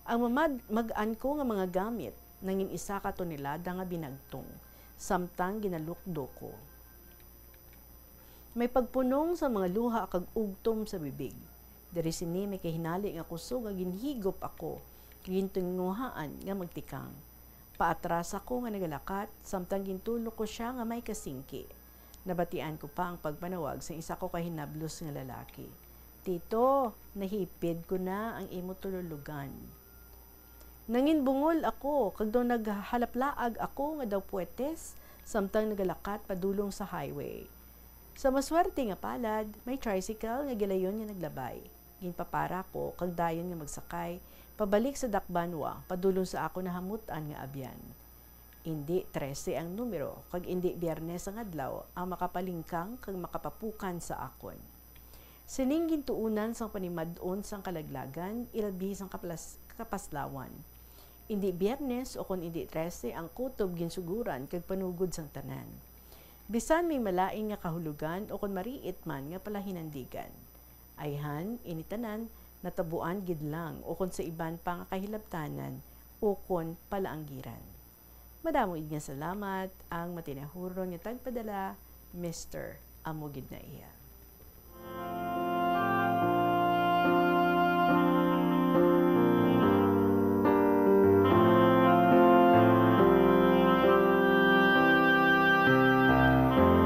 Ang mamad-, mag-an ko nga mga gamit nangin isa ka tonelada nga binagtong, samtang ginalukdo ko. May pagpunong sa mga luha kag ugtom sa bibig. Diri sini may kahinali nga kusog nga ginhigop ako, gintinguhaan nga magtikang. Paatras ako nga nagalakat, samtang gintulok ko sia nga may kasingki. Nabatian ko pa ang pagpanawag sang isa ko ka hinablos nga lalaki, "Tito, nahipid ko na ang imo tululugan." Nangin bungol ako, kag daw naghalaplaag ako nga daw puwetes, samtang nagalakat padulong sa highway. Sa maswerte nga palad, may tricycle nga gilayon nga naglabay. Ginpapara ko, kag dayon nga magsakay pabalik sa dakbanwa, padulong sa ako nahamut-an nga abyan. Indi trese ang numero, kag indi Biyernes ang adlaw ang makapalingkang kag makapapukan sa akon. Sining gintuunan sang panimad-on sang kalaglagan, ilabi sang kaplas-, kapaslawan. Indi Biyernes ukon indi trese ang kutob ginsuguran kag panugod sang tanan. Bisan may malain nga kahulogan ukon mariit man nga palahinandigan. Ayhan, ini tanan natabuan gid lang ukon sa iban pa nga kahilabtanan ukon palaanggiran. Madamo gid nga salamat ang matinahuron nga tagpadala, Mister Amo Gid Na Iya.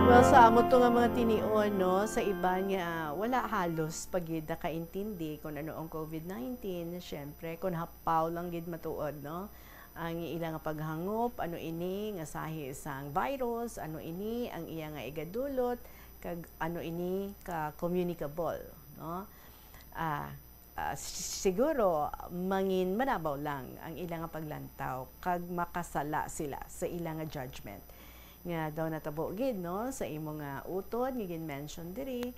Well, sa amo to nga mga tinion, no, sa iban nga wala halos pa gid nakaintindi kung ano ang covid nineteen, syempre, kung hapaw lang gid matuod, no, ang ila nga paghangop, ano ini nga sahi sang virus, ano ini ang iya nga igadulot, kag ano ini ka communicable, no? Ah, ah, s-, siguro mangin manabaw lang ang ila nga paglantaw kag makasala sila sa ila nga judgment. Nga daw natabo gid, no, sa imo nga utod nga gin-mention diri,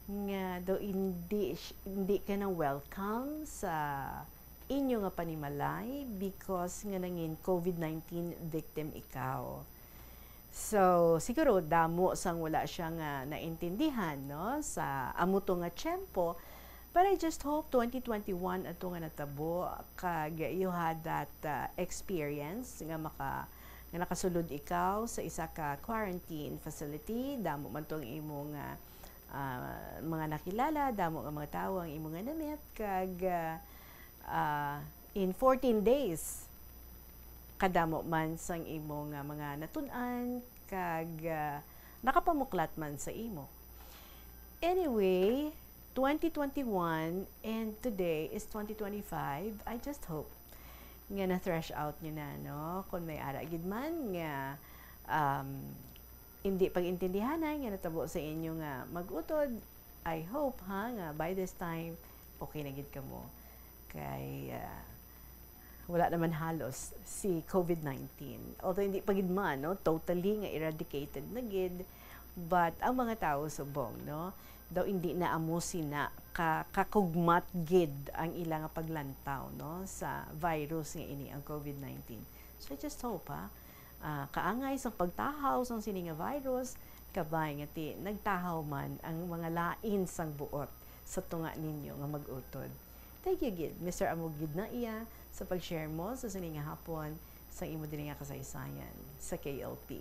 nga daw hindi, hindi ka na welcome sa inyo nga panimalay because nga nangin covid nineteen victim ikaw. So, siguro damo sang wala siya nga naintindihan, no, sa amo to nga tiyempo. But I just hope twenty twenty-one ato nga natabo, kag you had that, uh, experience nga maka-, nga nakasulod ikaw sa isa ka quarantine facility, damo man tong imo nga, uh, mga nakilala, damo nga mga tawo ang imo nga na-meet, kag, uh, uh, in fourteen days, kadamo man sang imo nga mga natun-an, kag, uh, nakapamuklat man sa imo. Anyway, twenty twenty-one and today is twenty twenty-five. I just hope nga na-thresh out nyo na, no? Kung may ara gid man nga, um, hindi pag-intindihanay nga natabo sa inyo nga mag-utod, I hope, ha, nga by this time, okay na gid kamo. Kay, ah, wala naman halos si covid nineteen. Although hindi pa gid man, no, totally nga eradicated na gid, But ang mga tawo subong, no, daw hindi na amo sina ka-, kakugmat gid ang ila nga paglantaw, no, sa virus nga ini, ang COVID nineteen. So, I just hope, ha, ah, kaangay sang pagtahaw sang sini nga virus, kabay nga ti nagtahaw man ang mga lain sang buot sa tunga ninyo nga mag-utod. Thank you gid, Mister Amo gid na iya sa pag-share mo sa sini nga hapon sang imo diri nga kasaysayan sa K L P.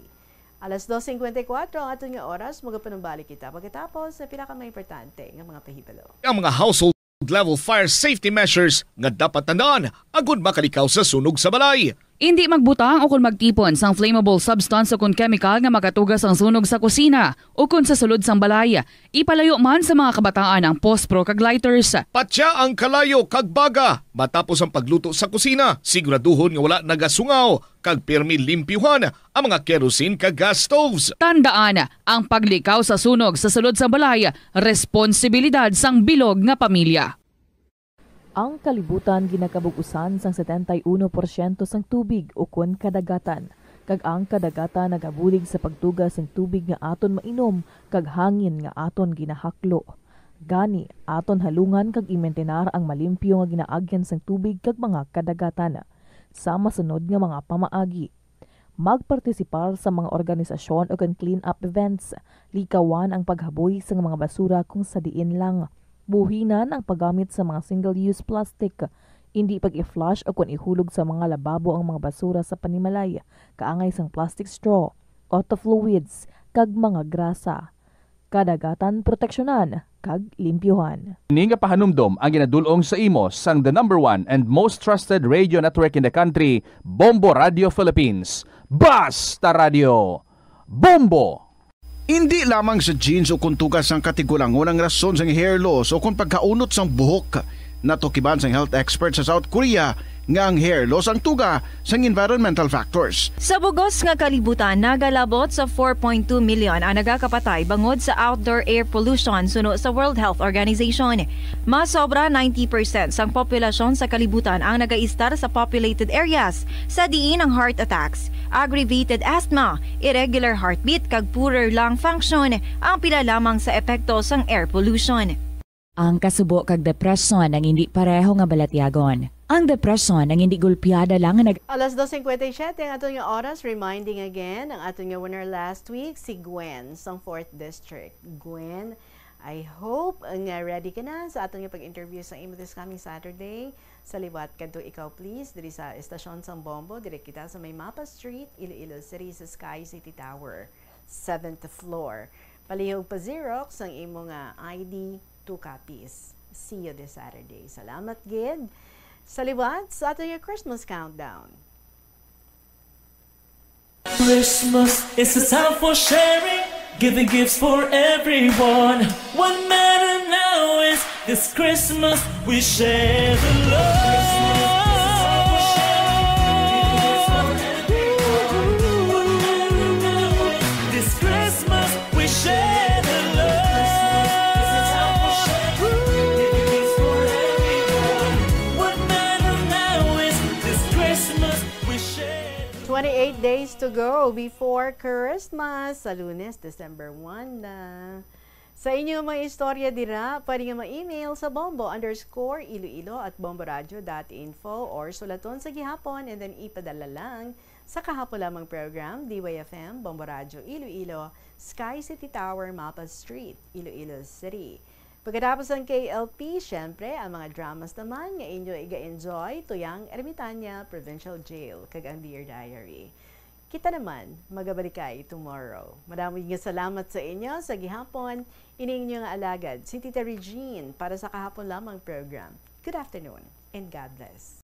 Alas dos cincuenta y cuatro ang aton nga oras, magapanumbalik kita pagkatapos sa pila ka mga importante nga mga pahibalo. Ang mga household level fire safety measures nga dapat tandaan agud makalikaw sa sunog sa balay. Indi magbutang o kon magtipon sang flammable substance o kon chemical nga makatuga sang sunog sa kusina o kon sa sulod sang balay. Ipalayo man sa mga kabataan ang pospro kag lighters. Patya ang kalayo kag baga matapos ang pagluto sa kusina. Siguraduhon nga wala nagasungaw kag pirmi limpyuhan ang mga kerosene kag gas stoves. Tandaan, ang paglikaw sa sunog sa sulod sang balay, responsibilidad sang bilog nga pamilya. Ang kalibutan ginakabug-usan sang setenta y uno porsyento sang tubig ukon kadagatan, kag ang kadagatan nagabulig sa pagtuga sang tubig nga aton mainom kag hangin nga aton ginahaklo. Gani, aton halungan kag imintenar ang malimpyo nga ginaagyan sang tubig kag mga kadagatan. Sa masunod nga mga pamaagi, magpartisipar sa mga organisasyon ukon clean-up events. Likawan ang paghaboy sang mga basura kung sa diin lang. Buhinan ang paggamit sa mga single-use plastic. Indi pag-i-flush ukon ihulog sa mga lababo ang mga basura sa panimalay, kaangay sang plastic straw, auto fluids, kag mga grasa. Kadagatan proteksyonan kag limpyuhan. Ini nga pahanumdom ang ginadul-ong sa imo sang the number one and most trusted radio network in the country, Bombo Radio Philippines. Basta Radio, Bombo! Indi lamang sa genes o kon tuga sang katigulangon ang rason sang hair loss o kon pagkaunot sang buhok. Natukiban sang health expert sa South Korea nga ang hair loss ang tuga sang environmental factors. Sa bugos nga kalibutan, nagalabot sa four point two million ang nagakapatay bangod sa outdoor air pollution, suno sa World Health Organization. Mas sobra ninety percent sang populasyon sa kalibutan ang nagaistar sa populated areas, sa diin ang heart attacks, aggravated asthma, irregular heartbeat, kag poorer lung function ang pila lamang sa epekto sang air pollution. Ang kasubo kag depresyon ang indi pareho nga balatyagon. Ang depresyon ang indi gulpiada lang nga nag- Alas dos cincuenta y siete ang aton nga oras. Reminding again, ang aton nga winner last week, si Gwen, sang fourth District. Gwen, I hope nga ready ka na sa aton nga pag-interview sa imo this coming Saturday. Sa liwat kadto ikaw, please, diri sa estasyon sang Bombo, diri kita sa may Mapa Street, Iloilo City, sa Sky City Tower, seventh floor. Palihog pa-xerox ang imo nga I D, two copies. See you this Saturday. Salamat gid. Sa liwat, sa ato nga Christmas countdown. Christmas is a time for sharing, giving gifts for everyone. What matter now is this Christmas we share the love. This Christmas we share the love. What matter now is this Christmas we share. Twenty-eight days to go before Christmas. Sa Lunes, December one na. Sa inyo mga istorya dira, pwede nga ma-email sa bombo underscore iloilo at bomboradio dot info or sulaton sa gihapon and then ipadala lang sa kahapon lamang program, D Y F M, Bombo Radio Iloilo, Sky City Tower, Mapa Street, Iloilo City. Pagkatapos ang K L P, syempre, ang mga dramas naman nga inyo iga-enjoy, Tuyang Ermitaña, Provincial Jail, kag ang Dear Diary. Kita naman, magabalikay tomorrow. Madamo nga salamat sa inyo sa gihapon. Ini inyo nga alagad, si Tita Regine, para sa kahapon lamang program. Good afternoon and God bless.